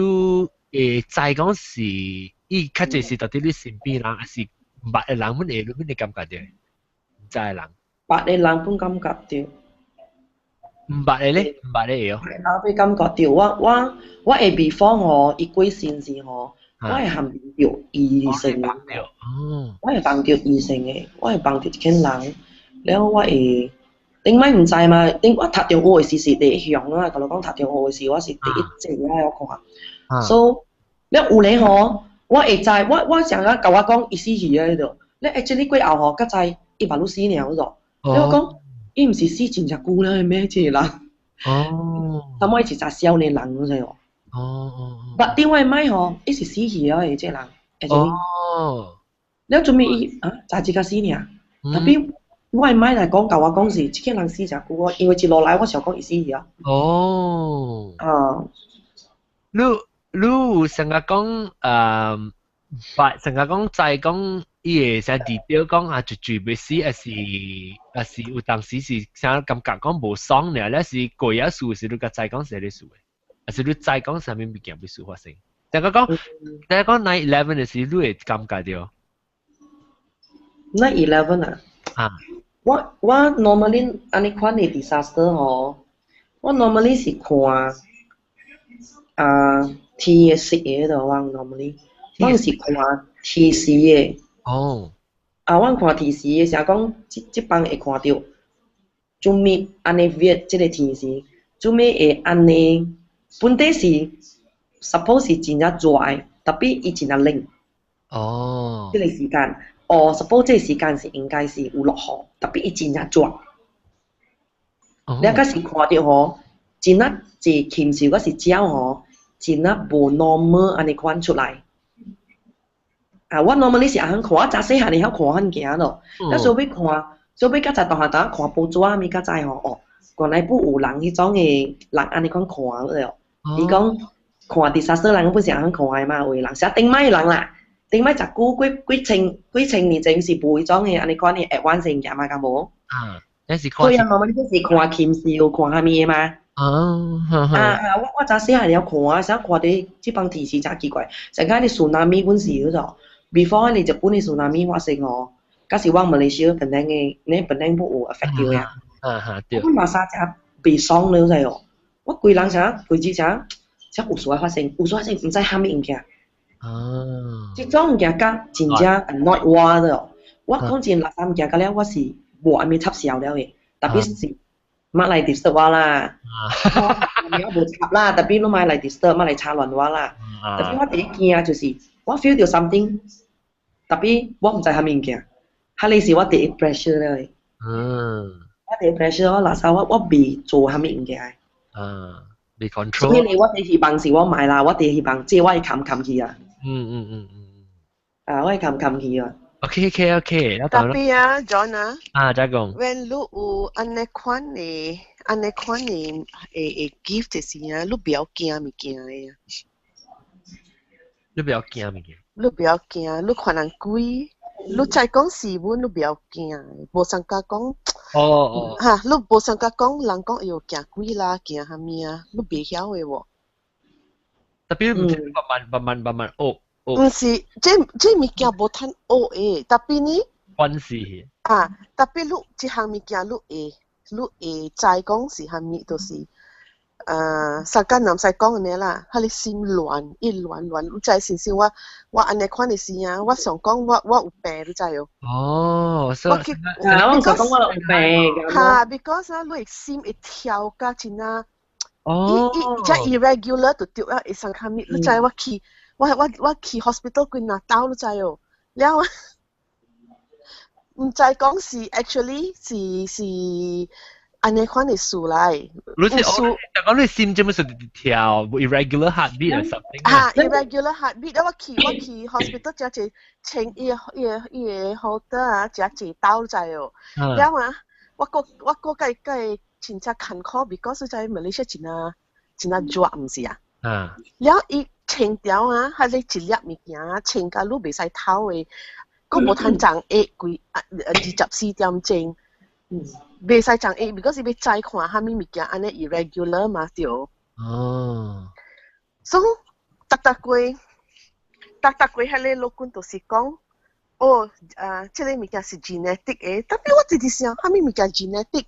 會知講是伊較濟是佇你身邊人，還是毋捌的人，阮會你會感覺到？毋知的人。捌的人本感覺到。毋捌的咧，毋捌的會哦。人會感覺到，我我我會 before 吼，伊過身時吼，我會含到異性。我會幫到異性的，我會幫到一群人，了我會。頂擺毋知嘛，頂我讀中學的時是第一向啊，甲你講讀中學的時，我是第一濟啊，我看。所以，了有咧吼，我會知，我我成日共我講伊死去啊，彼度。了 actually 過後吼，才知伊嘛攏死爾咯。了我講，伊毋是死真正久了的咩？這個人。啥物伊是誠少年人，你知無？捌頂我的mind吼，伊是死去了的這個人。了做咩伊啊？早一個死爾，tapi 我的mind 來講，共我講是，這個人死誠久，因為一路來我想講伊死去啊。啊。你你有成日講誒，捌成日講知講伊會使 detail 講啊，絕對袂死，還是還是有當時是啥感覺講無爽爾，咧是過一事是你較知講啥物事的，還是你知講啥物物件欲事發生？但個講，但講 9/11 的時，你會感覺著？ 9/11 啊？啊。我我 normally 按呢款的 disaster 吼，我 normally 是看啊天的色的度，我 normally 我是看天時的。啊，我看天時的，成講這這枋會看著，做咩按呢 weird 這個天時，做咩會按呢？本底是 suppose 是真正熱的，tapi 伊真正冷。這個時間。哦，suppose 這個時間是應該是有落雨，tapi 伊真正熱。你嗰時看著吼，真啊濟禽獸，抑是鳥吼，真啊無 normal 按呢款出來。啊，我 normally 是按看，我早細漢會曉看物件咯。啊，所以看，所以較早大漢當看報紙啊，物較知吼，哦，原來不有人彼種的人按呢款看了。伊講看 disaster 人本是按看的嘛，有的人是頂擺人啦。頂擺十久幾幾千幾千年前是無彼種的按呢款的 advanced 物件嘛，敢無？啊，那是看。對啊，媽媽你是看禽獸，看啥物的嘛？啊啊！我我早細漢了看，想看佇這幫天時誠奇怪，上個你 tsunami 本是嗰種，before 你日本的 tsunami 發生哦，嗰時我馬來西亞本來的，你本來不有 affect 到呀。啊哈對。我馬上誠袂爽了，知哦。我規人啥規日啥，啥有事發生，有事發生，毋知啥物物件。這種物件甲真正 annoy 我了。我講真垃圾物件，甲了我是無按呢插潲了的，特別是莫來 disturb 我啦。我無插啦，tapi 你莫來 disturb，莫來吵亂我啦。tapi 我第一驚就是我 feel 到 something，tapi 我毋知啥物物件，彼個是我第一 pressure 了的。我第一 pressure 我垃圾我我未做啥物物件。啊，未 control。所以我第希望是我買啦，我第希望這我會冚冚去啊。啊，我會冚冚去啊。 OK， Tapi 啊，John 啊。啊，再講。 When 你有按呢款的、按呢款的會會 gift 的時啊，你不要驚物件的啊。你不要驚物件。你不要驚，你看人鬼，你再講是阮，你不要驚，無相共講。哈，你無相共講，人講哎喲驚鬼啦，驚啥物啊，你袂曉的喎。 Tapi 毋是慢慢慢慢慢慢學學。毋是，這這物件無通學的，tapi 呢？關係。啊，tapi 你這項物件你會，你會知講是啥物，就是相間南西講嘅啦，彼个心亂，伊亂亂，你知是是我按呢款的時啊，我想講我有病，你知哦。哦，所以我想講我有病。哈，because 啊，你的心會跳甲真啊，哦，伊伊只 irregular 就對啊，會上較物，你知我去 hospital 幾若兜，你知哦，了。毋知講是 actually 是按呢款的事來。你是講講你心這麼是跳 irregular heartbeat or something？啊，irregular heartbeat，我去 hospital 食一穿伊個 holter 啊，食一兜知哦。了啊，我閣共伊真正艱苦，because 在馬來西亞真啊真啊熱，毋是啊？啊。了伊穿條啊，彼個一粒物件穿甲你袂使透的。閣無通長下規啊24點鐘，袂使長下，because 伊欲知看啥物物件按呢 irregular 嘛對。哦。所以逐逐過，逐逐過彼个老君就是講，哦，啊，這个物件是 genetic 的，tapi 我直直想，啥物物件 genetic？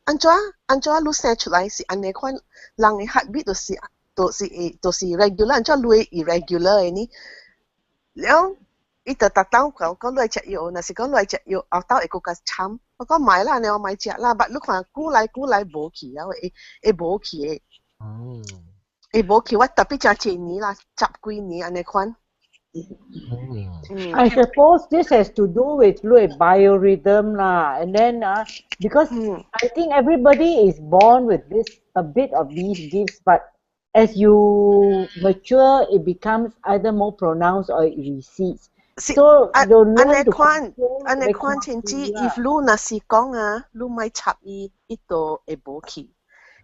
按怎按怎你生出來是按呢款，人的 heartbeat 就是 regular，按怎你會 irregular 的呢？了。伊就逐當講講你愛食藥，若是講你愛食藥，後斗會閣較慘。我講莫啦，你我莫食啦，but 你看久來久來無去啊，會會無去的。哦。會無去，我特別食一年啦，十幾年按呢款。 I suppose this has to do with 你 biorhythm 啦, and then because I think everybody is born with this a bit of these gifts, but as you mature, it becomes either more pronounced or it recedes. So you 按呢款按呢款甚至 if 你若是講啊，你莫插伊，伊就會無去。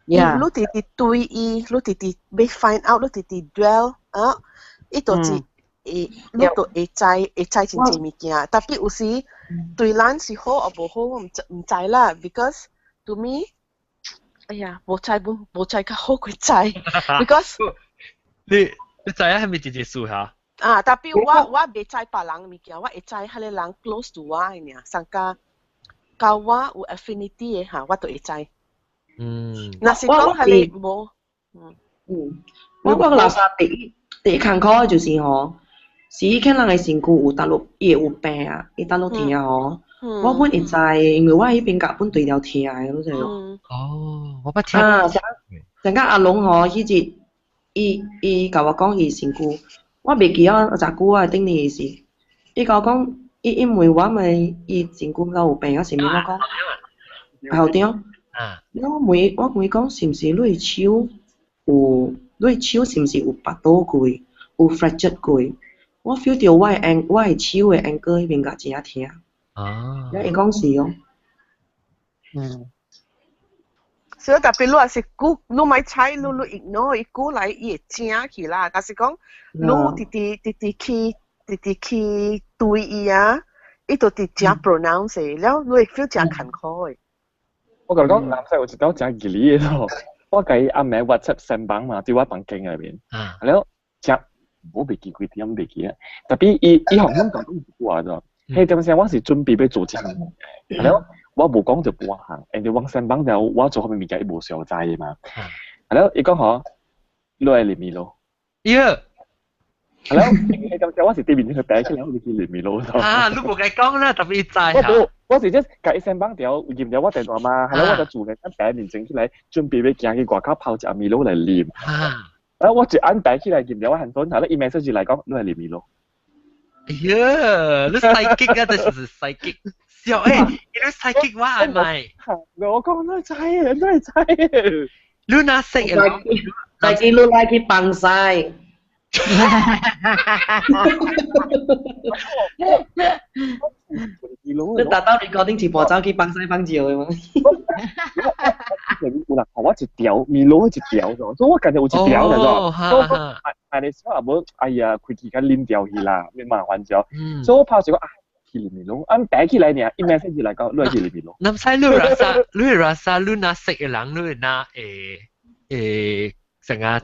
Yeah. 你直直對伊，你直直欲 find out，你直直 dwell 啊，伊就是會，你就會知會知真濟物件。Tapi 有時對咱是好抑無好，我毋知啦。Because to me，哎呀，無知無無知較好過知。Because 你知影係咪直接數下？啊，tapi 我袂知別人物件，我會知彼个人 close to 我的爾，上加佮我有 affinity 的哈，我就會知。若是講彼个無，嗯，我垃圾第一艱苦的就是吼，是伊看人的身軀有佗落，伊會有病啊，伊佗落疼吼。我本會知，因為我彼邊共本對了疼的，你知無？哦，我捌聽。啊，像像甲阿龍吼，彼日伊伊共我講伊身軀，我袂記得偌久啊，頂年是，伊共我講，伊伊問我問伊身軀敢有病啊啥物，我講校長。啊。我問講是毋是你的手有，你的手是毋是有拔倒過，有 fracture 過？我 feel 到我的手的 ankle 彼邊共真疼。啊。伊講是哦。所以特別你若是久，你莫睬，你你 ignore 伊久來伊會正去啦。但是講你直直直直去直直去對伊啊，伊就直正 pronounce 了，你會 feel 真艱苦的。我共你講，南西有一道真吉利的咯。我共伊暗暝 WhatsApp send 房嘛，佇我房間內面。了，食我袂記幾點袂記啊。Tapi 伊伊好像講講一句話咋，彼點聲我是準備欲做這項物件，了我無講就半項，因為我 send 房了我做啥物物件伊無詳知的嘛。了伊講吼，你愛啉 Milo。耶！了，彼點聲我是對面去白起來，我就去啉 Milo。啊，你無共伊講啦，特別知。我無，我是 just 共伊 send 房條，入了我電話嘛，係啦，我就自然擺面前起來，準備欲行去外口泡一 Milo 來啉。啊！我一按擺起來入了我 handphone，係啦，伊 message 來講，你愛啉 Milo。哎呀，你 psychic 啊，這是 psychic。笑欸，你 psychic 我係咪？我講你知，你知。你哪識啊？大家你來去放屎。你達到 recording 直播走去放屎放尿的嗎？有人予我一條，Milo 一條咗，所以我感覺有一條嚟咗。所以我買的時候也無，哎呀，開機甲啉掉去啦，免麻煩咗。所以我拍一個啊，去啉 Milo，按擺起來爾，伊 message 來講，你來去啉 Milo。南西你 rasa，你 rasa 你若識的人，你若會會成啊？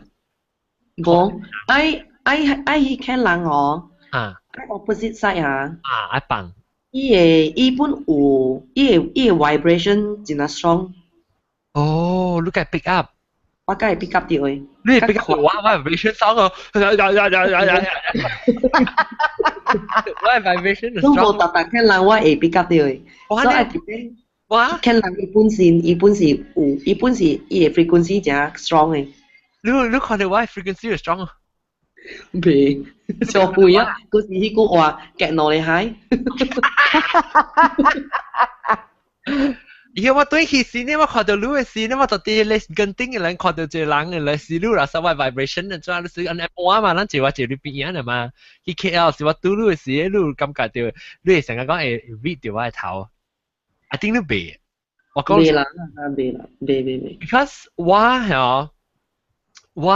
無，愛愛愛彼看人哦，愛 opposite side 啊，啊，愛放。伊會伊本有，伊會伊的 vibration 真正 strong。哦，你共 pick up。我梗係 pick up 到嘅。你 pick up 我我 vibration 收個，我 vibration 都無特特聽人我會 pick up 到嘅。我所以 depend 我聽人伊本身伊本是有，伊本是伊的 frequency 誠 strong 嘅。你看到我 frequency 是 strong 啊？袂，就會啊！嗰時彼句話夾落嚟海。而我對起時呢，我看到你嘅時呢，我就啲咧跟頂嘅人看到一個人嘅咧，是你啦，所謂 vibration 啊，怎你是按按嘛，咱就話就你邊啊嘛。去 KL 是我拄你嘅時，你感覺到你會成日講會 read 到我嘅頭，I think 你袂，我講袂啦，袂啦，袂袂袂。 Because 我係我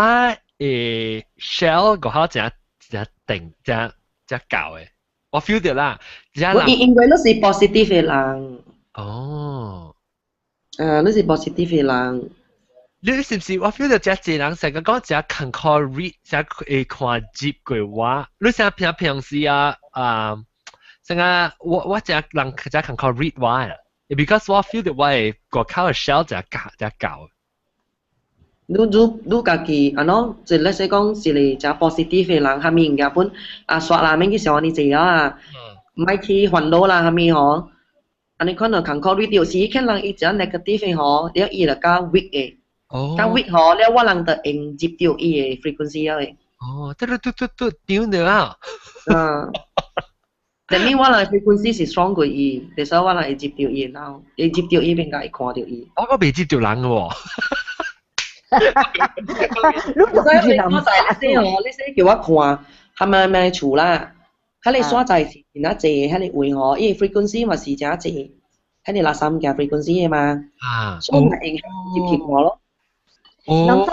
shell 個口真真定真真厚嘅，我 feel 到啦。我因為你是 positive 嘅人。哦。啊，你是 positive 嘅人。你是唔是我 feel 到這濟人成個講這近靠 read，這會看接過我。你成平平時啊啊，成個我這人這近靠 read 我啊，because 我 feel 到我嘅個口嘅 shell 這厚這厚。你家己按怎，就咧說講一個誠 positive 的人，啥物物件本啊煞啦，免去想按呢濟啊，莫去煩惱啦，啥物吼。按呢款就艱苦，你就是彼人伊誠 negative 的吼，了伊就較 weak 的，較 weak 吼，了我人就用入著伊的 frequency 了的。哦，嘟嘟嘟嘟丟了啊！啊，但係我人 frequency 是 strong 過伊，所以我人會入著伊的腦，會入著伊變甲會看著伊。我未入著人喎。你所以我在你說哦，你說叫我看，係咪咪厝啦？彼個所在是真濟，彼個位吼，伊個 frequency 嘛是誠濟，彼個垃圾物件 frequency 的嘛。啊，所以咪會入去看咯。南西，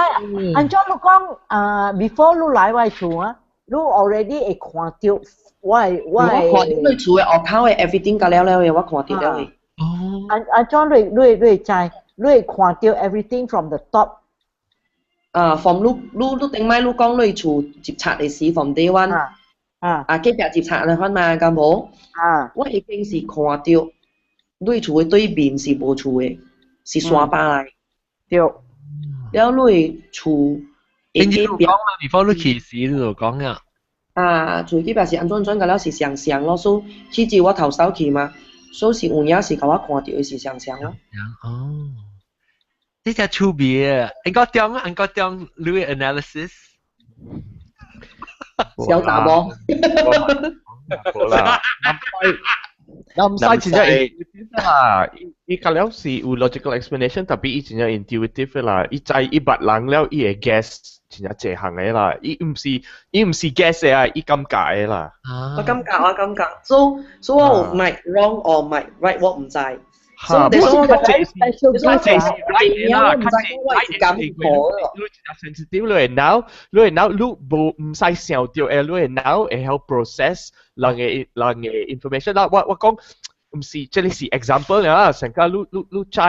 按怎你講啊？Before 你來我厝啊，你 already 會看到我我我看到你厝的外口的 everything 甲了了的，我看到了的。哦。按怎你會知？你會看到 everything from the top。啊，from 你頂擺你講你厝入賊的時，from day one，啊，隔壁入賊那款嘛，敢無？啊，我已經是看到你厝的對面是無厝的，是山壩來。對。了你厝頂次講啊，before 你去時你就講啊。啊，厝隔壁是按怎怎個了是相像咯，所以彼次我頭首去嘛，所以是有影是共我看到的是相像咯。哦。呢隻趣味啊！應該點啊？應該點？你嘅 analysis？小雜某。好啦，南西真正 intuitive 啦，伊較了是有 logical explanation，特別伊真正 intuitive 啦，伊知伊捌人了，伊會 guess 真正濟項的啦，伊毋是 guess 的啊，伊感覺的啦。我感覺，我感覺，所以我有 might wrong or might right，我毋知。哈，所以我較濟是較濟是 right 啦，較濟我是感覺。你真 sensitive，你會腦，你會腦，你無毋使想著的，你會腦會曉 process 人的 information 啦。我講毋是，這裡是 example 啦，成個你知，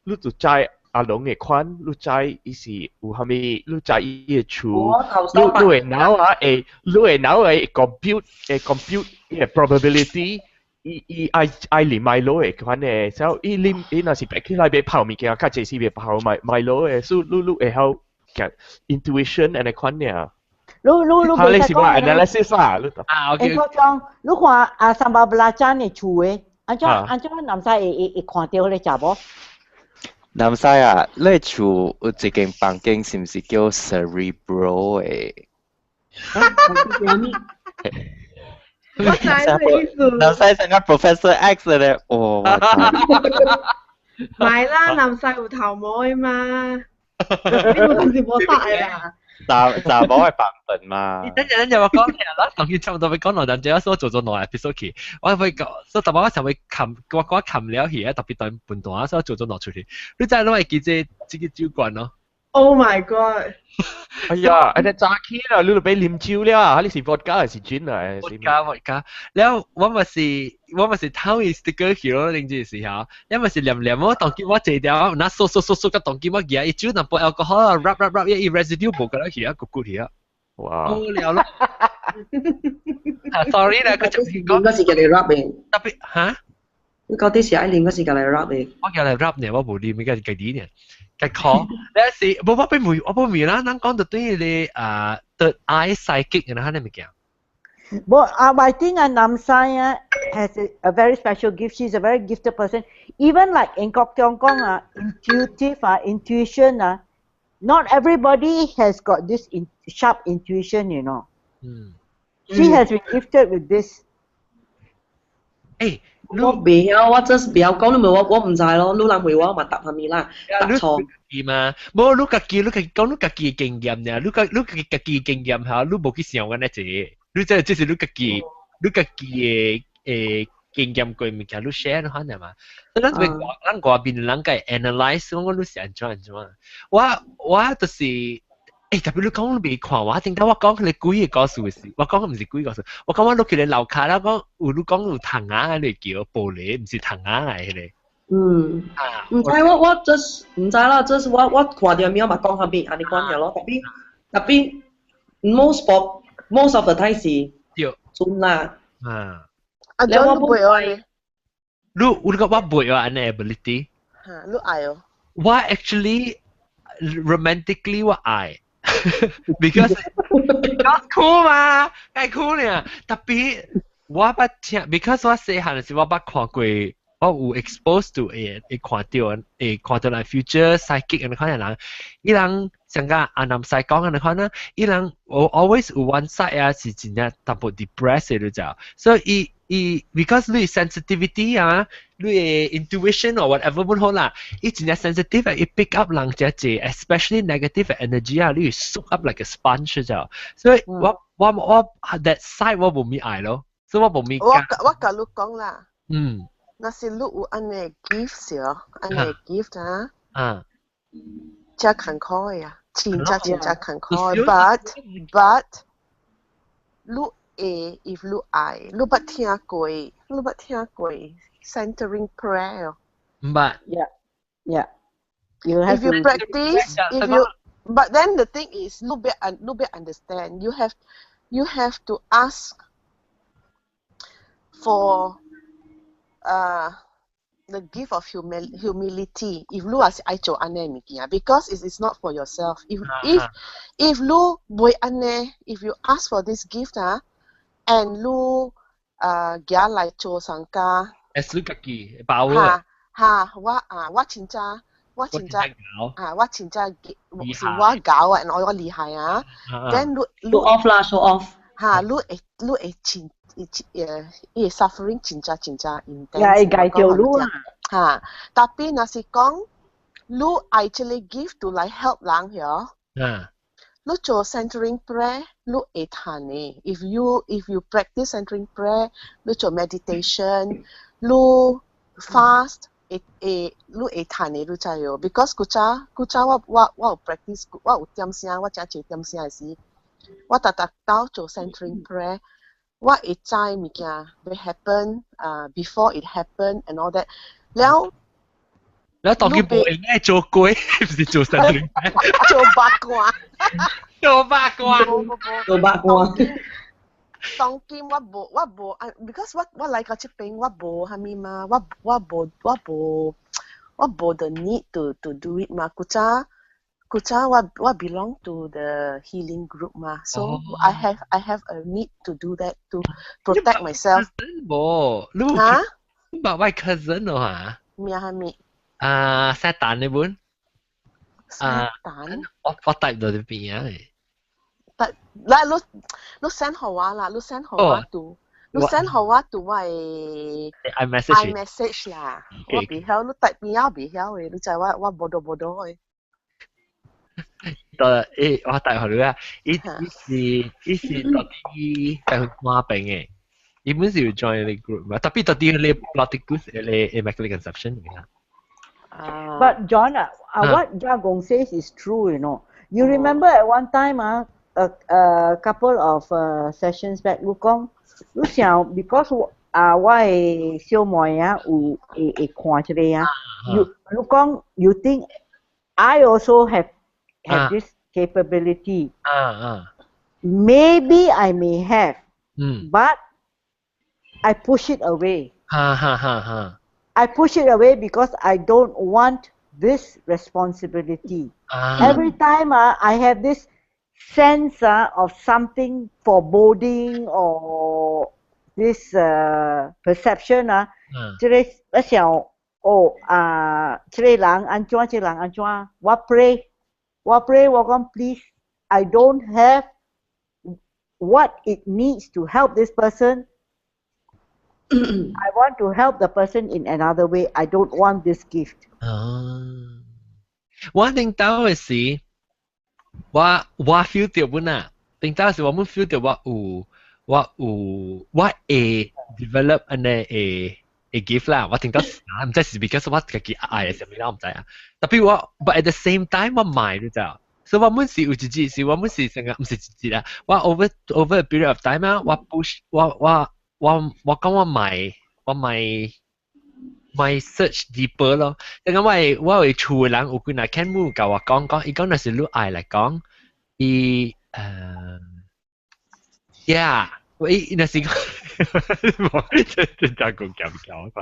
你就知阿龍的款，你知伊是有啥物，你知伊的厝，你會腦啊會，你會腦會 compute 會 compute 伊的 probability。伊愛啉麥露的款的，所以伊啉伊若是白起來欲泡物件，較濟是欲泡麥露的，所以你會曉 intuition 按呢款爾。你哈，你是我 analysis 啦，你啊，OK。我講，你看啊，sambal belacan 的厝的，按怎南西會看著彼個查某？南西啊，你厝有一間房間是毋是叫 cerebral 的？我知你意思。南西成個 Professor X 咧，哦，我唔係啦，南西有頭毛的嘛，你冇是冇殺的啦。查某的版本嘛。等陣等陣，我講其實啦，同佢差唔多要講兩陣，最後我做咗兩 episode 去，我會講，所以特別我想會冚，我冚了去啊，特別段半段，所以我做咗兩出去。你知攏會記這個酒館咯？ Oh my god！哎呀，按呢早起啦，你就欲啉酒了啊？你是 vodka 還是 gin 啊？vodka vodka。了我嘛是偷伊 sticker 去咯，恁這時候，因為是黏黏我當見我坐掉，那掃掃掃掃個當見我舉伊酒淡薄 alcohol 啊，rub rub rub，伊 residue 無過來去啊，焗焗去啊。哇！無聊咯。啊，sorry 啦，佢就應該是叫你 rub 的。特別嚇？你到底是愛啉，還是共來 rub 的？我叫來 rub 呢，我無啉，個家己呢。家 call，你是無我俾問，我冇問啦。咱講到對你啊，third eye psychic 然後你物件。 But I think Nam Sai has a very special gift. She's a very gifted person. Even like in Kok Tiong Kong, intuitive, intuition, not everybody has got this sharp intuition. She has been gifted with this. 誒，我袂曉，我真是袂曉講，你問我，我毋知咯。你人問我，我嘛答啥物啦？答錯。嘛，無你家己，你家己講你家己經驗呢？你家你家己經驗嚇，你無去想阮那個，你這這是你家己，你家己的經驗過物件，你 share 可能嘛？咱這邊咱外邊人家 analyze 講講你是按怎按怎？我我就是。特別你講你未看我，頂到我講佢個鬼嘅故事時，我講毋是鬼故事，我講我落去咧樓跤啦，講有你講有蟲仔嚟叫玻璃，毋是蟲仔來彼個。啊，毋知我我 just 毋知啦，just 我我看著物嘛講啥物，按呢款爾咯。特別特別 most of the time 是準啦。啊。啊，你我袂哦。你有你講我袂哦，按呢 ability。嚇，你愛哦。我 actually romantically 我愛。because cool 嘛，梗 cool 呢。特別我捌聽，because 我細漢時我捌看過，我有 expose to 會會看著會看著來 future psychic 按呢款的人，伊人像個阿南西講按呢款啊，伊人我 always 有 one side 啊是真正淡薄 depressed 的你知，所以伊伊 because 你 sensitivity 啊，你的 intuition or whatever 本好啦，伊真正 sensitive 啊，伊 pick up 人真濟，especially negative energy 啊，你 soak up like a sponge 就，所以我我我 that side 我無咪愛咯，所以我無咪。我我共你講啦，若是你有按呢 gift 哦，按呢 gift 啊，真艱苦的啊，真正真正艱苦的，but 你會 if 你愛，你捌聽過，你捌聽過 centering prayer 哦。毋捌。 Yeah. You have If you to practice, if you, but then the thing is, 你欲 understand. You have to ask for the gift of humility. If 你也是愛做按呢物件，because it is not for yourself. If 你袂按呢，if you ask for this gift 啊，and 你行來做上家。 as 你家己把握。哈哈，我啊，我真正，我真正啊，我真正是我搞啊，我我厲害啊。Then 你 show off 啦，show off。哈，你會你會真伊 suffering 真正真正 intense。也會解掉你啊。哈，特別若是講你愛這個 gift to 來 help 人曉。你做 centering prayer，你會趁的。If you practice centering prayer，你做 meditation，你 fast，會會你會趁的，你知喲。Because 古早古早我我我有 practice，我有點聲，我真濟點聲的時，我逐逐到做 centering prayer，我會知物件會 happen，啊，before it happen and all that。了。你當佢無應該做鬼，毋是做 centering。做八卦。做八卦。做八卦。當今我無我無啊，because 我我來到這邊我無啥物嘛，我我無我無我無 the need to do it 嘛。古早古早我我 belong to the healing group 嘛，so I have a need to do that to protect myself。無，你嚇？你捌我 cousin 哦嚇？咩係咩？啊，撒旦呢本？撒旦？我我帶到這邊啊。但來，你你 send 予我啦，你 send 予我 to，你 send 予我 to 我的 iMessage iMessage 啦，我袂曉，你帶邊仔袂曉的，你知我我無多無多的。得誒，我帶予你啊！伊伊是伊是到底帶去看病的，伊本是有 join 你 group 嘛，特別特別你 Platypus 你 Immaculate Conception 嘅。 But John, what Jia says is true. You remember at one time, a couple of sessions back, 你講，你想 because 啊，我的小妹啊，有會會看這個啊，you 你講，you think I also have this capability? 啊啊。 Maybe I may have, but I push it away. 哈哈哈哈。I push it away because I don't want this responsibility. Every time I have this sense of something foreboding or this perception 啊，這個我想哦啊，這個人按怎，這個人按怎，我 pray，我 pray 我講 please I don't have what it needs to help this person. I want to help the person in another way. I don't want this gift. 啊，我頂到嘅時，我 feel 到本啊，頂到時我們 feel 到我有我會 develop 按呢會 gift 啦，我頂到啊，毋知是 because 我家己愛嘅啥物啦，我毋知啊。Tapi 我 but at the same time 我買你知道，所以我每時有一日是我每時成個毋是一日啦，我 over a period of time 啊，我 push 我講我買 search deeper 咯，因為我會厝嘅人有幾若聽母共我講講，伊講若是你愛來講，伊yeah，我伊若是講，真真講夾夾。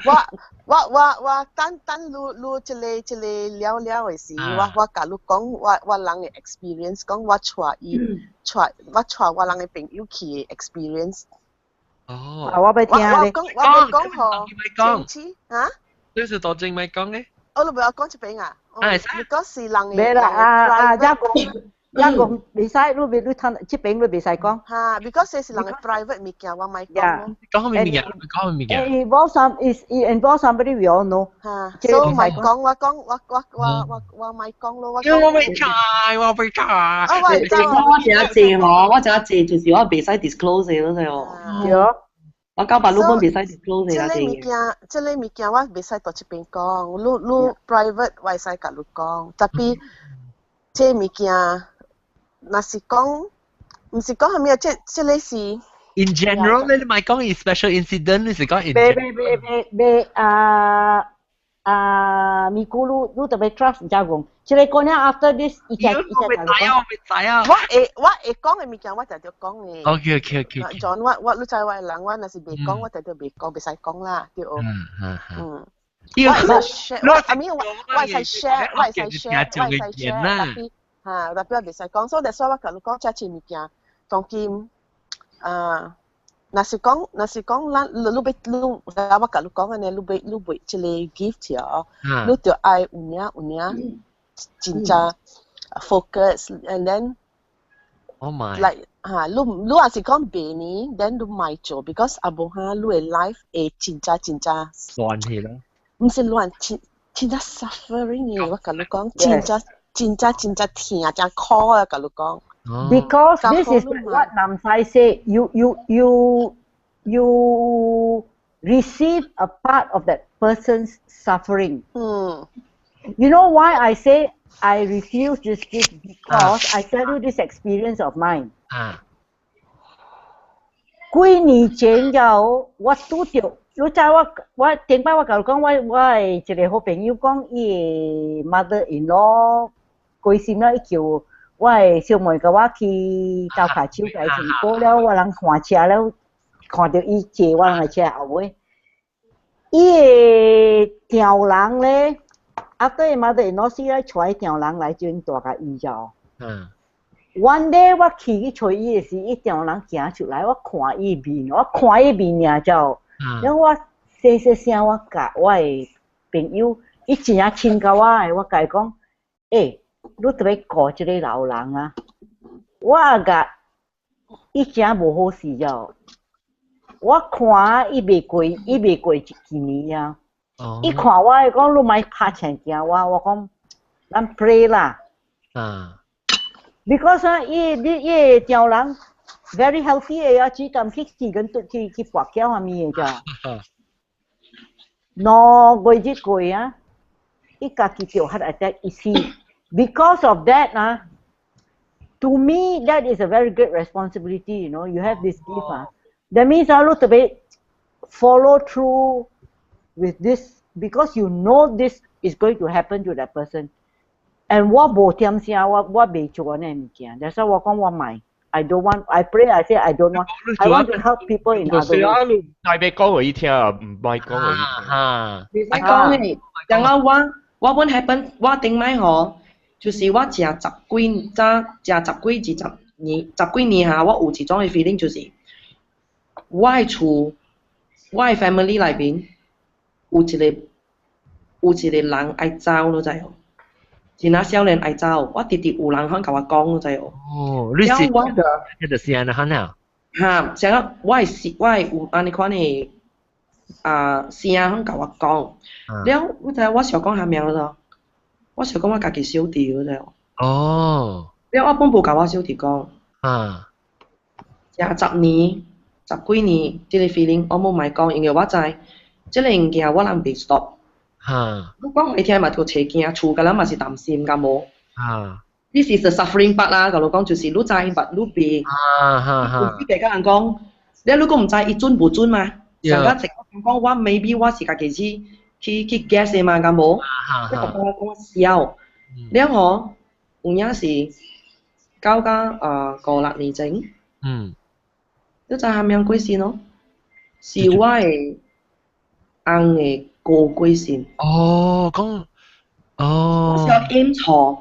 我等等你你這個了了的時，我共你講我人的 experience，講我帶伊帶我帶我人的朋友去的 experience。哦，啊，我欲聽咧。我講我欲講予講嚇？這是當真欲講的？我你不要講這邊啊？啊，你講是人的。袂啦，啊啊，遮講遮講袂使，你袂你聽這邊你袂使講。嚇，because 這是人的 private 物件，我莫講咯。講啥物物件？講啥物物件？Involve some is it involve somebody we all know。嚇，所以莫講，我講我我我我我莫講咯，我。我欲知，我欲知。啊，我知。我知影濟嗬，我知影濟就是我袂使 disclose 的嗰個哦。對。我交白老本袂使 disclose 的啦。這個物件，這個物件我袂使佇這邊講，你你 private 我會使共你講，tapi 這物件，若是講，毋是講啥物啊？這個是。 In general，你莫講 special incident，你是講 in 袂袂袂袂袂啊啊！咪咕嚕，你特別 trust 遮講，這個講了 after this，伊才伊才我知啊，我知啊。我會講的物件，我就著講的。 OK。 John，我你知我的人，我若是袂講，我就著袂講，袂使講啦，對。嗯嗯。我會使 share，我 I mean 我會使 share，我會使 share，我會使 share，tapi 嚇，tapi 我袂使講，所以 that's why 我共你講這次物件，當今啊。若是講，咱你欲你，我共你講按呢，你欲你欲這個 gift 哦，你著愛有影有影，真正 focus and then Oh my like 嚇，你若是講袂呢，then 你莫做，because 啊無哈，你的 life 會真正真正亂去咯。毋是亂，真真正 suffering 的，我共你講，真正真正真正疼，真苦啊，共你講。 Because this is what 南西 say, you receive a part of that person's suffering. You know why I say I refuse this gift? Because I tell you this experience of mine. 幾年前了，我拄著，你知我我頂擺我共你講，我的一個好朋友講，伊的 mother-in-law 過身了，伊叫我的小妹共我去鬥跤手，共伊一過了，我人看車了，看著伊坐我人的車後尾，伊的丈人咧，after 伊 mother-in-law 死了，帶伊丈人來這蹛共伊了。One day 我去揣伊的時，伊丈人行出來，我看伊面，我看伊面爾就，然後我細細聲我共我的朋友，伊真正親共我的，我共伊講，欸，你特別顧這個老人啊，我共伊真無好勢了，我看伊袂過，伊袂過一年啊，伊看我伊講你莫拍槍驚我，我講咱 pray 啦。Because 啊，伊你伊個丈人 very healthy 的啊，只敢去去跟去去跋筊啥物的咋。兩個月過啊，伊家己就 heart attack 伊死。Because of that 啊，to me that is a very great responsibility, you have this gift 啊。That means 啊，你特別 follow through with this because you know this is going to happen to that person. And 我無點聲，我袂做按呢物件，所以我講我莫。I don't want. I pray. I say I don't want. I want to help people in other 是啊， ways. 你大別講予伊聽啊，唔愛講予伊聽。嚇，袂使講嘅，像我我我本 happen 我頂擺吼，就是我食十幾早食十幾二十年十幾年哈，我有一種嘅 feeling 就是我的厝我的 family 內面有一個有一個人愛走，你知無？一若少年愛走，我直直有人肯共我講，你知無？哦，你是了我就是按呢款啊？哈，像講我的是我的有按呢款的啊聲肯共我講。了，你知我想講啥物咯？我想講我家己小弟，你知無？哦。了，我本無共我小弟講。食十年、十幾年，這個 feeling 我無莫講，因為我知這個物件我人袂 stop。你講予伊聽嘛，就揣驚，厝佮咱嘛是擔心，敢無？This is the suffering part 啦，共你講就是你知，but 你袂。啊哈哈。你共人講，你如果毋知伊準無準嘛？上個直講我 maybe 我是家己去去去 guess 的嘛，敢無？你講我講我痟，了吼有影是到甲啊五六年前，你知蝦米過身咯？是我的翁的哥過身。哦，講，哦。我是 aim 錯，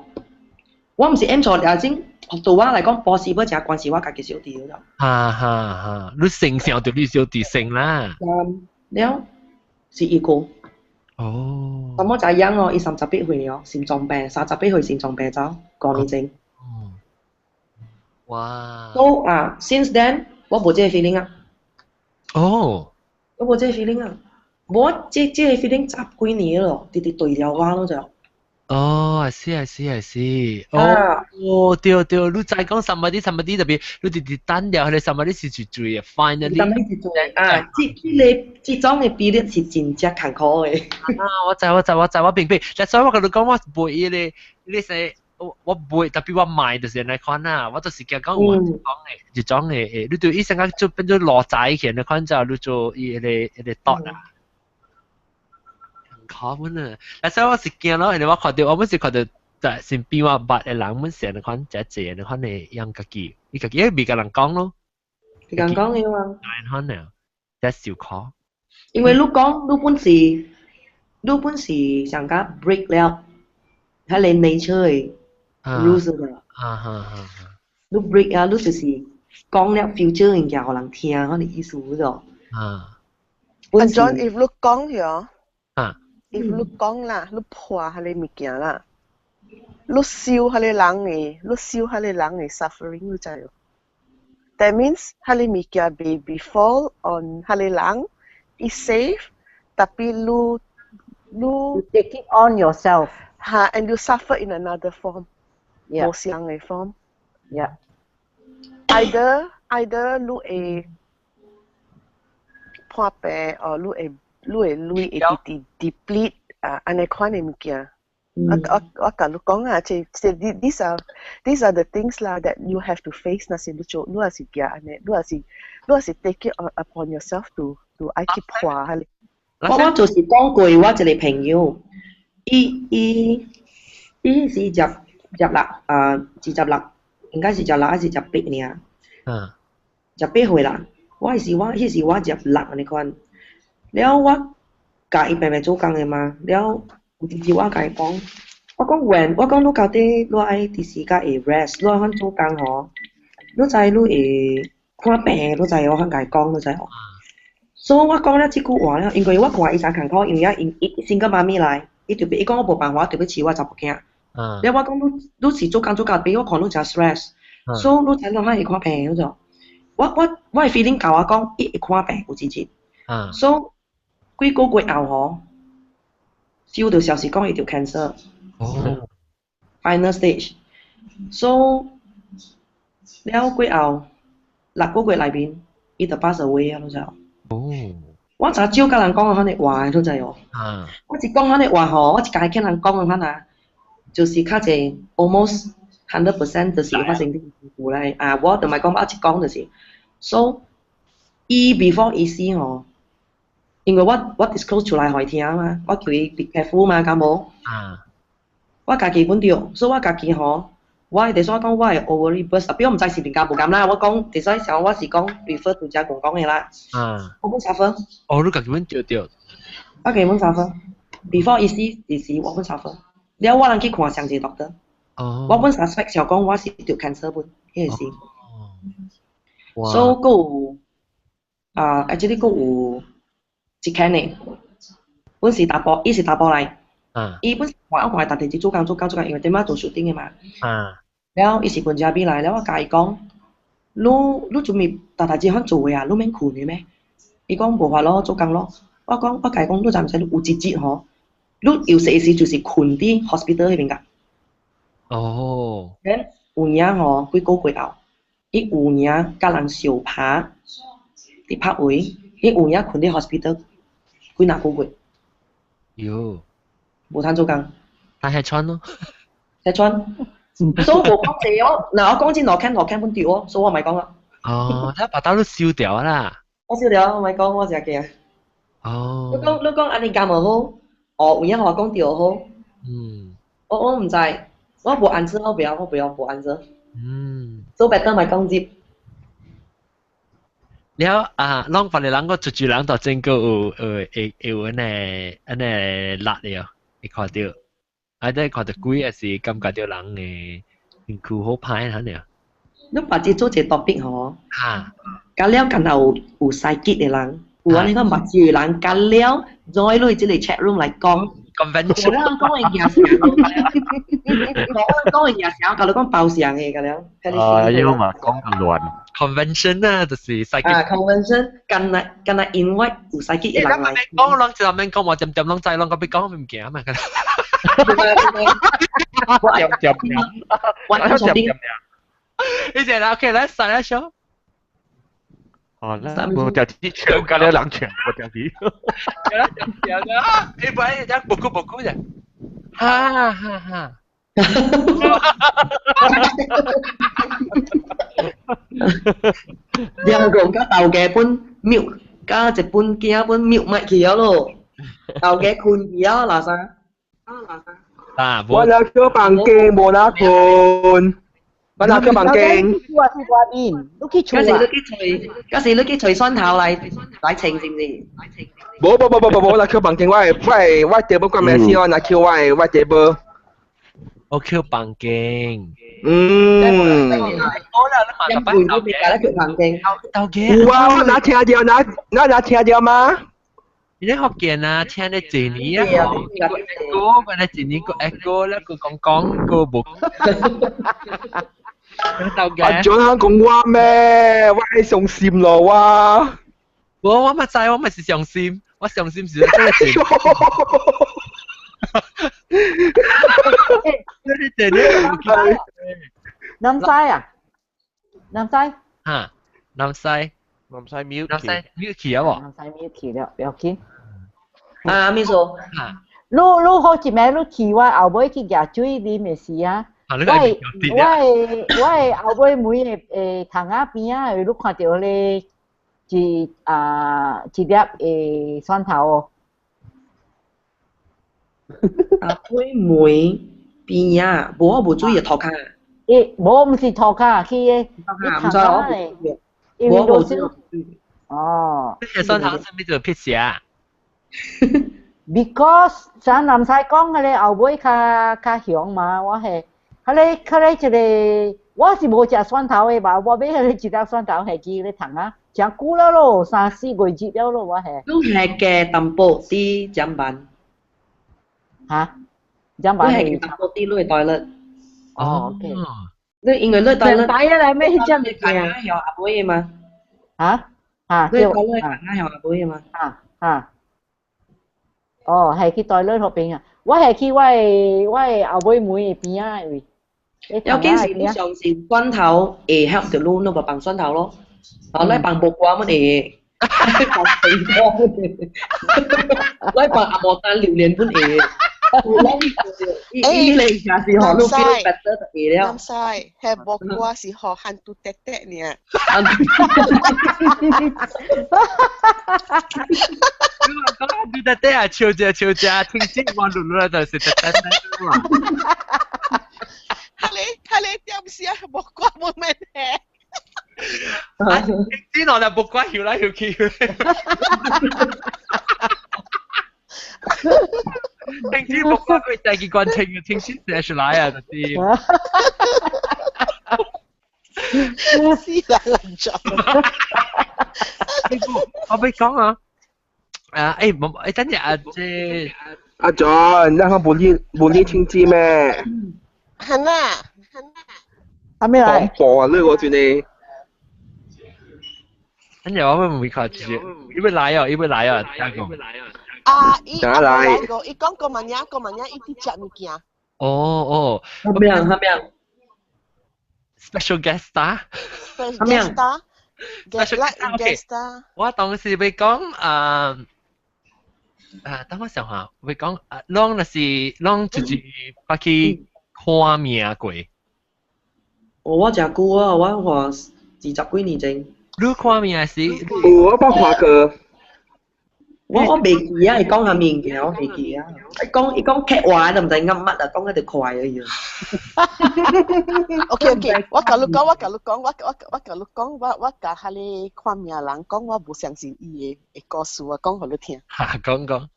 我毋是 aim 錯，也真對我來講，possible 誠關係我家己小弟了。哈哈哈！你成想著你小弟成啦。嗯，了是伊個。哦。咁我就樣哦，伊38歲哦，心臟病，38歲心臟病走，5年前。哇！ So 啊，since then 我無這個 feeling 啊。哦。我無這個 feeling 啊，無這這個 feeling 十幾年咯，直直對著我咯就。哦，I see, I see, I see。哦，哦，對對，你再講 somebody somebody 特別，你直直等掉，佢哋 somebody 是最最嘅，finally。 somebody 是最啊，這這個這種嘅比例是真正艱苦嘅。啊，我知我知我知我明白。但所以我共你講，我袂伊個，你說我我袂，特別我買就是按呢款啊，我就是驚講有一種嘅，一種嘅，你對醫生講做變做落仔去，你款就你做伊個伊個 thought 啊。可本啊！但所以我是驚咯，因為我看到我本是看到在身邊我捌的人，本成款這濟那款的養家己，伊家己未共人講咯。未共講的嘛。款啊，這受苦。因為你講，你本是你本是上甲 break 了，彼個 nature 的 rules 啦。啊哈哈！你 break 啊，你就是講了 future 物件，予人聽，彼個意思咯。啊。阿 John，if 你講咗，啊。 if 你講啦，你破彼個物件啦，你燒彼個人的，你燒彼個人的 suffering，你知無？That means 彼個物件袂 befall on 彼個人，伊 safe， tapi 你你 take it on yourself。哈，and you suffer in another form，無相的 form。 Either either 你會破病，or 你會你會鐳會直直 deplete 啊，按呢款的物件。我我我共你講啊，這這 these are the things 啦 that you have to face 若是你做，你若是行按呢，你若是你若是 take it upon yourself to 愛去破彼個。我我就是講過，我一個朋友，伊伊伊是十十六啊，26，應該是十六還是十八爾？18歲啦。我是我彼時我十六按呢款，了我共伊平平做工的嘛，了有一日我共伊講，我講 when 我講你到底你愛佇時間會 rest，你愛番做工吼，你知你會看病，你知我番共伊講，你知無？所以我講了這句話了，因為我看伊誠艱苦，因為伊伊 single 媽咪來，伊特別伊講我無辦法，特別飼我查某囝。了我講你你是做工做到尾，我看你誠 stress，所以你知影會看病，你知無？我我我的 feeling 共我講，伊會看病有真真。所以幾個月後吼，收到消息講伊著 cancer。哦。 Final stage。So 了過後6個月內面，伊就 pass away 啊，你知無？哦。我誠少共人講彼個話，你知無？我一講彼個話吼，我一共見人講的款啊，就是較濟 almost 100% 就是發生佇厝內啊，我就莫講我一講就是，so 伊 before 伊死吼，因為我我 disclose 出來予伊聽嘛，我叫伊 be careful 嘛，敢無？我家己本著，所以我家己吼，我係所講我係 ovary burst，特別我唔知是邊家無咁啦。我講，第所想我是講 refer to 遮講講嘅啦。啊。我本 suffer。哦，你家己本對對。我基本 suffer。Before 伊死時我本 suffer。了我人去看上一個 doctor。哦。我本 suspect 想講我是得 cancer 本，彼個時。哇。所以閣有啊，actually 閣有一間的，本是查埔，伊是查埔來。伊本是看我看逐日做工做工做工，因為點仔做 shooting 的嘛。了，伊是本家邊來，了我共伊講，你你準備逐代誌款做的啊，你免睏的咩？伊講無法咯，做工咯。我講我共伊講，你知毋知有一日吼，你有時時就是睏佇 hospital 彼邊㗎。哦。 Then 有影吼，幾個月後，伊有影佮人相拍，佇拍位，伊有影睏佇 hospital 幾若個月。喲。無通做工。但係穿咯。係穿。所以無講濟哦，嗱我講真落坑落坑本對哦，所以我唔係講啦。哦，他把刀都燒掉啦。我燒掉，我唔係講，我真驚。哦。你講按呢敢無好？哦，有影我講對好。我毋知，我無answer，我不要，我不要無 answer。So better 咪講接。了啊，攏別個人個出住人就真個有會會有按呢按呢力了，會看到，啊，你看到鬼也是感覺到人的身軀好歹嚇爾。你把這做一個 topic 吼，哈，甲了敢若有有 psychic 的人，有按呢個目睭的人，甲了 join 落這個 chat room 來講。 Convention。我講的嘢聲，我講的嘢聲，共你講包聲的，甲了。啊，要嘛講咁亂。 Convention 啊，就是 psychic。啊，convention，敢若敢若 invite 有 psychic 的人來。講攏一面講，我點點攏知，攏個欲講物件嘛。點點點，我點點點。你隻啦，OK，來上一首。哦，那無條啲唱，加了人唱，無條啲。點啊！你本來講無久無久啫。哈哈哈！兩個甲頭家本 mute，甲一本囝本 mute 麥去了咯，頭家睏去了垃圾。啊！我來去房間無哪睏，我來去房間。我是外面，你去厝啊？嗰時你去揣，嗰時你去揣蒜頭來來稱是毋是？無無無無無無，我來去房間，我我我地無關咩事，我來去我我地無。我去房間。嗯。一半都別來去房間。頭家。有啊，我哪聽到，哪哪哪聽到嗎？你咧福建啊，聽咧一年啊，個個咧一年個一個咧個講講個無。阿張肯講我咩？我係傷心咯我。無，我嘛知，我嘛是傷心，我傷心是真係。南西啊？南西？嚇，南西。南西 mute 南西 mute 去啊無？南西 mute 去了，不要緊。啊，咩數？你你好一暝你去我後尾去蜈水啉的時啊，我我我後尾每個誒窗仔邊仔，你看到咧一啊一粒誒蒜頭哦。後尾梅邊仔，無我無注意塗跤。欸，無毋是塗跤，去個唔知我因為無注意。哦。呢個蒜頭是咩做撇蛇？Because 咱南西講彼個後尾較較雄嘛，我係，彼個彼個一個，我是無食蒜頭的吧，我買彼個一粒蒜頭下去咧燙啊，誠久了咯，三四個月了咯，我係。你係加淡薄啲砧板？嚇？砧板？你係淡薄啲你袋率。哦，OK。你因為你袋率。擺啊來買彼隻物件。有阿妹的嘛？嚇？嚇？你袋率有阿妹的嘛？嚇嚇。哦，係去袋率嗰邊啊！我係去我的我的後尾妹的邊仔位。有幾時你相信蒜頭會 help 到你，你就放蒜頭咯。啊，你放木瓜乜嘢？放地瓜乜嘢？你放阿毛丹榴蓮乜嘢？伊嚟也是學你 feel better 就會了。南西，係木瓜是學漢都滴滴呢。你話講漢都滴滴啊，笑啫笑啫，聽見我錄落來就是滴滴滴嘛。哈你哈你點食木瓜無免下。啊，知我就木瓜搖來搖去。聽知木瓜佢第二關清清先寫出來啊，就是。死人難做。我俾講啊，啊誒冇誒等陣啊這。阿 John，你看無理清知咩？係啦，係咩嚟？廣播啊，呢個算你。等陣我會唔會靠住？伊要來哦，伊要來哦，加講。啊，伊來個，伊講過萬影，過萬影，伊佇食物件。哦哦。咩名？咩名？Special guest star。 Special guest star。Special guest star。我當時要講啊。啊，等我想下，會講啊，攏若是攏就是捌去看命過。哦，我誠久啊，我看20幾年前。你看命是？有，我捌看過。我袂記啊，伊講啥物件，我袂記啊。伊講劇話都毋知噏乜啊，講得就快而已。 OK OK，我共你講，我共你講，我共你講，我共彼个看命人講，我無相信伊的故事，我講予你聽。哈，講講。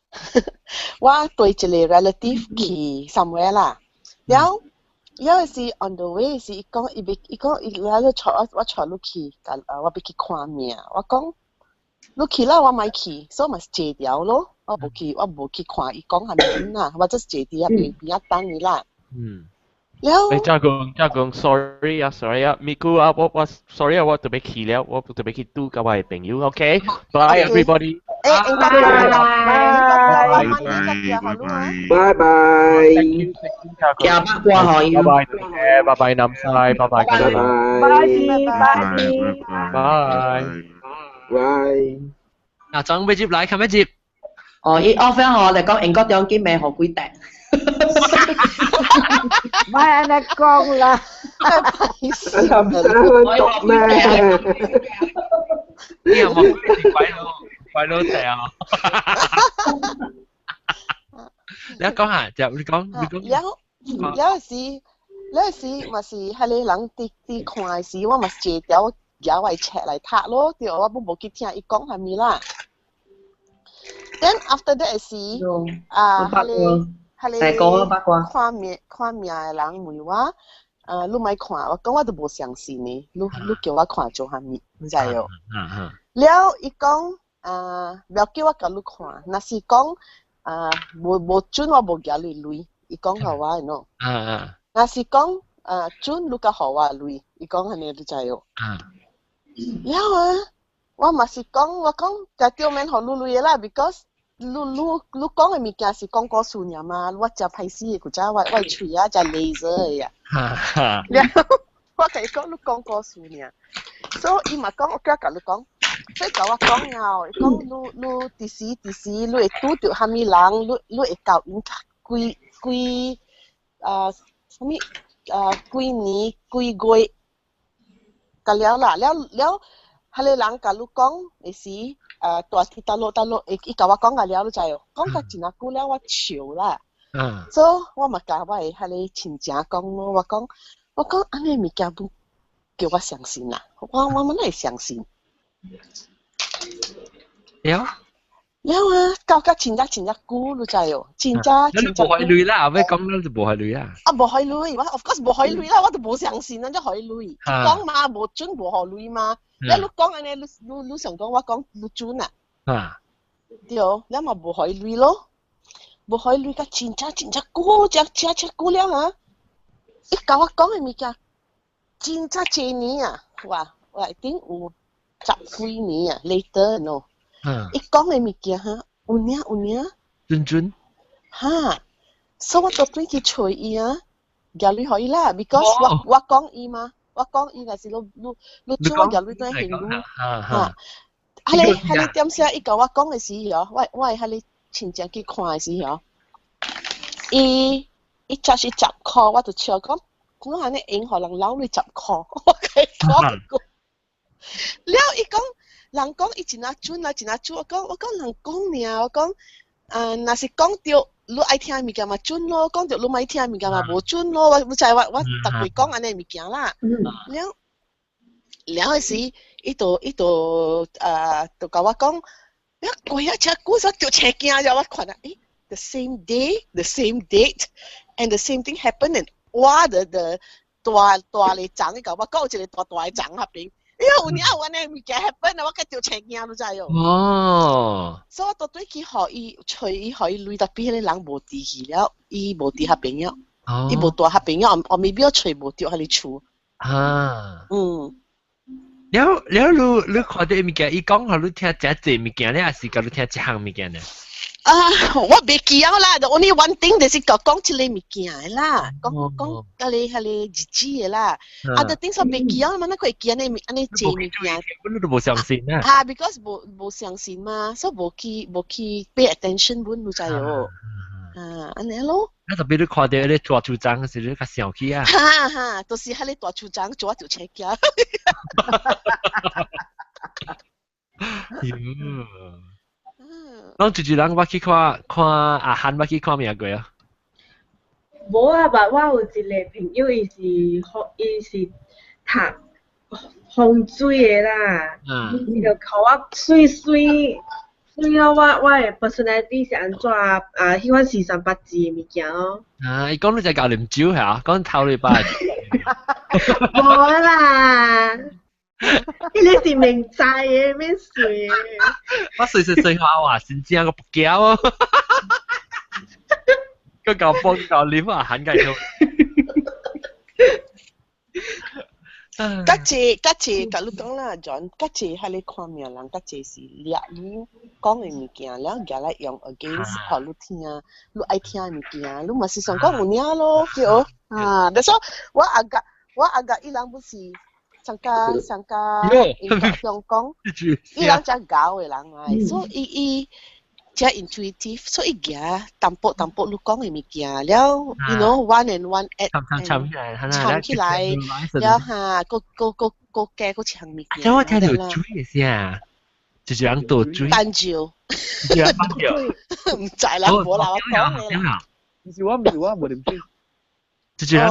我對一個 relative 去 somewhere 啦，了了是 on the way 是伊講伊欲伊講伊來咧帶我我帶你去，啊我欲去看命，我講你去啦，我莫去，所以嘛是坐牢咯，我無去，我無去看伊講啥物啦，我只是坐佇遐邊邊仔等伊啦。嗯。了。你再講再講，sorry 啊，sorry 啊，咪姑啊，我 sorry 啊，我特別去了，我特別去拄佮我的朋友，OK，bye everybody。誒，應該拜拜。拜。行八卦可以。拜拜，拜拜，南西，拜拜，拜拜，拜拜，拜。拜。嗱，準備接來，冚一接。哦，伊 off 我嚟講，英國中金未學幾滴。唔係按呢講啦。讀咩？你有冇鬼佬鬼佬掟啊？你講下就你講你講。了了時，了時嘛是彼個人佇看的時，我嘛是坐條舉我的冊來讀咯，對，我嘛無去聽伊講啥物啦。Then after that 時，啊，彼個看命看命的人問我，啊，你莫看，我講我都無相信呢，你叫我看做啥物，你知無？了，伊講，啊，不要叫我共你看，若是講，啊，無準我無舉你鐳，伊講予我的喏。若是講，啊，準你才予我鐳，伊講按呢你知無？了啊，我嘛是講，我講，家對免予你鐳的啦，because 你講的物件是講故事爾嘛，我誠歹勢的，古早我的喙仔誠 laser 的啊。了，我共伊講你講故事爾，所以伊嘛講，我叫共你講，所以共我講了，伊講你你佇時佇時你會拄著啥物人，你會交𪜶幾幾啊啥物啊幾年幾月，甲了啦，了了，彼个人共你講的時。住佇佗落佗落，伊伊共我講甲了，你知無？講甲真仔久了，我笑啦。所以我嘛共我的彼个親情講咯，我講按呢物件無叫我相信啦，我嘛哪會相信？了。了啊，到甲真正真正久，你知無？真正真正。無予鐳啦，後尾講了就無予鐳啦。啊，無予鐳，我 of course 無予鐳啦，我都無相信，咱才予鐳。講嘛無準無予鐳嘛。你講按呢，你想講我講你準啊？啊。對，你嘛無予鐳咯，無予鐳甲真正真正久，真真真久了啊！伊共我講的物件，真正濟年啊，哇，我一定有10幾年啊，later 喏。伊講的物件哈，有影有影。準準。哈，所以我就轉去揣伊啊，舉鐳予伊啦，because 我講伊嘛。我講伊若是你準我舉鐳轉還你，哈，彼个點寫伊共我講的時候，我的彼个親戚去看的時候，伊才是10箍，我就笑講，我按呢用予人撈你10箍，我共伊講過。了伊講，人講伊真仔準啊，真仔準，我講人講爾，我講，若是講著，你愛聽物件嘛準咯，講著你莫聽物件嘛無準咯。我你知我我逐擺講按呢物件啦。了了彼時，伊就就共我講，一過啊，遮久煞著青驚了，我看啊，欸，the same day, the same date, and the same thing happened and 我的的大大个叢，伊共我講有一個大大个叢彼邊。哎呀，有影有按呢物件 happen 啊！我較著青驚，你知哦。所以我到底去予伊揣伊，予伊鐳，特別彼个人無佇去了，伊無佇彼邊了，伊無蹛彼邊了，我未必揣無著彼个厝。了了，你看著物件，伊講予你聽誠濟物件咧，還是共你聽一項物件呢？啊，我袂記得啦，the only one thing 就是講講這个物件的啦，講講彼个日子的啦。啊，the things 我袂記得嘛，哪會記按呢按呢濟物件？你都無相信啊？啊，because 無相信嘛，所以無去 pay attention 本，你知哦。啊，按呢咯。啊，特別你看著彼個大樹叢時，你較想起啊。哈哈，就是彼個大樹叢做我就青驚。喲。攏一一人捌去看看阿漢捌去看物過啊？無啊，but 我有一个朋友，伊是讀風水的啦，伊就予我媠媠媠咯，我的 personality 是按怎啊？彼款時辰八字的物件咯。啊，伊講你在教啉酒嚇，講頭禮拜。無啦，彼个是明知的，免媠的。我媠媠媠話話真正個不驚哦。個教幫教啉啊，喊緊佢。較濟較濟，共你講啦，John，較濟彼个看命人，較濟是掠你講的物件，了舉來用 against 予你聽，你愛聽的物件，你嘛是想講有影咯，對啊，所以我阿甲伊人不是參加參加英國香港，伊人誠𠢕的人來，所以伊伊誠 intuitive，所以伊行淡薄淡薄你講的物件，了，you know one and one add 參起來，參起來，了哈，閣閣閣閣加閣一項物件。這我聽著水的聲，就是人倒水。單照。就是人單照。毋知啦，無啦，我講的啦。毋是我，毋是我，無啉水。就是人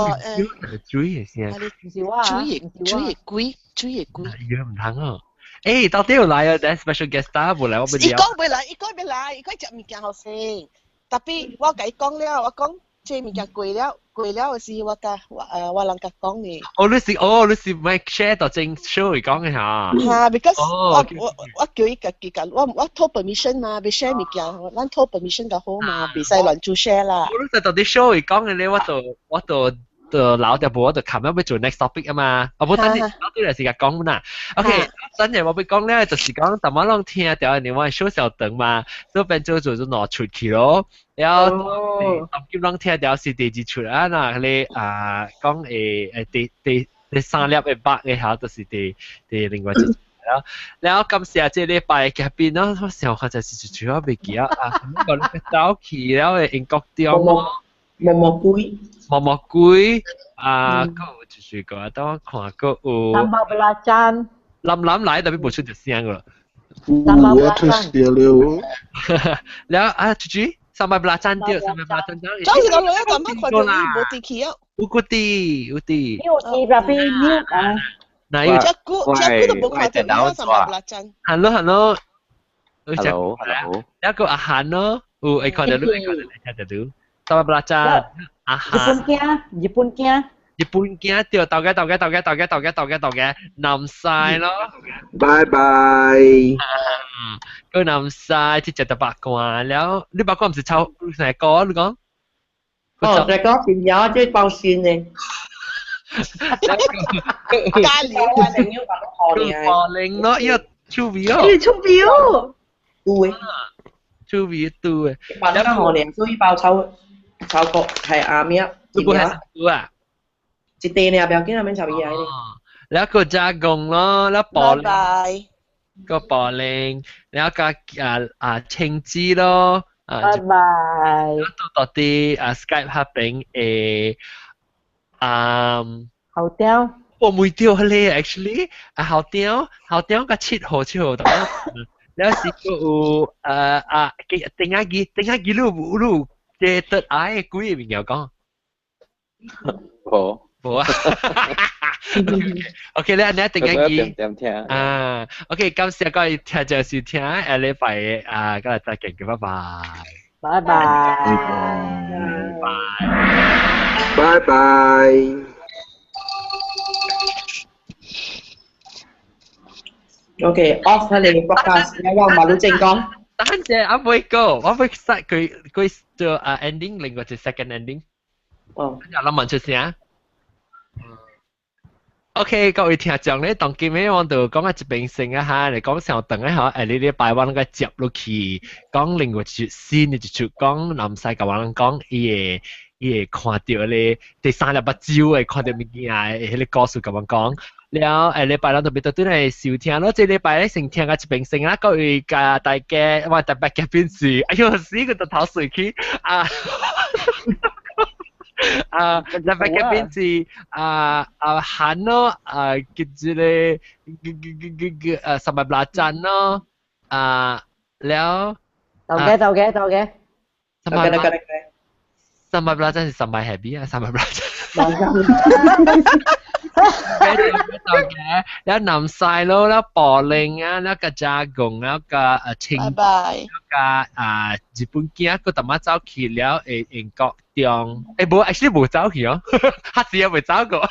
水的聲。毋是我，水的水的鬼，水的鬼。伊毋通哦。欸，到底有來啊？等 special guest 啊，無來我不伊講袂來，伊講欲來，伊講食物件予先。特別我共伊講了，我講這物件過了，過了的時我共我我人共講的。哦，你是哦，你是咪 share 到正 show 嚟講的嚇？哈，because 我我我叫伊家己共我我討 permission 嘛，欲 share 物件，咱討 permission 較好嘛，袂使亂做 share 啦。我你到底 show 嚟講的咧，我就就留掉無，我就琴日欲做 next topic 啊嘛。啊，無等陣，我對來時間講啦。OK，等陣我欲講咧，就是講逐擺攏聽著另外 show 小長嘛，所以變做做做兩出去咯。然後當今攏聽著是第二出啊，嗱，彼个啊講第三粒的肉的下，就是第另外一出。然後感謝這禮拜嘉賓咯，我想看就是一出我袂記啊，啊，個你走去了的英國中毛毛鬼，毛毛鬼啊，閣有就是個，等我看閣有。 Sambal belacan。林林來特別無出隻聲個。我出事了。了啊，豬豬，sambal belacan 對，sambal belacan 對。就是個女仔淡薄看著伊無佇去啊。有個啲，有啲。有啲特別 mute 啊。哪有？這久這久都無看著伊啊，sambal belacan。 Hello，hello。 Hello，hello。一個阿韓咯，有會看到你，會看到你，聽到你。sambal belacan，阿韓。日本囝，日本囝。日本囝對，豆嘅豆嘅豆嘅豆嘅豆嘅豆嘅豆嘅，南西咯。拜拜。個南西去食到八卦了，你八卦毋是炒成個你講？哦，這個是有這包線的。加料啊，零要八個河零咯，伊個趣味哦。伊趣味哦。對。趣味對。八個河零，所以包炒炒個係啱咩？你個係對啊？一地爾，不要緊，免插伊啊。แล้ว個加工咯，แล้ว保拜個保齡，แล้ว個啊啊青枝咯，啊拜拜。到啲啊 Skype 下邊誒啊後雕，我沒掉咧，actually 啊後雕後雕個7號7號等下，แล้ว是個有啊啊頂下機頂下機你有你有這得愛鬼物件講。無。無啊。OK，你一定要記。點聽。啊，OK，感謝各位聽眾收聽，下禮拜啊，今日再見，拜拜。拜拜。拜拜。OK，off 佢哋 broadcast，我話馬路正講。等陣，我未講，我未 start 佢佢做啊 ending，另外一 second ending。哦。有諗問出聲。OK，各位聽眾咧，當今日我就講一邊先啊哈，嚟講上頓咧嗬，你禮拜我個接落去講另外一出新的一出，講南西甲我人講伊會看到咧第三粒目睭會看到物件，彼个故事共阮講。了下禮拜咱特別對來收聽咯，這禮拜咧先聽到一邊先啦，各位甲大家我特別嘉賓是，哎喲死個頭水去啊！啊，特別嘉賓是啊啊韓咯，啊叫這個個個個三百八站咯，啊了。豆嘅豆嘅豆嘅。三百八站是三百 happy 啊，300站。嘅，了南西咯，了柏林啊，了個加工，了個青，了個啊日本囝，佮淡仔走去了會英國中，無，actually 無走去哦，哈是也未走過。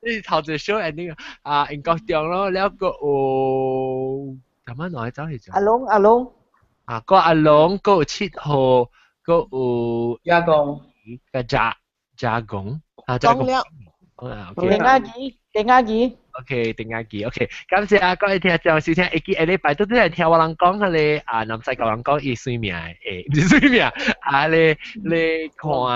你頭一個 show ending 啊，英國中咯，了個有淡仔哪會走去？阿龍阿龍。啊，個阿龍，個有7號，個有加工，個加加工，啊加工。啊，定阿記，定阿記。 OK，定阿記，OK。感謝啊，各位聽眾收聽，會記下禮拜都都係聽我人講彼個啊，南西教人講伊水命，毋是水命，啊，你你看，共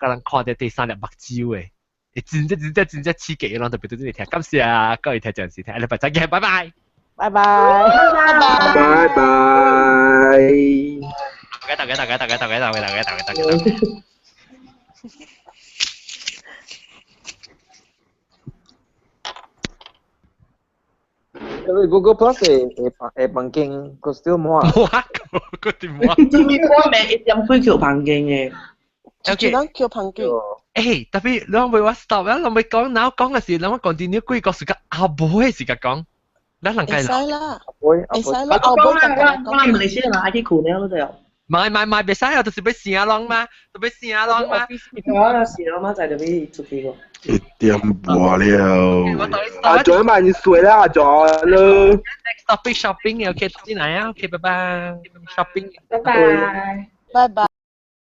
人看著第三粒目睭的，會真正真正真正刺激的，人特別都都嚟聽。感謝啊，各位聽眾收聽，下禮拜再見，拜拜。拜拜。拜拜。拜拜。大家大家大家大家大家大家大家大家。因為 Google Plus 會房間，個 still 冇啊。冇啊，個點冇啊？我未一點幾叫房間嘅。一人叫房間。特別你唔會話 stop 啊，你唔會講，然後講嘅時，你我講啲你幾個時間，阿妹嘅時間講，咱人會使啦，會使啦，阿妹講。我馬來西亞人愛去困了就。買買買，袂使啊，就是欲聲浪嘛，就欲聲浪嘛。我聲嘛，在就欲出去個。 1點半了。阿俊嘛，你睡啦，阿俊咯。 Next topic shopping，OK，進來啊，OK，拜拜。Shopping。拜拜。拜拜。